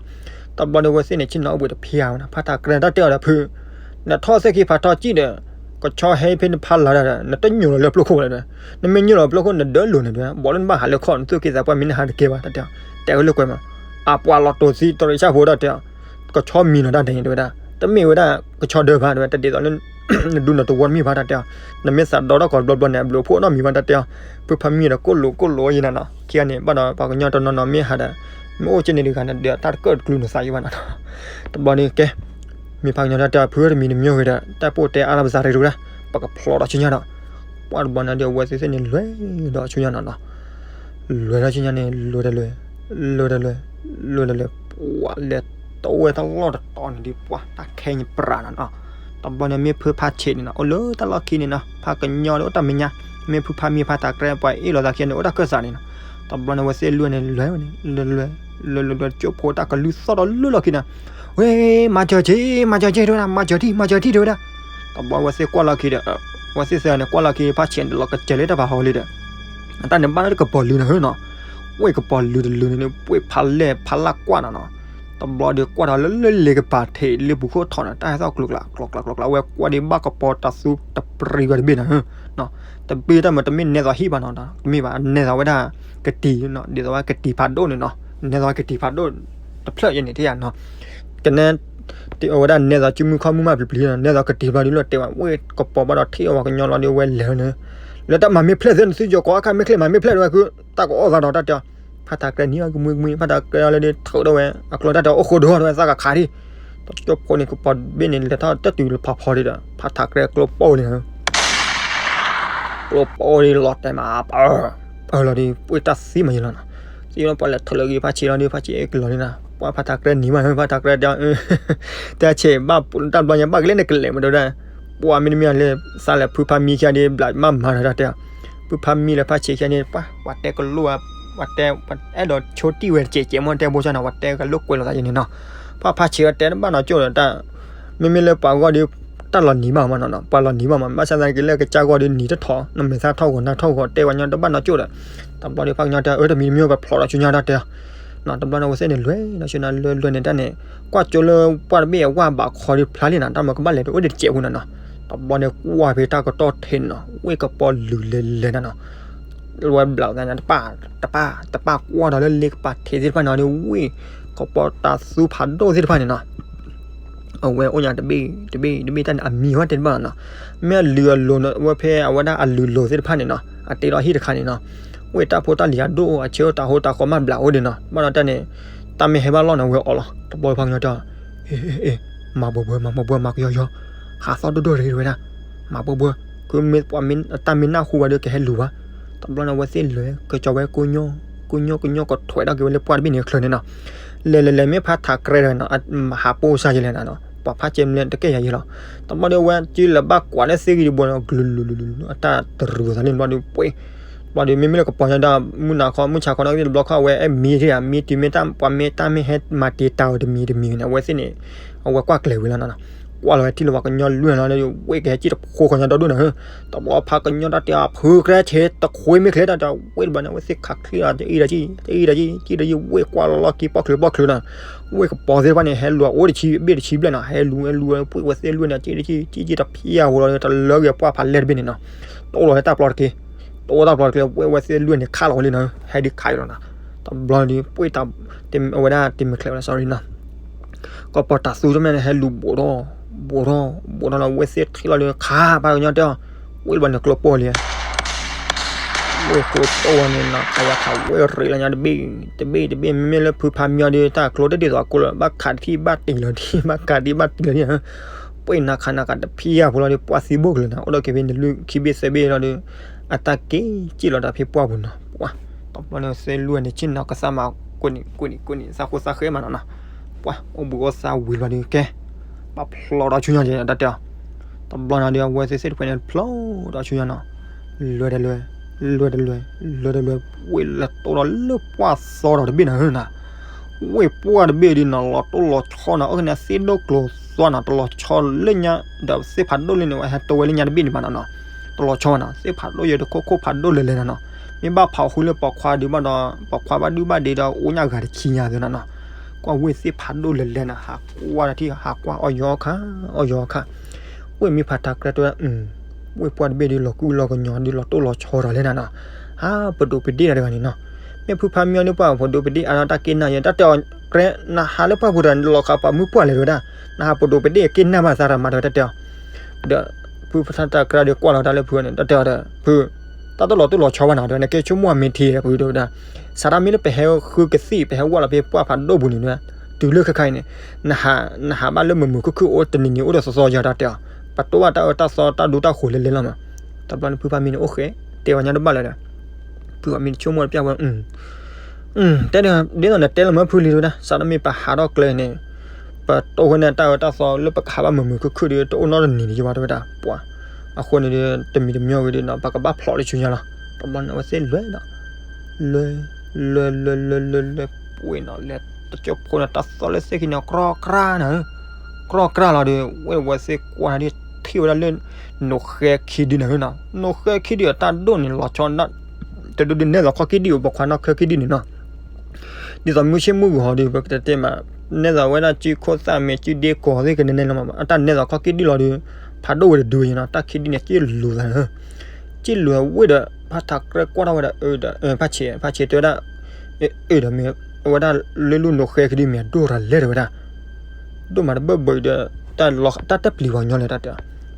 တဘျီဒီးဝဲသ့ၣ်န့ၣ် ဆ့ၣ်နီၤအိၣ်ဘှံးတဖျါဝဲနီၤ ဖးထးကြဲတၢ်တဲအီၤဒီးဖု နထီၣ်သ့ၣ်ခံဖးထီၣ်ကံၣ်ဒီး ကဆီဟဲဖဲနဖးလၢ်ဒီး နတညိၣ်လီၤလၢပျိခိၣ်ဘၣ်လၢၤဒီး, နမ့ၢ်ညိၣ်လီၤပျိခိၣ် နဒၢလိာ်န့ၣ်ဒီး ဘီလၢနဘၣ်ဟးလၢခီၣ် နသူၣ်က့သးပှၢ်မ့ၢ်နဟးတကဲဘၣ်တၢ်တဲအီၤ, တဲဝဲလၢကွဲးမး, အပှၤလီၤတိၤသံတရံးဆၣ်ဖိတၢ်တဲအီၤ, ကဆီမံၤနီၤတၢ်ဒဲးန့ၣ်တဲဝဲဒၣ်, တမ့ၢ်ဝဲဒၣ် ကဆီဒၢဘၣ်တဲဝဲ တဒ်သိးလၢ နဒူနတဝီတမ့ၢ်ဘၣ်တၢ်တဲအီၤ, နမ့ၢ်သးဒီထီၣ်ကီးတဘျီဘျီန့ၣ် အဘျုးအဖှိၣ်နီတမံၤဘၣ်တၢ်တဲအီၤ, ဖုဖးမံဒီးကိၣ်လိာ်ကိၣ်လိာ်ယဲနီၤနီၤ, ခံဂၤန့ၣ် ဘၣ်ဒီးပှၤကညီတနီၤနီၤမ့ၢ်ဟးဒီး မ့ၢ်အိၣ်က့ၤန့ၣ်တဂၤန့ၣ်ဒီး တၢ်တကၢၣ်တကျူၤန့ၣ်သးယံၤဘၣ်နီၤနီၤ, တဘျီန့ၣ်ကဲ မ့ၢ်ဖးကညီတၢ်တဲအီၤ ဖုတမံၤတမံၤဂ့ၤဒီး တၢ်ပိၢ်တဲအါလီၤပသးတရံးတဝဲဒၣ်, ပကဖျိးဒီးဆူညါဒီး, ပှၤတဘျီန့ၣ်ဒီး အဝဲသ့ၣ်သ့ၣ်န့ၣ် လဲၤဒီးဆူညါနီၤနီၤ, လဲၤဒီးဆူညါန့ၣ် လဲၤတလဲၤ, လဲၤတလဲၤ, လဲၤတလဲၤ, ပှၤလဲၤတဝဲတလီၢ်တတီၤန့ၣ်ဒီး ပှၤတၢ်ခဲညါပြးနီၤနီၤ, တဘျီန့ၣ်မ့ၢ်ဖုဖးဆံးန့ၣ်နီၤ အိၣ်လၢတၢ်လီၢ်ခံန့ၣ်နီၤ ဖးကညီဒီးအိၣ်တၢ်မဲာ်ညါ, မ့ၢ်ဖုဖးမံဖးထးကြဲပှၤအ့ၣ်လိာ်သးခံန့ၣ် အိၣ်တၢ်ခၢၣ်စးန့ၣ်နီၤ, တဘျီန့ၣ် အဝဲသ့ၣ်လွံၢ်န့ၣ် လဲၤဝဲန့ၣ် လဲၤလဲၤ, လဲၤလဲၤလဲၤ ကၠိဖိတၢ်ကလုၢ်သီၣ်ဒီးလၢလီၢ်ခံန့ၣ်, ဝဲ မၤစၢၤက့ၤ မၤစၢၤက့ၤတဲဝဲဒၣ် မၤစၢၤထံၣ် မၤစၢၤထံၣ်တဲဝဲဒၣ်, တဘျီဝဲသ့ၣ်ကွၢ်လီၢ်ခံဒီး, ဝဲသ့ၣ်သၢန့ၣ် ကွၢ်လီၢ်ခံ ဖးဆံးန့ၣ် လီၤကစၢၤလၢတၢ်ဖးဟီလံဒီး အတၢ်န့ၣ်ဘၣ်လၢကပီၤလုာ်န့ၣ်နီၤ, ဝဲကပီၤလုာ်တလုာ်န့ၣ် ပှ့ၤဖးလဲၢ်ဖးလၢ်ကွၢ်နီၤနီၤ, တဘျီဒီးကွၢ်ဒီးလၢလၢလ့ကပၤထံးလ့ပူၤခိၣ်ထီၣ်န့ၣ် တၢ်ဟဲသီၣ်ကျိၤကျါကျိၤကျါကျိၤကျါ ဝဲကွၢ်ဒီးဘၣ်ကပီၤတၢ်သူတပရံၤဝဲတဘ့ၣ်နီၤ, တဘ့ၣ်တၢ်မၤတမ့ၢ်နဲသိးဟံၣ်ဘၣ်နီၤ, တမ့ၢ်ဘၣ် နဲသိးဝဲဒၣ်ကတံၤနီၤ, ဒ်သိးဝဲကတံၤဖးဒိၣ်န့ၣ်နီၤ, နဲသိးကတံၤဖးဒိၣ်တဖျၢၣ်ယဲန့ၣ် ထံၣ်ယါနီၤ ကနဲ တဲအီၤဝဲဒၣ်နဲသိးစုမုၢ်ခီၣ်မုၢ်မးပျံၤပျံၤနီၤ, နဲသိးကတံၤဖးဒိၣ်လီၤတဲာ်ဝဲ ဝဲကပီၤဘၣ်ဒီးထံၣ်အီၤပှၤကညီလီၤဒီးဝဲလဲၤန့ၣ်, လၢတၢ်မၤမ့ၢ်ဖျဲၣ်သ့ၣ်နသုယီၤကီးအခါမ့ၢ်ချ့မၤမ့ၢ်ဖျဲၣ်ဒၣ်ဝဲ တၢ်ကအီၣ်သးဒီးတၢ်တဲအီၤ, ဖးထးကြဲနံၤအကမှံကမှံ ဖးထးကြဲအီၤလၢဒ်ထုးဒီးဝဲ အကျိၤတၢ်တဲအီၤအိၣ်ဃိဒိၣ်ဒီးဝဲသးကခးဒံး, တကၠိဖိန့ၣ် ကပီၤဘ့ၣ်န့ၣ် လဲၤထီၣ်တတုၤလၢဖးဖီဒံးဒီး ဖးထးကြဲကျိဖီအီၤန့ၣ် ကျိဖီအီၤဒံးလီၤတဲာ်မး ပၢၢ်လီၤဒံး ပှ့ၤတၢ်သံမးယံၤလီၤနီၤ, သံလီၤပှၤလဲၤထုးလၢဂ့ၤဖးဆံးလီၤဒံး ဖးဆံးအဲၣ်ကလီၤန့ၣ်နီၤ, ပှၤဖးထးကြဲနံၤမး ဖးထးကြဲတဲအီၤ တဲဆဲးဘၣ်တၢ်ဘျီညါဘၣ်ကလဲၣ်န့ၣ်ကလဲၤမးတဲဝဲဒၣ်, ပှၤမ့တမ့ၢ်လၢ သးလဲၤဖုဖးမံခံဂၤဒံး ဘျးမးမၤဒီးတၢ်တဲအီၤ, ဖုဖးမံလၢဖးဆံးခံဂၤန့ၣ် ပှၤ ပှၤတဲကလိၣ် ပှၤတဲ အဲၣ်ဒိးဆိတံၢ်ဝဲတစဲးစဲးမ့ၢ်တဲဘိၣ်ဆၣ်နီၤ ပှၤတဲကလိၣ်ကွဲးလိာ်သးယံၤန့ၣ်နီၤ, ပှၤဖးဆံးအီၤတဲတဘၣ်နီၤကၠိဒီးတၢ်, မ့မ့ၢ်လၢပှၤဂီၢ်ဒီး တၢ်လီၤနံၤဘၣ်မးနီၤနီၤ, ပှၤလီၤနံၤဘၣ်မး, ဘၣ်ဆၣ်သနာ်က့လၢကစၢ်ဂီၢ်ဒီးနံၤတထီၣ်, နမဲာ်သၣ်ထီၣ်ဂီၤနၢ်ထီၣ်ဂီၤ တဲဝဲညီတဘၣ်နီၢ်ကၠိၣ်ဒီး, တဘျီဒီးဖးကညီတဲ အၢ တမံၤတမံၤ ပဖျိးဒီးဆူညါတၢ်တဲ, တဘျီန့ၣ်အဝဲသ့ၣ်န့ၣ် လွဲၢ်ဒီးဆူညါ လွဲၢ်လွဲၢ်န့ၣ်တၢ်န့ၣ်, ကွၢ်ကၠိလၢပှၢ်တဘ့ၣ်အဝၢ်ဘးခီဒီးဖျါလံနီၤ, တၢ်မၤကဘၣ်လဲၤတအိၣ်ဒံးတစဲးဖိနီၤနီၤ, တဘျီန့ၣ်ကွၢ်ဖဲတၢ်ကတီၢ်ထဲန့ၣ်နီၤ, ဝ့ၢ်ကပီၤလုာ်လဲၤလဲၤနီၤနီၤ, ဝဲဘျးသးညါတပၢ် တပၢ် တပၢ်ကွၢ်ဒီးလၢလ့ကပၤထံးသ့ၣ်တဖၣ်န့ၣ်ဒီး ဝ့ၢ်ကပီၤတၤသူဖးဒိၣ်သ့ၣ်တဖၣ်န့ၣ်နီၤ အဝဲအိၣ်ညါတဘ့ၣ်တဘ့ၣ်တဘ့ၣ်တၢ်န့ၣ် အမံၤဝဲတဲတဘၣ်နီၤ, မ့ၢ်အလုၢ်အလိၤနီၤ, ဝဲဖဲအဝဲဒၣ်အလုၢ်လိၤသ့ၣ်တဖၣ်န့ၣ်နီၤ, အတ့လီၤဟံၣ်တခါန့ၣ်နီၤ, ဝ့ၢ်တၢ်ဖိတၢ်လံၤအဒိၣ်အိၣ် အဆၢတၢ်ဟိတၢ်ဃီမးဘျးအိၣ်ဒံးနီၤ, ဘၣ်ဒီးတၢ်န့ၣ်, တၢ်မ့ၢ်ဟဲဘၣ်လီၢ်န့ၣ် အဝဲအီၣ်လီၤ, တဘျီဖးကညီတဲ အ့ အ့ အ့ မၤဘှီဘှီ မၤဘှီဘှီ မၤကယီယီ, ဟးသီၣ်ဒိၣ်ဒိၣ်တဂ့ၤဝဲဒၣ်, မၤဘှီဘှီ, တၢ်မ့ၢ်နၢ်ဟူဝဲဒီးကဟဲလူၤဘၣ်, တဘျီန့ၣ် အဝဲသ့ၣ်လဲၤ ကစီၤဝဲကိညိၣ် ကိညိၣ် ကိညိၣ် ကထွဲးထီၣ်က့ၤဝဲလၢပှၢ်တဘ့ၣ်န့ၣ်အချၢန့ၣ်နီၤ, လဲၤလဲၤလဲၤ မ့ၢ်ဖးထးကြဲဒီးနီၤ, ဟးပိၢ်စၢ်ယဲလဲၣ်နီၤ, ပှၤဖးကဲမလဲၣ်တကဲယၤယဲလီၤ, တဘျီဒီးအဝဲကၠံလၢၤဘၣ်ကွၢ်လၢသ့ၣ်ဂံၢ်တဘိနီၤ, ကလုာ်လုာ်လုာ်လုာ်လုာ် အတၢ်တရူးသးလံတဘျီဒီးပှ့ၤ, တဘျီဒီးမ့မ့ၢ်လၢကပီၤညါဒီး မုၢ်နၤခီ မုၢ်ဆါခီနီၤ တဘျီခီ အဝဲအဲၣ်မံၤတ့ၢ်ဧါ မံၤတုၤမ့ၢ်တၢ် ပှၤမ့ၢ်တၢ်မ့ၢ်ဟဲမၤတ့ၢ်တၢ်ဝဲတမံၤတမံၤန့ၣ် အဝဲသ့ၣ်န့ၣ် အဝဲကွၢ်ကျဲၤဝံၤလီၤနီၤနီၤ, ကွၢ်လီၤဝဲထံၣ်လၢပှၤကညီလွံၢ်လီၤဒီး ဝ့ၢ်ကဟဲကၠံၣ်တခိးခီညါဒီဒိၣ်နီၤ, တဘျီဖးကညီတၢ်တဲအီၤ ဖုကရဲဆ့ တခွ့မ့ၢ်ချ့တၢ်တဲ ဝ့ၢ်တဘျီန့ၣ် အဝဲသ့ၣ်ခးချံလီၤ တအံၤဒီးကံၣ် တအံၤဒီးကံၣ် ကံၣ်ဒီးကံၣ် ဝ့ၢ်ကွၢ်လီၤလီၤက့ၤပီၣ်ချုးပီၣ်ချုးနီၤ, ဝ့ၢ်ကပီၤသ့ၣ်တဖၣ်န့ၣ် ဟဲလူၤအိၣ်တဆံဘ့ၣ်တဆံဘျဲၣ်နီၤ, ဟဲလူၤဟဲလူၤဝဲ ဝ့ၢ်ဝဲသ့ၣ်လွံၢ်န့ၣ် ကံၣ်တကံၣ် ကံၣ်ကံၣ်တဖျၢၣ်ဖိလီၤဒီး တလၢက့ၤပှၢ်ဖးလဲၢ်တဘ့ၣ်န့ၣ်နီၤ, တအိၣ်လီၤလၢတၢ်ပျီတက့ၢ်, တအိၣ်တၢ်ပျီတက့ၢ် ဝ့ၢ်ဝဲသ့ၣ်လွံၢ်န့ၣ် ခးလီၤဝဲလံနီၤ, ဟဲဒုးခးအံၤလီၤနီၤ, တဘျီဒီး ပှ့ၤတၢ် အဝဲဒၣ်တမ့ၢ်ချ့ဝဲဒၣ် sorry နီၤ, ကပီၤတၤသူတမ့ၢ်န့ၣ် ဟဲလူၤဘူးထီၣ် ဘူးထီၣ် ဘူးထီၣ်လီၤ ဝ့ၢ်သ့ၣ်ထံၣ်လီၤဒီး ခးပှၤကညီတဲအီၤ, ဝ့ၢ်တဘျီန့ၣ်ကျိပိၢ်လံ ဝ့ၢ်ကျိပိၢ်ဝဲန့ၣ်နီၤ ခးယၤခးဝ့ၢ်ရ့းလီၤညါတဘ့ၣ် တဘ့ၣ်တဘ့ၣ် မ့မ့ၢ်လၢဖုဖးမံအီၤဒီး တၢ်ကျိတဒ်သိးအကျိလၢ ဘၣ်ခးတထံၣ်ဘၣ်တံၢ်လီၤဒံး ဘၣ်ခးတထံၣ်ဘၣ်တံၢ်လီၤဒံး, ပှ့ၤနၤခးနၤခးတဖံးယၤဖိလီၤဒီး ပှၢ်သံဘိၣ်ကလုာ်နီၤ အိၣ်ဒီးက့ၤဖဲန့ၣ်လွံၢ်ခံဘ့ၣ်သၢဘ့ၣ်လီၤဒီး အတၢ်က့ၤက့ၣ်လီၤတၢ်ဖဲပှၢ်ပူၤနီၤ ပှၤ တဘျီန့ၣ်သ့ၣ်လွံၢ်န့ၣ် ဆ့ၣ်နီၤကသးမး ကိးနံၤ ကိးနံၤ ကိးနံၤ သးဃိသးဃဲမးနီၤနီၤ, ပှၤ အိၣ်ဘှံးအိၣ်သါဝံၤလီၤဒီး ကဲ ဘၣ်ဖျိးဒီးဆူညါက့ၤ တၢ်တဲအီၤ, တဘျီန့ၣ်ဒီး အဝဲသ့ၣ်သ့ၣ်တဖၣ်န့ၣ် ဖျိးဒီးဆူညါနီၤ, လွဲတလွဲ လွဲတလွဲ လွဲတလွဲ ဝ့ၢ်လဲၤတိၢ်ဒီးလၢပှၢ်သီဒီးတဘ့ၣ်နီၤနီၤ, ဝ့ၢ်ပှၢ်တဘ့ၣ်ဒီးနီၤ လီၤတိၢ်လီၤဆီနီၤ အဃိန့ၣ် သ့ၣ်ဒိၣ်ကျိၤသွါနီၤ တလီၤဆီလၢညါဒီး သ့ၣ်ဖးဒိၣ်လၢန့ၣ် ဝဲဟဲတိၢ်ဝဲလၢညါတဘ့ၣ်န့ၣ်ဘၣ်နီၤနီၤ, တလီၤဆီဘၣ်နီၤ သ့ၣ်ဖးဒိၣ်ယဲတခိၣ်ခိၣ်ဖးဒိၣ်လဲၤလဲၤနီၤနီၤ, မ့ၢ်ဘၣ်ဖးဃုလၢပိာ်ခွါဒုးဘၣ်ဒီး ပိာ်ခွါဘၣ်ဒုးဘၣ်ဒ့ဒီး အိၣ်ညၣ်ဂၤတဆံညါသ့နီၤနီၤ, ကွၢ်ဝ့ၢ်သ့ၣ်ဖးဒိၣ်လဲၤလဲၤနီၤ ဟးကွၢ်တထံၣ် ဟးကွၢ်အီၣ်ယီၤခါ အီၣ်ယီၤခါ, ဝ့ၢ်မ့ၢ်ဖးထးကြဲတဲဝဲဒၣ် ဝ့ၢ်ပှၢ်တဘ့ၣ်ဒီး လီၤကူလီၤကညီၤဒီး လီၤတိၢ်လီၤဆီဒီးလဲၣ်နီၤနီၤ, ဟးပဒိးပဒ့ၣ်ဒီးတဂၤန့ၣ်နီၤ, မ့ၢ်ဖုဖးမံအီၤဒီး ပှၤပဒိးပဒ့ၣ်အါဒီးတၢ်က့ၢ်နၢ်ယဲ တၢ်တဲအီၤ ကြဲ နဟးလၢပှၢ်ပူၤဒီး နလီၤဃာ်ပာ်မုၢ်ပှၢ်လဲၣ်တဲဝဲဒၣ်, နဟးပဒိးပဒ့ၣ်က့ၢ်နၢ်ဘၣ်သးတမးတဲဝဲ တၢ်တဲအီၤ, ဒီး ဖုဖးထးကြဲဒီးကွၢ်လီၤတၢ်လၢဖုန့ၣ် တၢ်တဲအီၤဒီး ဖု တၢ်တလီၤတိၢ်လီၤဆီဘၣ်နီၤ တဲဝဲ နကဲဆိကမိၣ်အမ့ၢ်ထံဒီး ဖုတဲဝဲဒၣ်, စးထီၣ်မ့ၢ်လၢပဟဲဃုကသံၣ် ပဟဲဝဲလီၤဖဲပှၢ်ဖးဒိၣ်ပူၤန့ၣ် တုၤလၢခဲခါအံၤန့ၣ် နဟး နဟးဘၣ်လၢမုာ်မုာ်ခုၣ်ခုၣ်အိၣ်တနံၤနံၤအိၣ်ဒီးသီသီယၤတၢ်တဲအီၤ, ပတိၢ်ဘၣ်တၢ်အၢတၢ်သီတၢ်ဒူတၢ်ဃိးလဲၤလဲၤလီၤမး, တဘျီန့ၣ်ဖုဖးမံန့ၣ် အိၣ်ဃဲ တဲဝဲညါတဘၣ်လၢၤဒီး ဖုဖးမံန့ၣ်ဆိကမိၣ်တပျၢ်ဝဲ တဲဒ်သိးနတဲလီၤမၢ်ဖုလံတဲဝဲဒၣ် စးထီၣ်မ့ၢ်ပဟးထီၣ်ကျဲန့ၣ် ပတိၢ်ဝဲန့ၣ်တၢ်အၢတၢ်သီလၢပကဟးဘၣ်မုာ်မုာ်ခုၣ်ခုၣ်ဒီး တအိၣ်နီတနံၤန့ၣ်ယဘၣ်တဲဝဲဒၣ် ပှၤ အဃိန့ၣ်ဒီး တမံၤတမံၤဝံၤဒီးနီၤ ပကဘၣ်ဖျိးလၢဆူညါလီၤ. တဘျီန့ၣ်အဝဲသ့ၣ်လဲၤဒီး လဲၤ လဲၤ လဲၤ လဲၤ လဲၤ ပှ့ၤနီၤ လဲၤတကၠိဖိန့ၣ် တၢ်သီလၢသ့ၣ်ခံန့ၣ် ကြီကြၢ်နီၤဧၢ, ကြီကြၢ်လီၤဒီး ဝဲဝဲသ့ၣ်ကွၢ်ဒ်ထံၣ်ဝဲဒၣ်လၢ နိၣ်ဃဲခံဒုန့ၣ်ဧၢနီၤ, နိၣ်ဃဲခံဒုအတၢ်ဒိၣ်န့ၣ် လီၤဆီ တဒုဒုနဲၣ်သိးခီခံဒု ပခွါနီၣ်ခဲခံဒုန့ၣ်နီၤ ဒ်သိးမုၢ်ဆ့ၣ်မုၢ်ဂီၤဟီဒီး ပကတဲတဲမး နဲၣ်သိးဝဲဒၣ်စုခိၣ်သၣ်မ့ၢ်စုဒ့ကီၤသ့ၣ်ကနဲနဲလီၤမး အတၢ်နဲၣ်သိးခီခံဒုလီၤဒီး ဖးဒိၣ်ဝဲတဒုယဲနီၤ တၢ်ခံဒုန့ၣ် က့ၣ်လူၤသးန့ၣ် က့ၣ်လူၤဝဲဒီး ဖါထးကြဲကွၢ်ထီၣ်ဝဲဒၣ်အၢဒီး ဖါဆံး ဖါဆံးတဲဝဲဒၣ် အၢဒီးမ့ၢ် အဝဲဒၣ်လၢလူၢ်နိၣ်ဃဲခံဒုမ့ၢ်အဒိၣ်တၢ်လဲၣ်တဲဝဲဒၣ် ဒိၣ်မးတဘၢၣ်ဘၢၣ်အံၤဒီး တၢ်တပျံၤပှၤကညီလဲၣ်တၢ်တဲ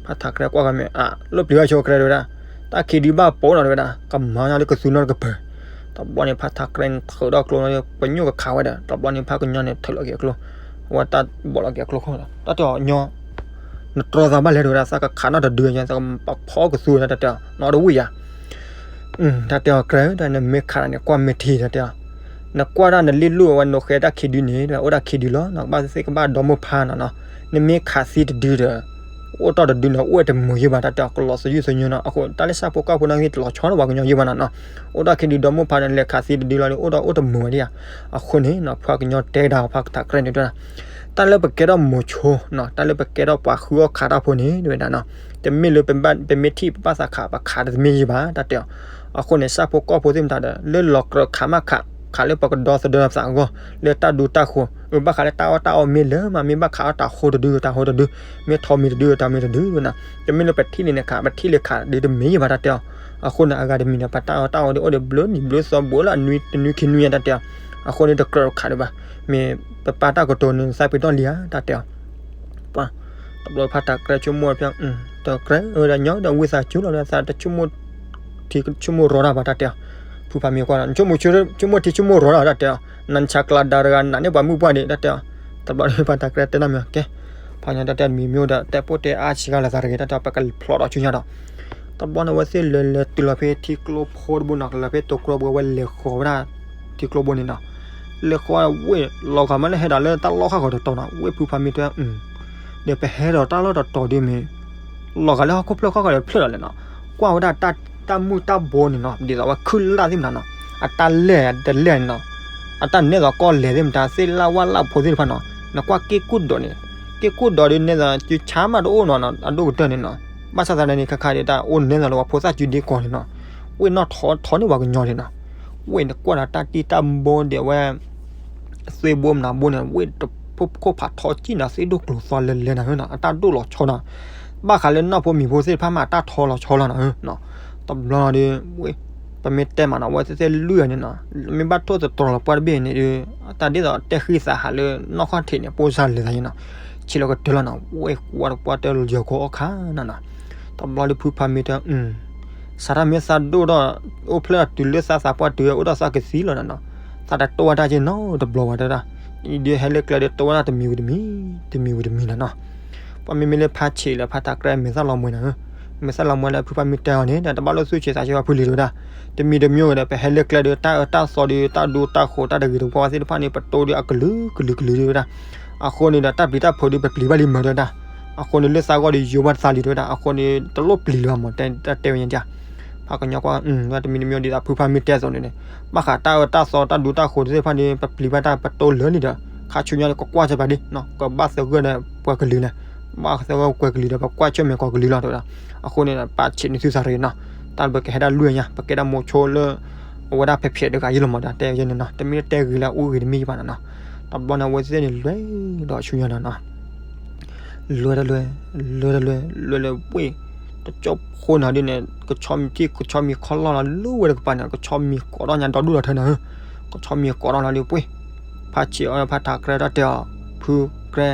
ဖါထးကြဲကွၢ်ဂၤမ့ၢ် အၢ လိၣ်ပျံၤဘၣ်ဆိကြဲတဲဝဲဒၣ် တၢ်ခံဒုဘၣ်ပိာ်နီၤတဲဝဲဒၣ် ကမၤညါလၢကသူနီတကပၤ တဘျီန့ၣ် ဖါထးကြဲန့ၣ်ထုးထီၣ်ကျိလီၤဒီး ပညိၣ်ကခးဝဲဒီး တဘျီန့ၣ် ဖါကညီန့ၣ်ထုးလီၤက့ၤအကျိ အဝဲတၢ်ဘီးလီၤက့ၤအကျိခိၣ်ဒီး တၢ်တဲအီၤညီ နတြီသးဘၣ်လဲၣ်တဲဝဲဒၣ် သးကခးနီၣ်တဒုညါ သးကပာ်ဖီကသူဝဲဒၣ်တၢ်တဲအီၤ နီတဝံၣ်ယါ တၢ်တဲအီၤကြၢး တၢ်နမ့ၢ်ခးတၢ်န့ၣ် ကွၢ်မ့ၢ်ထံတၢ်တဲအီၤ နကွၢ်တၢ်နလ့ၣ်လိၣ်အဝဲနိၣ်ဃဲတၢ်ခံဒုန့ၣ် အိၣ်တၢ်ခံဒုလီၤ နကဘၣ်သ့ၣ်ကဘၣ်ဒီမိၢ်ဖါနီၤနီၤ နမ့ၢ်ခးသံတဒုဒီး အိၣ်တီၢ်တဒုန့ၣ် အိၣ်တမုာ်ယဲၢ်ဘၣ် တၢ်တဲအီၤ ကလီၤသယုၢ်သညိနီၤ အဃိ တၢ်လၢဆၣ်ဖိကီၢ်ဖိန့ၣ်ဂ့ၤ တလီၤဆီလၢပှၤကညီယဲၢ်ဘၣ်နီၤနီၤ အိၣ်တၢ်ခံဒုဒီမိၢ်ဖါန့ၣ် လဲၤခးသံတဒုလီၤဒီး အိၣ်ဒီးအိၣ်တမုာ်ဝဲဒၣ်ယါ အဃိန့ၣ်နီၤ ဖါကညီတဲဒၣ် ဖါထးကြဲန့ၣ်တဲဒၣ် တၢ်လၢပကဲထီၣ်မိၤဆိနီၤ, တၢ်လၢပကဲထီၣ်ပှၤဃုအီၣ်ခးတၢ်ဖိန့ၣ် တဲဝဲဒၣ်နီၤ, တမ့ၢ်လၢပမ့ၢ်ထံၣ်ပဘၣ်သးခး ပခးတမ့ၢ်ယံၤဘၣ် တၢ်တဲအီၤ. အဃိန့ၣ် ဆၣ်ဖိကီၢ်ဖိသ့ၣ်မတၤဒီး လၢလီၤကြၢးခးမးခး, ခးလၢပကဒီသဒၢသးအဂီၢ် လၢတၢ်ဒူတၢ်ဃိၤ, အဘၣ်ဃးလၢတၢ်အီၣ်တၢ်အီမ့ၢ်လၢမး မ့ၢ်ဘၣ်ခးအီၣ်တၢ်ဃိတဒု တၢ်ဃိတဒု, မ့ၢ်ထီမ့ၢ်တဒု တၢ်မ့ၢ်တဒုနီၤ, တမ့ၢ်လၢပထံၣ်လံန့ၣ်ခး ပထံၣ်လံခးဒ်တမ့ၢ်ယံၤဘၣ် တၢ်တဲအီၤ. အဃိန့ၣ် အဂၤတမံၤန့ၣ် ပတၢ်အီၣ်တၢ်အီဒ်အိၣ်ဒီးဘျၢနံၣ်ဘျၢသီဘိလၢအနွံတနွံခံနွံညါ တၢ်တဲအီၤ. အဃိန့ၣ် တကြၢးခးဒံးဘၣ်, မ့ၢ်ပပၢ်တၢ်ကတိၤန့ၣ် သးပ့ၤနီၣ်လံဧါ တၢ်တဲအီၤ. တဘျီဖးထးကြဲဆိကမိၣ်ဖဲ, တကြဲဝဲဒၣ်ညီဒီးဝံသးစူၤလီၤဒီး သးတဆိကမိၣ် ထံဆိကမိၣ်ရီတၢ်ဘၣ် တၢ်တဲအီၤ. ဖုဖးမံၤကွၢ်ဒီး နဆိကမိၣ်ထံဆိကမိၣ်ရီတၢ် တၢ်တဲအီၤ, နဆးကျးဒါတဂၤ နးန့ၢ်ပှၤမုၣ်ပှၢ်ဒံး တၢ်တဲအီၤ. တဘျီဖးထးကြဲတဲနီတမံၤ ကဲ, ဖးညီတၢ်တဲတမံၤမ့ၢ်အိၣ်ဒီး တဲပိၢ်တဲအါဆံးကါလၢသးတဂ့ၤ တၢ်တဲအီၤ, ပကဖျိးဒီးဆူညါဒီး တဘျီန့ၣ် အဝဲသ့ၣ်လဲၤလဲၤတုၤလီၤဖဲထံကျိဖိတဘိနီၤ, ကလဲၤဖဲတိကျိဘိ အဝဲလဲၤဃီၤဝဲဒၣ်ထံကျိဘိန့ၣ်နီၤ. လဲၤဃီၤဝဲ လီၤဂာ်မးလၢဟဲဒၣ်လၢတၢ်လီၢ်ခါဃီတတီၤနီၤ, ဝ့ၢ်ဖုဖးမံၤတဲ ဒီးပဟဲဒီးတၢ်လီၢ်တတီၤဒ်မ့ၢ် လီၤဂာ်လၢဟီၣ်ခိၣ်ဖျၢၣ်ခီဃီဒီးဖျၢၣ်လီၤလဲၣ်နီၤ. ကွၢ်ဝဲဒၣ်တၢ်မုၢ်တၢ်ဘိန့ၣ်နီၤ, ဒ်သိးဝဲခုၣ်လၢ်သ့ၣ်မတၤနီၤ, အတၢ်လဲၢ်တလဲၢ်န့ၣ်နီၤ, အတၢ်နဲသိးကီၢ်လဲၤသ့ၣ်မတၤ သ့ၣ်လၢ်ဝၣ်လၢ်ဖိသ့ၣ်တဖၣ်နီၤ, နကွၢ်က့ၢ်ကူၣ်ဒိးန့ၣ်, က့ၢ်ကူၣ်ဒိးဒ်နဲသိး စုဆါမးတအိၣ်နီၤ, အဒိၣ်ကတၢၢ်န့ၣ်နီၤ. ဘၣ်ဆၣ်သနာ်န့ၣ် ခါခါဒီးတၢ်အိၣ်နဲသိးလၢပှၤဖိသၣ်စုဒ့ကီၢ်န့ၣ်နီၤ, ဝ့ၢ်နီၣ်ထီထီန့ၢ်ပှၤကညီန့ၣ်နီၤ. ဝ့ၢ်နကွၢ်ဒီးတၢ်တံၢ်တၢ်ဘိဒ်ဝဲ သွ့ဘိမနၤဘိန့ၣ် ဝ့ၢ်တဖိခိၣ်ဖးထီကံၣ်နၤ သ့ၣ်ဒိၣ်ကျိၤသီလဲၤလဲၤနၤဧၢနီၤ, အတၢ်ဒိၣ်လီၤဆီနီၤ. ဘၣ်ဃးလၢနီၢ်ဖိမံၤဖိသ့ၣ်တဖၣ်မး အတၢ်ထီလီၤဆီလီၤနီၤဧၢနီၤ. တဘျီဒီး ဝ့ၢ် ပမ့ၢ်တဲမးနီၤ ဝဲသ့ၣ်သ့ၣ်လွံၢ်အံၤန့ၣ်နီၤ, မ့ၢ်ဘၣ်ထိၣ်သတြီၤလီၤပှၢ်တဘ့ၣ်န့ၣ်ဒီး တၢ်ဒ်သိးတဲဃံသးဟးလၢနီၢ်ခီၣ်ထံးန့ၣ် ပိၢ်စၢ်လဲၤသးန့ၣ်နီၤ, ဆံးလီၤကတၢၢ်လီၤနီၤ, ဝ့ၢ်ကွၢ်တကွၢ်တၢ်လၢယီၤခိၣ်အီၣ်ခါနီၤနီၤ. တဘျီဒီးဖုဖးမံၤတဲ စးထီၣ်မ့ၢ်သးဒိၣ်ထီၣ် အိၣ်ဖျဲၣ်တုၤလၢသးသးပှၢ်တုၤအိၣ်ဒီးသးကသံလီၤနီၤနီၤ, သးတတိၢ်ဝဲတၢ်က့နီတဘျီဘၣ်တဲဒၣ်, ဒ်ဟဲလၢကျဲဒီးတိၢ်ဝဲဒၣ်တမံၤဝံၤတမံၤ, တမံၤဝံၤတမံၤနီၤနီၤ. ပှၤမ့မ့ၢ်လၢဖးဆံးလၢဖးထးကြဲမ့ၢ်သၣ်လီၤမွဲနီၤဧၢ, မ့ၢ်သၣ်လီၤမွဲလၢဖုဖးမံၤတဲအီၤန့ၣ် တဘၣ်လိာ်သူၣ်ဆံးသးဆံးဝဲဖုလံၤတဲဝဲဒၣ်, တမံၤတမံၤဂ့ၤဒီး ပဟဲလၢကျဲဒီးတၢ်အၢတၢ်သီဒီး တၢ်ဒူတၢ်ဃိၤတၢ်တဂ့ၤတဝါသ့ၣ်တဖၣ်န့ၣ် ပတိၢ်ဒီးအကလုာ်ကလုာ်ကလုာ်တဲဝဲဒၣ်, အဃိန့ၣ်ဒီး တၢ်ပျံၤတၢ်ဖုးဒီးပပျံၤဘၣ်လံမုာ်တဲဝဲဒၣ်, အဃိန့ၣ်လၢသးဂီၢ်ဒီးယိၤဘၣ်သးလံတဲဝဲဒၣ်, အဃိန့ၣ် တလိၣ်ပျံၤလၢၤဘၣ်မး တၢ်တဲဝဲညါဒၣ်. ပှၤကညီကွၢ် တမံၤတမံၤဒ်သိးဖုဖးမံၤတဲအသိးန့ၣ်န့ၣ်, ဘၣ်ဃးတၢ်အၢတၢ်သီတၢ်ဒူတၢ်ဃိၤသ့ၣ်တဖၣ်န့ၣ် ပပျံၤဘၣ်တၢ်ပတိၢ်လၢာ်လံဒီး ခါဆူညါဒီးကကွၢ်စၢၤပာ်ဒ်နီၤ, ကဘၣ်သဂၢၢ်ဒီးပှၤကလုာ်န့ၣ်, ဘၣ်သဂၢၢ်ပှၤကလုာ်ဒီး ပကွၢ်ဆၢၣ်မဲာ်ကီၢ်ကလုာ်လီၤတဲဝဲဒၣ်. အဃိန့ၣ် ပာ်ဆံးနသုသးရ့နီၤ, တၢ်လၢပကဟဲဒၣ်လွံၢ်ညါ ပကဲဒၣ်မိၤဆိလၢ အဝဲဒၣ်ဖဲးဖဲးတဂၤယံၤလီၤမး တၢ်တဲယဲန့ၣ်နီၤ, တမ့ၢ်တဲဂ့ၤလၢအူဂ့ၤတမ့ၢ်ယဘၣ်နီၤနီၤ. တဘျီန့ၣ် အဝဲသ့ၣ်န့ၣ်လဲၤဒီးဆူညါနီၤနီၤ လဲၤတလဲၤ လဲၤတလဲၤ လဲၤလၢဝ့ၢ် တကၠိဖိနီၤဒ်န့ၣ် ကဆီမံၤထံၣ် ကဆီမံၤခီလီၢ်လီၤ လၢဝဲတကပၤန့ၣ် ကဆီမံၤကိးထီၣ်ညါဒီဒူၣ်ဒီထၢနီၤ, ကဆီမံၤကိးထီၣ်လီၤဒီးပှ့ၢ် ဖးဆံးအီၤဖးထးကြဲတၢ်တဲအီၤ ဖုကြဲ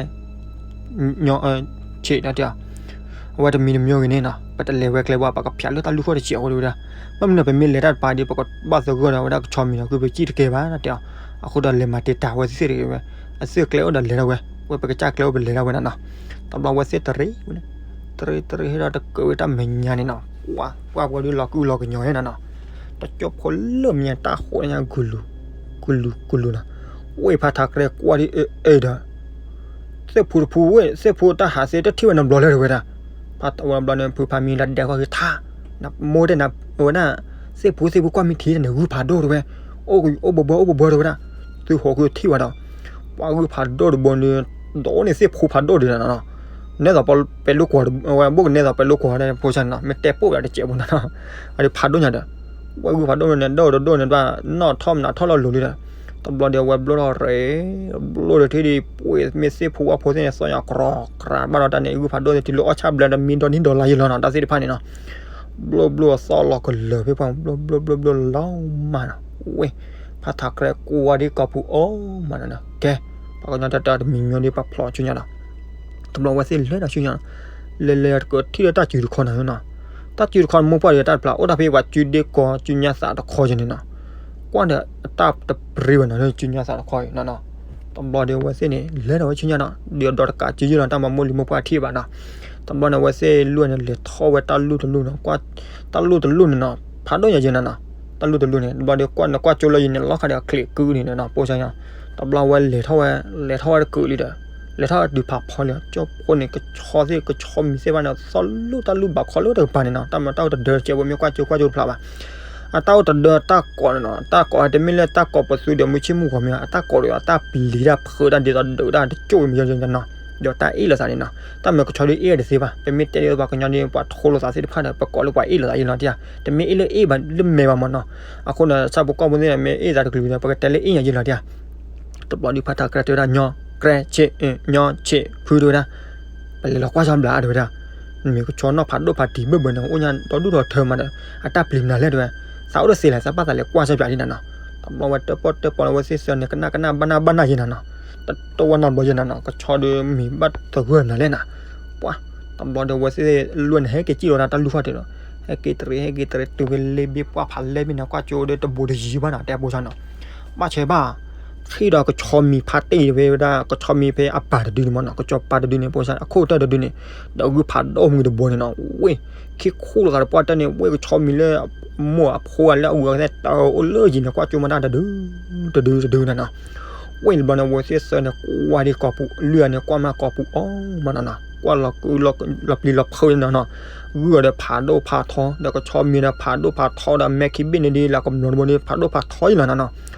ဆံးတၢ်တဲအီၤ အဝဲတမံၤတမံၤဂ့ၤန့ၣ်နီၤ ပတလဲၤဝဲကျဲဘၣ် ပကဖျးလၢတၢ်လူၢ်ခိၣ်တစဲးအဃိတဲဝဲဒၣ်, ဘၣ်မနုၤပမ့ၢ်လဲၤတၢ်တပၤဒီး ပကဘၣ်သဂၢၢ်ဒီးဝဲဒၣ်ကဆီမံၤနီၤ ကပစံၣ်တကဲဘၣ်တၢ်တဲအီၤ, အဃိဒီးလဲၤမၤတ့ၢ်တၢ်ဝဲသ့ၣ်တဂ့ၤဝဲ, အသ့ၣ်ကျဲအိၣ်ဒီးလဲၤထီၣ်ဝဲ, ဝဲပကစၢ်ကျဲအိၣ်ပလဲၤထီၣ်ဝဲနီၤနီၤ. တဘျီဝဲသ့ၣ်တရံးဝဲန့ၣ် တရံးတရံးဟဲဒီးတကးဝဲတၢ်မဲာ်ညါန့ၣ်နီၤ, ကွၢ်ကွၢ်ပှၤဒုးလီၤကုလီၤကညီၤနီၤနီၤ, တကၠိဖိလၢမဲာ်ညါတၢ်ဃိးညါ ကလူၤ ကလူၤနီၤ, ဝ့ၢ်ဖးထးကြဲကွၢ်ဒ်အ့ၣ်ဒီး သ့ၣ်ဖူတဖူဝဲ သ့ၣ်ဖူတၢ်ဟးသ့တထံၣ်ဝဲနီတဘျီလၢၤတဝဲဒၣ်, ဖးတဝဲဘျီန့ၣ် ဖုဖးမံၤလၢဒဲးဃီက့ၤထါ, နမိၢ်တဲနၤဝဲဒၣ် သ့ၣ်ဖူသ့ၣ်ဖူကွၢ်မ့ၢ်ထံးန့ၣ် ဂုၢ်ဖးဒိၣ်တဝဲ, အိၣ်အိၣ်ဘၢဘၢအိၣ်ဘၢဘၢတဝဲဒၣ်, သုဟိးဃုထံၣ်ဝဲဒီး ပှၤဂုၢ်ဖးဒိၣ်တဘိန့ၣ် ဒိၣ်န့ၢ်သ့ၣ်ဖူဖးဒိၣ်ဒံးနီၤနီၤ, နဲသိးပဲၤလိကွီၤဝဲ ဘိၣ်ကနဲသိးပဲၤလိကွီၤဝဲဒၣ်ဖိဆါန့ၣ်နီၤ မ့ၢ်တဲပိာ်ဝဲဒၣ်တစဲးဖိနီၤနီၤ, အဒုးဖးဒိၣ်ညါဒီး ဝဲဂုၢ်ဖးဒိၣ်န့ၣ် ဒိၣ်တဒိၣ်န့ၣ် ဘၣ်နီၣ်ထီၣ်မနုၤထီၣ်လီၤလိၤလံဒီး, တဘျီဒီးအဝဲဘျိထီၣ်ရ့ ဘျိဒီးထံၣ်ဒံးပှ့ၤမ့ၢ်သ့ၣ်ဖူဝါဖိသ့ၣ်န့ၣ် သီၣ်ညါကြီၤကြီၤ ဘၣ်ဒီးတၢ်န့ၣ် ဂုၢ်ဖးဒိၣ်သ့ၣ်တုၤလၢအီၣ်ဆၣ်ဘျဲဒီးမံဒီနံၣ်ဒီလါယံၤလီၤနီၤ တၢ်သ့ၣ်တဖၣ်န့ၣ်နီၤ, ဘျိဘျိအသီၣ်လီၤကလၢာ်ဖဲပှၤ ဘျိဘျိဘျိဘျိလီၤမးနီၤ, ဝဲ ဖးထးကြဲကွၢ်ဒ်ကီၢ်ပူၤအီၤမးနီၤနီၤ, ကဲ ပှၤကညီတၢ်တမံၤမံၤဒ်ပှၤဖျိးဆူညါနီၤ တဘျီဝဲသ့ၣ်လဲၤဒီးဆူညါနီၤ, လဲၤလဲၤကထံၣ်ဒီးတၢ်စုတခီနီၤနီၤ, တၢ်စုတခီန့ၣ် မိၢ်ပှၢ်ဒီးတၢ်တပျၢ် အိၣ်တၢ်ဖဲပှၤစုဒ့ကီၢ်စုညါသးတခီယဲန့ၣ်နီၤ, ကွၢ်ဒီးအတၢ်တပြံဝဲနီၤ စုညါသးတခီအံၤနီၤနီၤ, တဘျီဒီးဝဲသ့ၣ်န့ၣ် လဲၤဒီးဝဲဆူညါနီၤ ဒီးဒီးတကးစုယဲလီၤ တၢ်မၤမိၢ်လံၤမိၢ်ပှၢ်ထံၣ်ဘၣ်နီၤ, တဘျီန့ၣ် ဝဲသ့ၣ်လွံၢ်န့ၣ် လဲၤထီၣ်ဝဲတၢ်လူၢ်တလူၢ်နီၤ, ကွၢ် တၢ်လူၢ်တလူၢ်န့ၣ်နီၤ ဖးဒိၣ်ညါယဲနီၤနီၤ, တၢ်လူၢ်တလူၢ်န့ၣ် တဘျီဒီးကွၢ် နကွၢ်ကၠိလၢယဲန့ၣ် လီၤခါဒီးချံးကုန့ၣ်နီၤ ပိၢ်ဆါညါ, တဘျီဝဲလဲၤထီၣ်ဝဲ လဲၤထီၣ်ဝဲတကုာ်လံဒီး လဲၤထီၣ်ဝဲတုၤဖးဖီလံ ကၠိဖိန့ၣ် ကဆီသ့ၣ် ကဆီမံၤသ့ၣ်တဖၣ်န့ၣ် သီၣ်လူၢ်တၢ်လူၢ်ဘၣ်ခီလၢတကပၤန့ၣ်နီၤ တၢ်မၤတၢ်အိၣ်တဒၢတစဲးဖိ မ့ၢ်ကွၢ်ကၠိကွၢ်ကၠိတဖျးဘၣ်, အတၢ်အိၣ်တဒၢအတၢ်ကိးန့ၣ်နီၤ, တၢ်ကိးတမ့ၢ်လၢတၢ်ကိးပသူဒီးမုၢ်ဆ့ၣ်မုၢ်ဂီၤမ့ၢ် အတၢ်ကိးဒီးအတၢ်ပျံၤတၢ်ဖုးတၢ်ဒ်သိးဒုးတၢ်တကၠိၣ်မ့ၢ်ယဲယဲနီၤ, ဒီးတၢ်အ့ၣ်လိာ်သးန့ၣ်နီၤ, တၢ်မ့ၢ်ကဆီဒုးအ့ၣ်တသ့ဘၣ်, ပမ့ၢ်တဲလၢပှၤကညီဒ်ပှၤထိလိာ်သးသ့ၣ်တဖၣ်ဒီး ပကိးလၢပှၤအ့ၣ်လိာ်သးယဲလီၤတံၢ်ဧါ, တမ့ၢ်အ့ၣ်လၢအ့ၣ်ဘၣ်လၢမဲာ်ဘၣ်မ့ၢ်နီၤ, အဃိန့ၣ် ဆၣ်ဖိကီၢ်ဖိသ့ၣ်န့ၣ် မ့ၢ်အ့ၣ်သးတကလုာ်ဒီး ပကတဲလၢအ့ၣ်ညါယဲလီၤတံၢ်ဧါ, တဘျီဒုးဖါထးကြဲတဲဝဲဒၣ် ညီကြဲဆ့ၣ် ညီဆ့ၣ်ဖုတဲဝဲဒၣ် ပလဲၤလီၤကွၢ်စၢ်ဘျးတဲဝဲဒၣ်, နမ့ၢ်ကဆီနီၣ်ဖးဒိၣ်ဖးတံၤဘၢၣ်ဘၢၣ်န့ၣ် အိၣ်ညါဒီဒူၣ်ဒီထၢမးဒီး အတၢ်ပျံၤနၤလဲၣ်တဲဝဲ, သးအိၣ်တသ့လဲၣ် သးဘၣ်သးလဲၤကွၢ်စၢ်ဘျးဒ်နၤနီၤ, တဘျီဝဲတၢၣ်ပီၣ်တၢၣ်ပီလီၤဝဲသ့ၣ်သၢန့ၣ် ကနၣ်ကနၣ်ဘၣ်နၢ်ဘၣ်နၢ်ယဲနၤနီၤ, တဝဲနီတဘျီယဲနၤနီၤ, ကဆီဒုးမ့ၢ်ဘၣ်သဂၢၢ်နၤလဲၣ်နၤ, ပှၤ တဘျီဒီးဝဲသ့ၣ်လွဲၢ်န့ၣ် ဟဲက့ၤစံၣ်လီၤတၢ်တၢ်လူၢ်ဖီၣ်တ့ၢ်လီၤ, ဟဲက့ၤတရံး ဟဲက့ၤတရံးတုၤဖဲလ့ဘ့ၣ်ပှၢ်ဖးလဲၢ်ဘ့ၣ်န့ၣ် ကွၢ်ကၠိဒီးတဘူးတယံၤဘၣ်နီၤ တဲဖိဆါနီၤ, ဘၣ်ဆၣ်ဘၣ် ထံၣ်ဒီးကဆီမံၤဖးတ့ၢ်ဖဲဝဲဒၣ် ကဆီမံၤဖဲအပၢ်တဒုန့ၣ်မ့ၢ်နီၤ, ကဆီပၢ်တဒုန့ၣ် ဖိဆါအခိၣ်တၢၢ်တဒုန့ၣ်, ဒီးဂုၢ်ဖးဒိၣ်မုၢ်တဘိန့ၣ်နီၤ, ဝ့ၢ် ခံခူၣ်လီၤသးတပှၢ်တၢၢ်န့ၣ် ဝ့ၢ်ကဆီမံၤလၢ မိၢ်အဖိအလၢအဝဲသ့ၣ်တၢ်အိၣ်လၢယံၤန့ၣ် ကွၢ်ကၠိမးတၢ်တဒု တဒုတဒုနၤနီၤ, ဝ့ၢ်တဘျီန့ၣ် ဝဲသ့ၣ်သၢန့ၣ် ကွၢ်ဒ်ကီၢ်ပူၤ လွံၢ်အန့ၣ် ကွၢ်မးကီၢ်ပူၤအီၤမးနီၤနီၤ, ကွၢ်လီၤကု လီၤပျံၤလီၤဖုးနၤနီၤ, ဂုၢ်အီၤဒီးဖးဒိၣ်ဖးထီ ဒီးကဆီမံၤဒီးဖးဒိၣ်ဖးထီဒီး မဲာ်ခံဘ့ၣ်န့ၣ်ဒ်လၢကမျီၤတဘိန့ၣ် ဖးဒိၣ်ဖးထီယလီၤနၤနီၤ,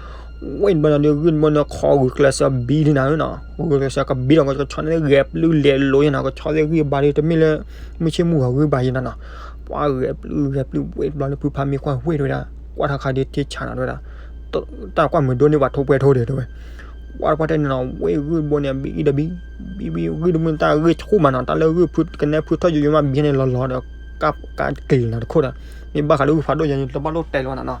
ဝ့ၢ်တဘျီန့ၣ်ဒ် ဂုၢ်တဘိန့ၣ် ခီဂုာ်ကျဲးစၢးဘံဒ်နၤနီၤ, ဂုာ်ကျဲးစၢးကဘံဒီး ကဆီန့ၣ်ဂဲၤပျုၢ်လဲၤလိၤယဲနၤ, ကဆီသ့ၣ်ဂံၢ်ဘါဒ်တမ့ၢ်လၢ မုၢ်ဆ့ၣ်မုၢ်ဂီၤဂံၢ်ဘါယဲနၤနီၤ, ပှၤဂဲၤပျုၢ်ဂဲၤပျုၢ် ဝ့ၢ်တဘျီလၢ ဖုဖးမ့ၢ်ကွၢ်ဝ့ၢ်တဲဝဲဒၣ်, ကွၢ်ထီခါဒ်ထံဆးနီၤတဲဝဲဒၣ်, တၢ်ကွၢ်မုာ်ဒိၣ်န့ၢ်ပှၤထိပှဲၤထိဒီးတဲဝဲ, ပှၤတပှၢ်တၢၢ်န့ၣ်နီၤ ဝ့ၢ်ဂုၢ်တဘိန့ၣ် ဘံအံၤဒီးဘံ, ဘံဘံဂုၢ်တဘိန့ၣ် တၢ်ဂ့ၢ်ဆူၣ်မးနီၤ, တၢ်လၢဂုၢ်ဖုကနဲဖုထီၣ်ယိယိမးဘံန့ၣ်လီၤလီၤဒီး ကၢ်ကၢ်က့ၤလီၤနၤတခိၣ်ဒီး, မ့ၢ်ဘၣ်ဃးလၢဂုၢ်ဖးဒိၣ်ယဲန့ၣ် တဘၣ်လိၣ်တဲလီၤနၤနီၤ,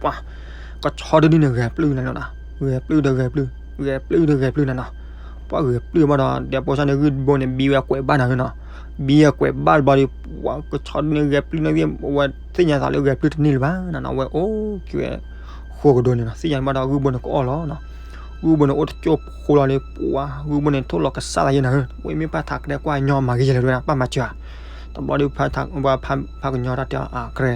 ပှၤ ကဆီတဒုန့ၣ် ဂဲၤပျုၢ်နၤလီၤနၤ, ဂဲၤပျုၢ်ဒီးဂဲၤပျုၢ်, ဂဲၤပျုၢ်ဒီးဂဲၤပျုၢ်နၤနီၤ, ပှၤဂဲၤပျုၢ်ဘၣ်ဒီး ဒီးဖိဆါန့ၣ်ဂုၢ်တဘိန့ၣ် ဘံဝဲကွဲးဘၣ်နၤနီၤ, ဘံဝဲကွဲးဘၣ်တဘျီဒီး ပှၤကဆီတဒုန့ၣ် ဂဲၤပျုၢ်န့ၣ် ဝဲသ့ၣ်ညါသးလၢဂဲၤပျုၢ်တန့ၢ်လၢၤဘၣ်နၤနီၤ, ဝဲအိၣ်က့ၤဝဲ ဃိကဒိန့ၣ်နီၤ, သ့ၣ်ညါဘၣ်ဒီးဂုၢ်တဘိန့ၣ်ကအီၣ်လီၤနီၤ, ဂုၢ်တဘိန့ၣ်အိၣ်တကၠိဖိလီၤဒီး ပှၤဂုၢ်တဘိန့ၣ် ထိၣ်လီၤကစၢ်သးယဲနၤဧၢ, ဝဲမ့ၢ်ပၢ်ထးကဒဲကွၢ်ညီမၤဂ့ၤယဲလၢၤတဲဝဲဒၣ် ပၢ်မၤစၢၤဧါ, တဘျီဒီး ပှၤဖးကညီတၢ်တဲအီၤ အကြဲ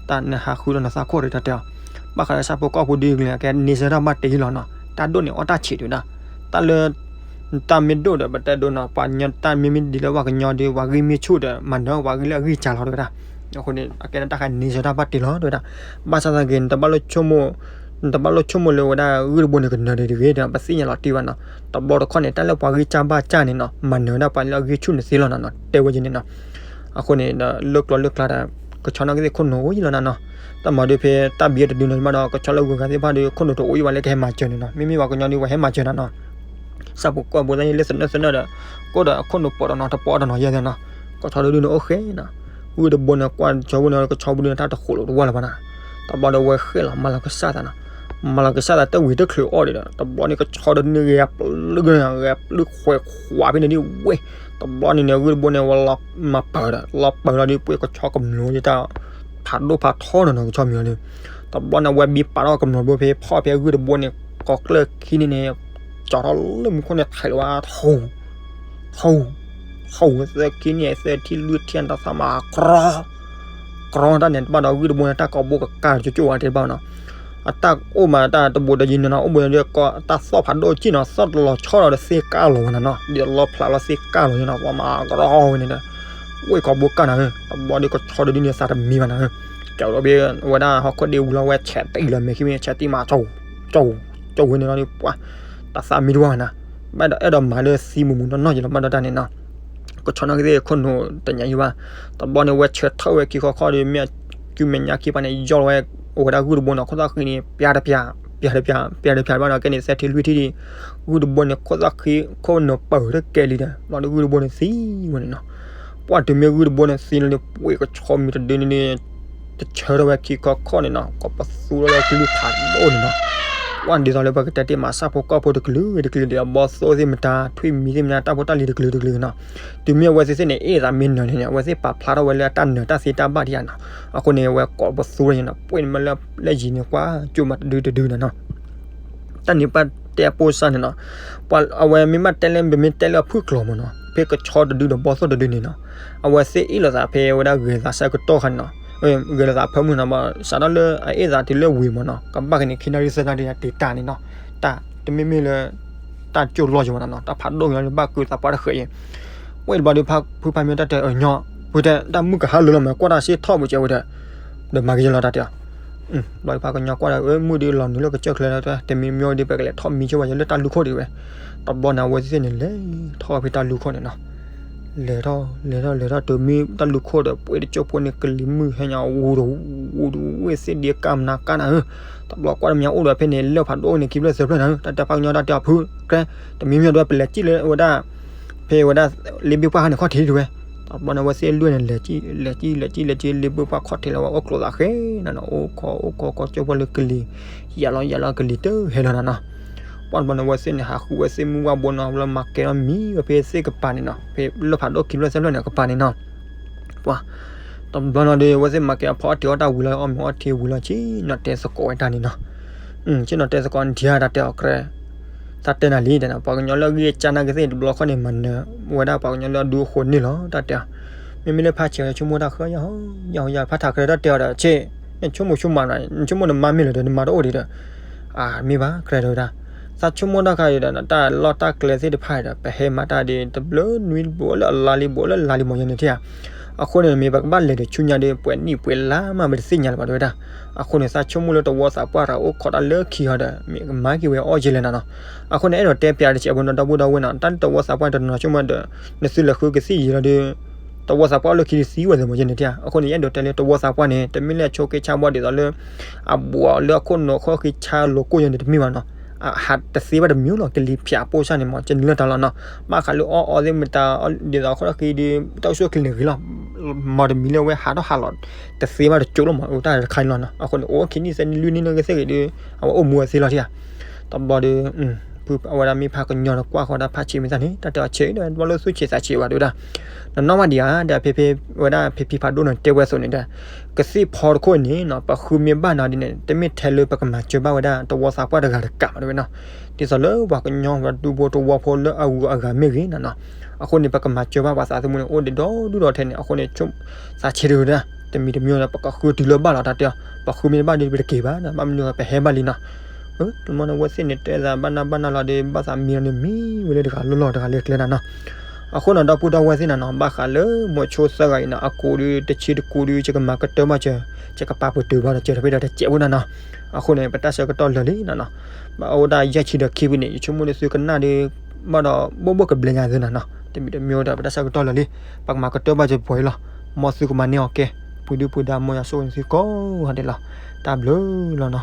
တၢ်နဟးဃုဒီးနသးခိၣ်ဒီးတၢ်တဲအီၤ, ဘၣ်ဃးလၢဆၣ်ဖိကီၢ်ဖိဒ်အံၤကလဲၣ် ကဲန့ဆၢၣ်တၢ်ဘၣ်တ့လီၤနီၤ, တၢ်ဒိၣ်န့ၣ်အီၣ်တၢ်ဆံးတဲဝဲဒၣ်, တၢ်လၢ တၢ်မ့ၢ်ဒိၣ်ဒီး ပတဲဒိနီၤ, ပှၤကညီတၢ်မ့မ့ၢ်ဒ်လၢပှၤကညီဒီး ပှၤဂံၢ်မ့ၢ်ဆူၣ်ဒီး မၤနၢၤပှၤဂံၢ်လၢအဂံၢ်စၢ်လီၤတဲဝဲဒၣ်, အဃိန့ၣ် အကဲန့ၣ်တၢ်ဃးန့ဆၢၣ်တၢ်ဘၣ်တ့လီၤတဲဝဲဒၣ်, ဘၣ်ဆၣ်သနာ်က့ နတဘၣ်လိၣ်ဆိကမိၣ်လၢဝဲဒၣ်ဂုၢ်တဘိန့ၣ်ကနၢၤဒံးတဂ့ၤဒီး ပသ့ၣ်ညါလီၤတံၢ်ဘၣ်နီၤ, တဘျီတခီၣ်န့ၣ် တၢ်လၢပှၤဂံၢ်စၢ်ဘၣ်စၢ်န့ၣ်နီၤ မၤနၢၤဒၣ်ပှၤလၢအဂံၢ်ဆူၣ်န့ၣ်သ့လီၤနီၤ တဲဝဲဒ်န့ၣ်နီၤ, အဃိန့ၣ်ဒီး လၢကျိၤလၢကျါဒီး ကဆီနီၣ်ဂံၢ်သ့ၣ်ခိၣ်နူာ်အိၣ်ယံလီၤနၤနီၤ, တၢ်မၤဒုးဖဲတၢ်ဘံတဒုန့ၣ်မးဒီး ကဆီလၢဂုၤဂၤသ့ၣ်တဖၣ်ဒီး ခိၣ်နူာ်တအိၣ်ယံဘၣ်လၢကဟဲမၤစၢၤန့ၣ်နီၤ, မ့မ့ၢ်ပှၤကညီဒုးပှၤဟဲမၤစၢၤနၤနီၤ ဆၣ်ဖိကီၢ်ဖိသ့ၣ်လၢသနၢၣ်သနၢၣ်ဒီး ကိၣ်ဒီးအခိၣ်နူာ်ပိာ်တနီၤတပိာ်တနီၤယဲၢ်သ့ၣ်နီၤ, ကဆီဒုဒုန့ၣ်အိၣ်ဃဲနီၤ, ဂုၢ်တဘိန့ၣ် ကွၢ်ကဆီဘိန့ၣ် ကဆီဘိန့ၣ်တၢ်တဃိးလိာ်တဝၢ်လၢၤဘၣ်နီၤ, တဘျီဒီးဝဲဃဲလီၤ မၤလီၤကစၢ်သးနီၤ, မၤလီၤကစၢ်သးတဝံၤတချုးအီၣ်ဒံးဒီး တဘျီန့ၣ် ကဆီဒုန့ၣ်ဂဲၤပျုၢ်ဂဲၤပျုၢ်ဃဲးခွးဖဲန့ၣ်ဒ်ဝဲ, တဘျီန့ၣ်န့ၣ် ဂုၢ်တဘိန့ၣ် ဝဲလီၤမၤပၢၤဒီး လီၤပၢၤလီၤဒ်ပှ့ၤကဆီကမျူၤယတၢ် ဖးဒိၣ်ဖးထီနီၤနီၤ ကဆီမံၤလီၤန့ၣ်, တဘျီန့ၣ် ဝဲဘံပာ်ထီၣ်ကမျူၤဘိဖဲဖီၣ်ဖဲဂုၢ်တဘိန့ၣ် ကိးကျၢၢ်ခံန့ၣ်န့ၣ် ကၠီထီၣ်လၢမူခိၣ်န့ၣ် ထဲးလီၤဝဲ ထူ ထူ ထူ သၢခံန့ၣ် သၢထံၣ်လွံၢ်ထံၣ် တၢ်သၣ်မၤကြီ ကြီတၢ်န့ၣ် တဘၣ်ဒီးဂုၢ်တဘိန့ၣ် တၢ်ကိာ်ဘိကကၢ်ကၠိကၠိဝဲတဘၣ်နီၤ, အတၢ်အိၣ်မးတၢ်တဘိတယံၤန့ၣ်နီၤ အိၣ်ဘိန့ၣ်ဒီး တၢ်သီၣ်ဖးဒိၣ်ကံၣ်နီၤ သီၣ်တလီၤဆီဒီးသ့ၣ်ကၢ်လီၤဝဲနီၤနီၤ ဒီးလီၤဖျးလီၤသ့ၣ်ကၢ်လီၤန့ၣ်နီၤ ပှၤမၤကြီဝဲန့ၣ်ဒီး ဝ့ၢ်ကိာ်ဘိကၢ်နၤဧၢ, တဘျီဒီးကဆီတဒုန့ၣ်သးတမံဘၣ်နၤဧၢ, ကၠီဒီးဘ့ၣ်ဝဲဒၣ်ဟီၣ်ခိၣ်ဒ့ဝံၤလီၤဝဲဆဲးတံၢ်လီၤ မဲာ်ခံမ့ၢ်ဆဲးတံၢ်မး ကၠိ ကၠိ ကၠိဝဲန့ၣ်လီၤဒီး ပှၤ တၢ်သးမံတဝၢ်နၤ, ဘၣ်ဒီးအဲၣ်ဒိးမၤလၢသံမူးမူးနီၢ်နီၢ်ယလီၤ ဘၣ်ဒီးတၢ်န့ၣ်နီၤ, ကဆီနီၣ်ဂံၢ်သ့ၣ်ခိၣ်နူာ်တညါယံၤဘၣ်, တဘျီန့ၣ် ဝဲဆၢထၢၣ်ဝဲခံခီခီဒီး မ့ၢ်ကုမဲာ်ညါခံပှၤန့ၣ် ယီၢ်လီၤဝဲ အိၣ်ဝဲဒၣ်ဂုၢ်တဘိန့ၣ် ခိၣ်သၣ်ဃံန့ၣ် ပျါတပျါ ပျါတပျါ ပျါတပျါဘၣ်ဒီး ကဲန့ၣ်သၢထံၣ်လွံၢ်ထံၣ်ဒီး ဂုၢ်တဘိန့ၣ် ခိၣ်သၣ်ဃံခိၣ်နူာ်ပၢၢ်တကဲလံဒီး ဘျီဒီးဂုၢ်တဘိန့ၣ် သံဝဲန့ၣ်နီၤ, ပှၤတုၤမ့ၢ်ဂုၢ်တဘိန့ၣ်သံလီၤဒီး ပှ့ၤကဆီမံၤတဒုန့ၣ်န့ၣ် တဆၢထီၣ်ဝဲခံခီခီန့ၣ်နီၤ ကိးပသူထီၣ်ဝဲကလုၢ်ဖးဒိၣ်န့ၣ်နီၤ, ပှၤဒ်သိးလၢပကတဲတ့ၢ်မး ဆၣ်ဖိကီၢ်ဖိတကလုာ်တကလုာ်ဒီး အဘီသိၣ်သ့ၣ်မတၤ ထွံၣ်မံၤသ့ၣ်မတၤ တၢ်ဖိတၢ်လံၤတကလုာ်တကလုာ်နီၤ, တုၤမ့ၢ်အဝဲသ့ၣ်သ့ၣ်န့ၣ် အ့ၣ်သးမ့ၢ်နၢၤန့ၣ်န့ၣ် အဝဲသ့ၣ်ပာ်ဖျါထီၣ်ဝဲလၢအတၢ်နၢၤတၢ်သ့တၢ်ဘၣ်ဒံးဧါနီၤ, အဃိန့ၣ် အဝဲကိးပသူထီၣ်န့ၣ်နီၤ ပှ့ၤန့ၣ်မ့ၢ်လၢ လၢယံၤန့ၣ်ကွၢ်ကၠိမးတဒုတဒုန့ၣ်နီၤ တၢ်န့ၣ်ပှၤတဲအပိၢ်စၢ်န့ၣ်နီၤ, ပှၤအဝဲမ့ၢ်ဘၣ်တဲလၢ ပမ့ၢ်တဲလၢအဖုၣ်ကျိၤမ့ၢ်နီၤ ဖဲကဆီတဒုဒီးဘီသိၣ်တဒုန့ၣ်နီၤ, အဝဲသ့ၣ်အ့ၣ်လိာ်သးဖဲဝဲဒၣ်ဂဲၤသးဆၢကတီၢ်ခါန့ၣ်နီၤ, ဂဲၤလိာ်သးဖၢမုၢ်နီၤ ဘၣ်စးထီၣ်လၢအအ့ၣ်သးတုၤလၢဝံၤမ့ၢ်နီၤ ကဘၣ်ကန့ၣ် ခံနၣ်ရံၣ်သၢနၣ်ရံၣ်တ့တၢ်န့ၣ်နီၤ, တၢ်တမ့မ့ၢ်လၢ တၢ်ကၠိၣ်လီၢ်ယံၤမ့ၢ်နီၤ တၢ်ဖးဒိၣ်က့ၤလီၤ ဘၣ်ကုးသးပှၢ်တဃဲးအံၤ, ဝဲတဘျီဒီး ဖုဖးမ့ၢ်တၢ်တဲအၢညီ ဖုတဲ တၢ်မုၢ်ကဟါလၢာ်လီၤမး ကွၢ်တၢ်စ့ၢ်ထီၣ်ပူၤကဲဝဲဒီး ဒီးမၤက့ၤယလီၤတၢ်တဲအီၤ ဘျီဒီးပှၤကညီကွၢ်ဒီး အၢ မုၢ်ဒုးလီၤနုာ်လၢကစၢၢ်ချၢလီၤ, တမံၤမံၤဒီး ပကလဲၤထီၣ်မံဆိဝဲယလၢတၢ်လူၢ်ခိၣ်ဒံးဝဲ. တဘျီန့ၣ် အဝဲသ့ၣ်န့ၣ် လဲၤထီၣ်ဖဲတၢ်လူၢ်ခိၣ်န့ၣ်နီၤ. လဲၤထီၣ် လဲၤထီၣ် လဲၤထီၣ်တုၤမ့ၢ်တၢ်လူၢ်ခိၣ်ဒီး ပှဲၤတကၠိဖိန့ၣ် ကလံၤမုၢ်ဟဲညါ ဝူၤဒီး ဝူၤဒီး ဝ့ၢ်သ့ၣ်ဒ့ကၢ်မနၤကၢ်နၤဧၢ. တဘျီကွၢ်တမံၤအိၣ်ဒီးဖဲန့ၣ် လၢၢ်ဖးဒိၣ်န့ၣ် ခံဖျၢၣ်သၢဖျၢၣ်နၤဧၢ. တၢ်တဲပှၤကညီတၢ်တဲအီၤ ဖု ကြဲ တမံၤမံၤဒီး ပလဲၤစံၣ်လၢဝဲဒၣ် ဖဲဝဲဒၣ် လ့ဘ့ၣ်ပှၢ်ခါန့ၣ် ခီၣ်ထံးဒံးဝဲ. တဘျီန့ၣ် အဝဲသ့ၣ်လွံၢ်န့ၣ် လဲၤစံၣ် လဲၤစံၣ် လဲၤစံၣ် လဲၤစံၣ် လ့ဘ့ၣ်ပှၢ်ခီၣ်ထံးလီၤဝဲ အိၣ်ကျိၤသးဃဲနၤနီၤ, အိၣ်ခိး အိၣ်ခိး ကီၢ်ကၠိဖိလၢကလံၤ ယၤလီၤ ယၤလီၤ ကလံၤတဟဲလီၤနၤနီၤ. ပှၢ်တဘျီန့ၣ် အဝဲသ့ၣ်န့ၣ် ဟးဃုဝဲသ့ၣ်မုၢ်ဝၣ်ဘိနီၤ လၢမၤကဲထီၣ်မံဝဲဖဲသ့ၣ်ကပၤန့ၣ်နီၤ, ဖဲလၢၢ်ဖးဒိၣ်ခံဖျၢၣ်သၢဖျၢၣ်န့ၣ် ကပၤန့ၣ်နီၤ. ပှၢ် တဘျီနီၤဒီး အဝဲသ့ၣ်မၤကဲအဖီအီၣ်တ့ၤအီၣ်တၢ်ဝံၤလီၤ အီၣ်မ့ၤအီထံဝံၤလီၤ ဆ့ၣ်နီၤတဲသကိးဝဲတၢ်န့ၣ်နီၤ. ဆ့ၣ်နီၤတဲသကိး နထံၣ်ဧါ တၢ်တဲအီၤကြဲ သးတဲနၤလံ တဲနီၤ, ပှၤကညီလၢအဂံၢ်အစၢ်နာ်က့သ့ၣ် တဘျီခီၣ်န့ၣ် မၤနၢၤဝဲဒၣ်ပှၤကညီလၢအဒူအဃိန့ၣ်လီၤ တၢ်တဲအီၤ. မ့မ့ၢ်လၢဖးဆံးအီၤ ဆိကမိၣ်တၢ်ဃၢယဟီ ယဟီယၤ ဖးထးကြဲတၢ်တဲအီၤဒီး ဆ့ၣ် နဆိကမိၣ်ဆိကမးနီၤ နဆိကမိၣ်နမါမ့ၢ်လၢၤဒီး နမၤတအိၣ်ဒံးဒီး အမ့ၢ်ဘၣ် ကြဲတဲဝဲဒၣ်. သးဆိကမိၣ်တၢ်ခါဒီး တၢ်လီၢ်တၢ်ကျဲသ့ၣ်တဖၣ်ဒီး ပဟဲမၤတၢ်ဒ်တဘျီနွံဘိလၢအလါလံ ဘိလၢအလါလံမ့ၢ်ယဲန့ၣ်ထံၣ်ဧါ. အဃိန့ၣ် မ့ၢ်ပကဘၣ်လဲၤဒီးဆူညါဒီး ပှဲၤနံၣ်ပှဲၤလါမး ပတသ့ၣ်ညါလၢၤဘၣ်တဲဝဲဒၣ်. အဃိန့ၣ် သးဆိကမိၣ်လၢတဝီသးပှၢ်တဂၤအိၣ်ခိးတၢ်လၢခံဟီဒီး မ့ၢ်ကမၤက့ၤဝဲအီၣ်ယဲလဲၣ်နၤနီၤ. အဃိန့ၣ် အဲၣ်ဒိးတဲပျးတစဲးဖိနီၤ ဒီပုၢ်ဒီဝဲၢ်နီၤ တၢ်လၢတဝီသးပှၢ်တနီၤဆိကမိၣ်ဒီး နသုလဲၤဃုကသံၣ်ယံၤလီၤဒီး တဝီသးပှၢ်အိၣ်လၢခံဒုးသံဝဲသ့ၣ်မ့ၢ်ယဲန့ၣ်ထံၣ်ဧါ. အဃိန့ၣ် ယအဲၣ်ဒိးတဲလၢတဝီသးပှၢ်န့ၣ် တမ့ၢ်လၢအဆိက့ဆါဘီဒ်သိးလၢ အဘူးအီၤလၢအခိၣ်နူာ်ခိၣ်ဃံဆါလိၤကိၢ်ယဲန့ၣ်တမ့ၢ်ဘၣ်နီၤ. အဟးတသ့ဘၣ်တမံၤလီၤ ကလံၤဖၠးပိၢ်ဆၣ်န့ၣ်မ့ၢ် ကနုာ်လၢတၢ်လီၤနီၤ. ဘၣ်ဃးလၢအီၣ်အီသ့ၣ်မတၤ ဒ်သိးခိၣ်ဃံဒီး တၢ်အိၣ်ဆူၣ်အိၣ်ချ့န့ၣ်ဂ့ၤလီၤ. မ့ၢ်တမံၤလၢအဝဲဟးထီၣ်ဟးလီၤ တသ့ဘၣ်တကၠိလီၤမ့ၢ် အိၣ်တၢ်တခါန့ၣ်လီၤနီၤ. အဃိန့ၣ် အိၣ်ခံနံၣ်သၢနံၣ်လွံၢ်နံၣ်နာ်က့သ့ၣ်ဂ့ၤဒီး အဝဲအိၣ်မူဝဲသ့လီၤထံၣ်ဧါ. တဘျီဒီး ဖုအဝဲဒၣ်မ့ၢ်ဖးကညီဒီးကွၢ်ဃီၤဒၣ်ဖးဆံးမ့ၢ်သးန့ၣ် တၢ်တဲအီၤဆံးဒီး တဘျီလၢသူၣ်ဆံးသးဆံးဘၣ်တဲဝဲဒၣ်. နနီၣ်ဘၣ်ဒံးဧါ ဒီးဖဲဖဲဝဲဒၣ်ဖံဖံဖးဒိၣ်န့ၣ်တဲဝဲအသိးန့ၣ်ဒီး ကသ့ၣ်ဖီတခိၣ်န့ၣ်နီၤ ပဃုမ့ၢ်ဘၣ်နီၤဒ်န့ၣ် တမ့ၢ်ထဲလၢပကမၤစၢၤဘၣ်ဝဲဒၣ်တဝီသးပှၢ်တဂၤတကးဘၣ်တဲဝဲနီၤ. ဒ်သိးလၢပှၤကညီပှၤဒူဖိတဝီဖိလၢအဂုၤအဂၤမ့ၢ်ဂ့ၤနီၤနီၤ အဃိန့ၣ် ပကမၤစၢၤဘၣ်ပှၤသးသမူန့ၣ် အိၣ်ဒံးဒီဒူၣ်ဒီထၢန့ၣ် အဃိန့ၣ် သးဆံးတဂ့ၤဒၣ် တမံၤတမံၤဒီး ပကဃုတုၤလၢဘၣ်လီၤတၢ်တဲအီၤ ပဃုမ့ၢ်တဘၣ်ဒီး ပတက့ၤဘၣ်နီၤ ဘၣ်မနုၤပဟဲဘၣ်လံနီၤ. တမီန့ၣ် အဝဲသ့ၣ်န့ၣ်တဲသးဘၣ်နၢ်ဘၣ်နၢ်လီၤဒီး ဘၣ်သးမံလီၤန့ၣ် မံဝဲလၢတဂၤလီၢ်လီၢ်တဂၤလၢကျဲနၤနီၤ. အဃိန့ၣ် ဒီပုၢ်ဒီဝဲၢ်သ့ၣ်နၤနီၤ ဘၣ်ဃးလၢမိၤဆိသၢဂၤအံၤနီၤ အကူးဒီး တဆံတကူးဒီး ယကမၤကတၢၢ်ဘၣ်စၢၤ ယကပာ်ပတုာ်ဘၣ်ဒီး စၢၤဒီးဖဲဒီးတစဲးဖိနၤနီၤ. အဃိန့ၣ် ပတၢ်ဆၢကတီၢ်လၢာ်လံနၤနီၤ ဘၣ်အိၣ်ဒၣ်ယဲၢ်ဆံဒီးခံဖုန့ၣ် ယဆိကမိၣ်လၢသုကနၣ်ဒီး ဘၣ်ဒီးဘိၣ်ဘိၣ်ကဘျဲညါသုနၤနီၤ တမံၤတမံၤဒီး ပတၢ်ဆၢကတီၢ်လၢာ်လံ ပကမၤကတၢၢ်ဘၣ်စၢၤပှဲၤအံၤလီၤ. မ်သုကမၤန့ၢ်အီၤကဲ ပှၤဒုၣ်ပှၤဒါ မ်ယွၤဆိၣ်ဂ့ၤနသုကိးဂၤဒဲးလီၤ. တၢ်ဘျုးလီၤနီၤ.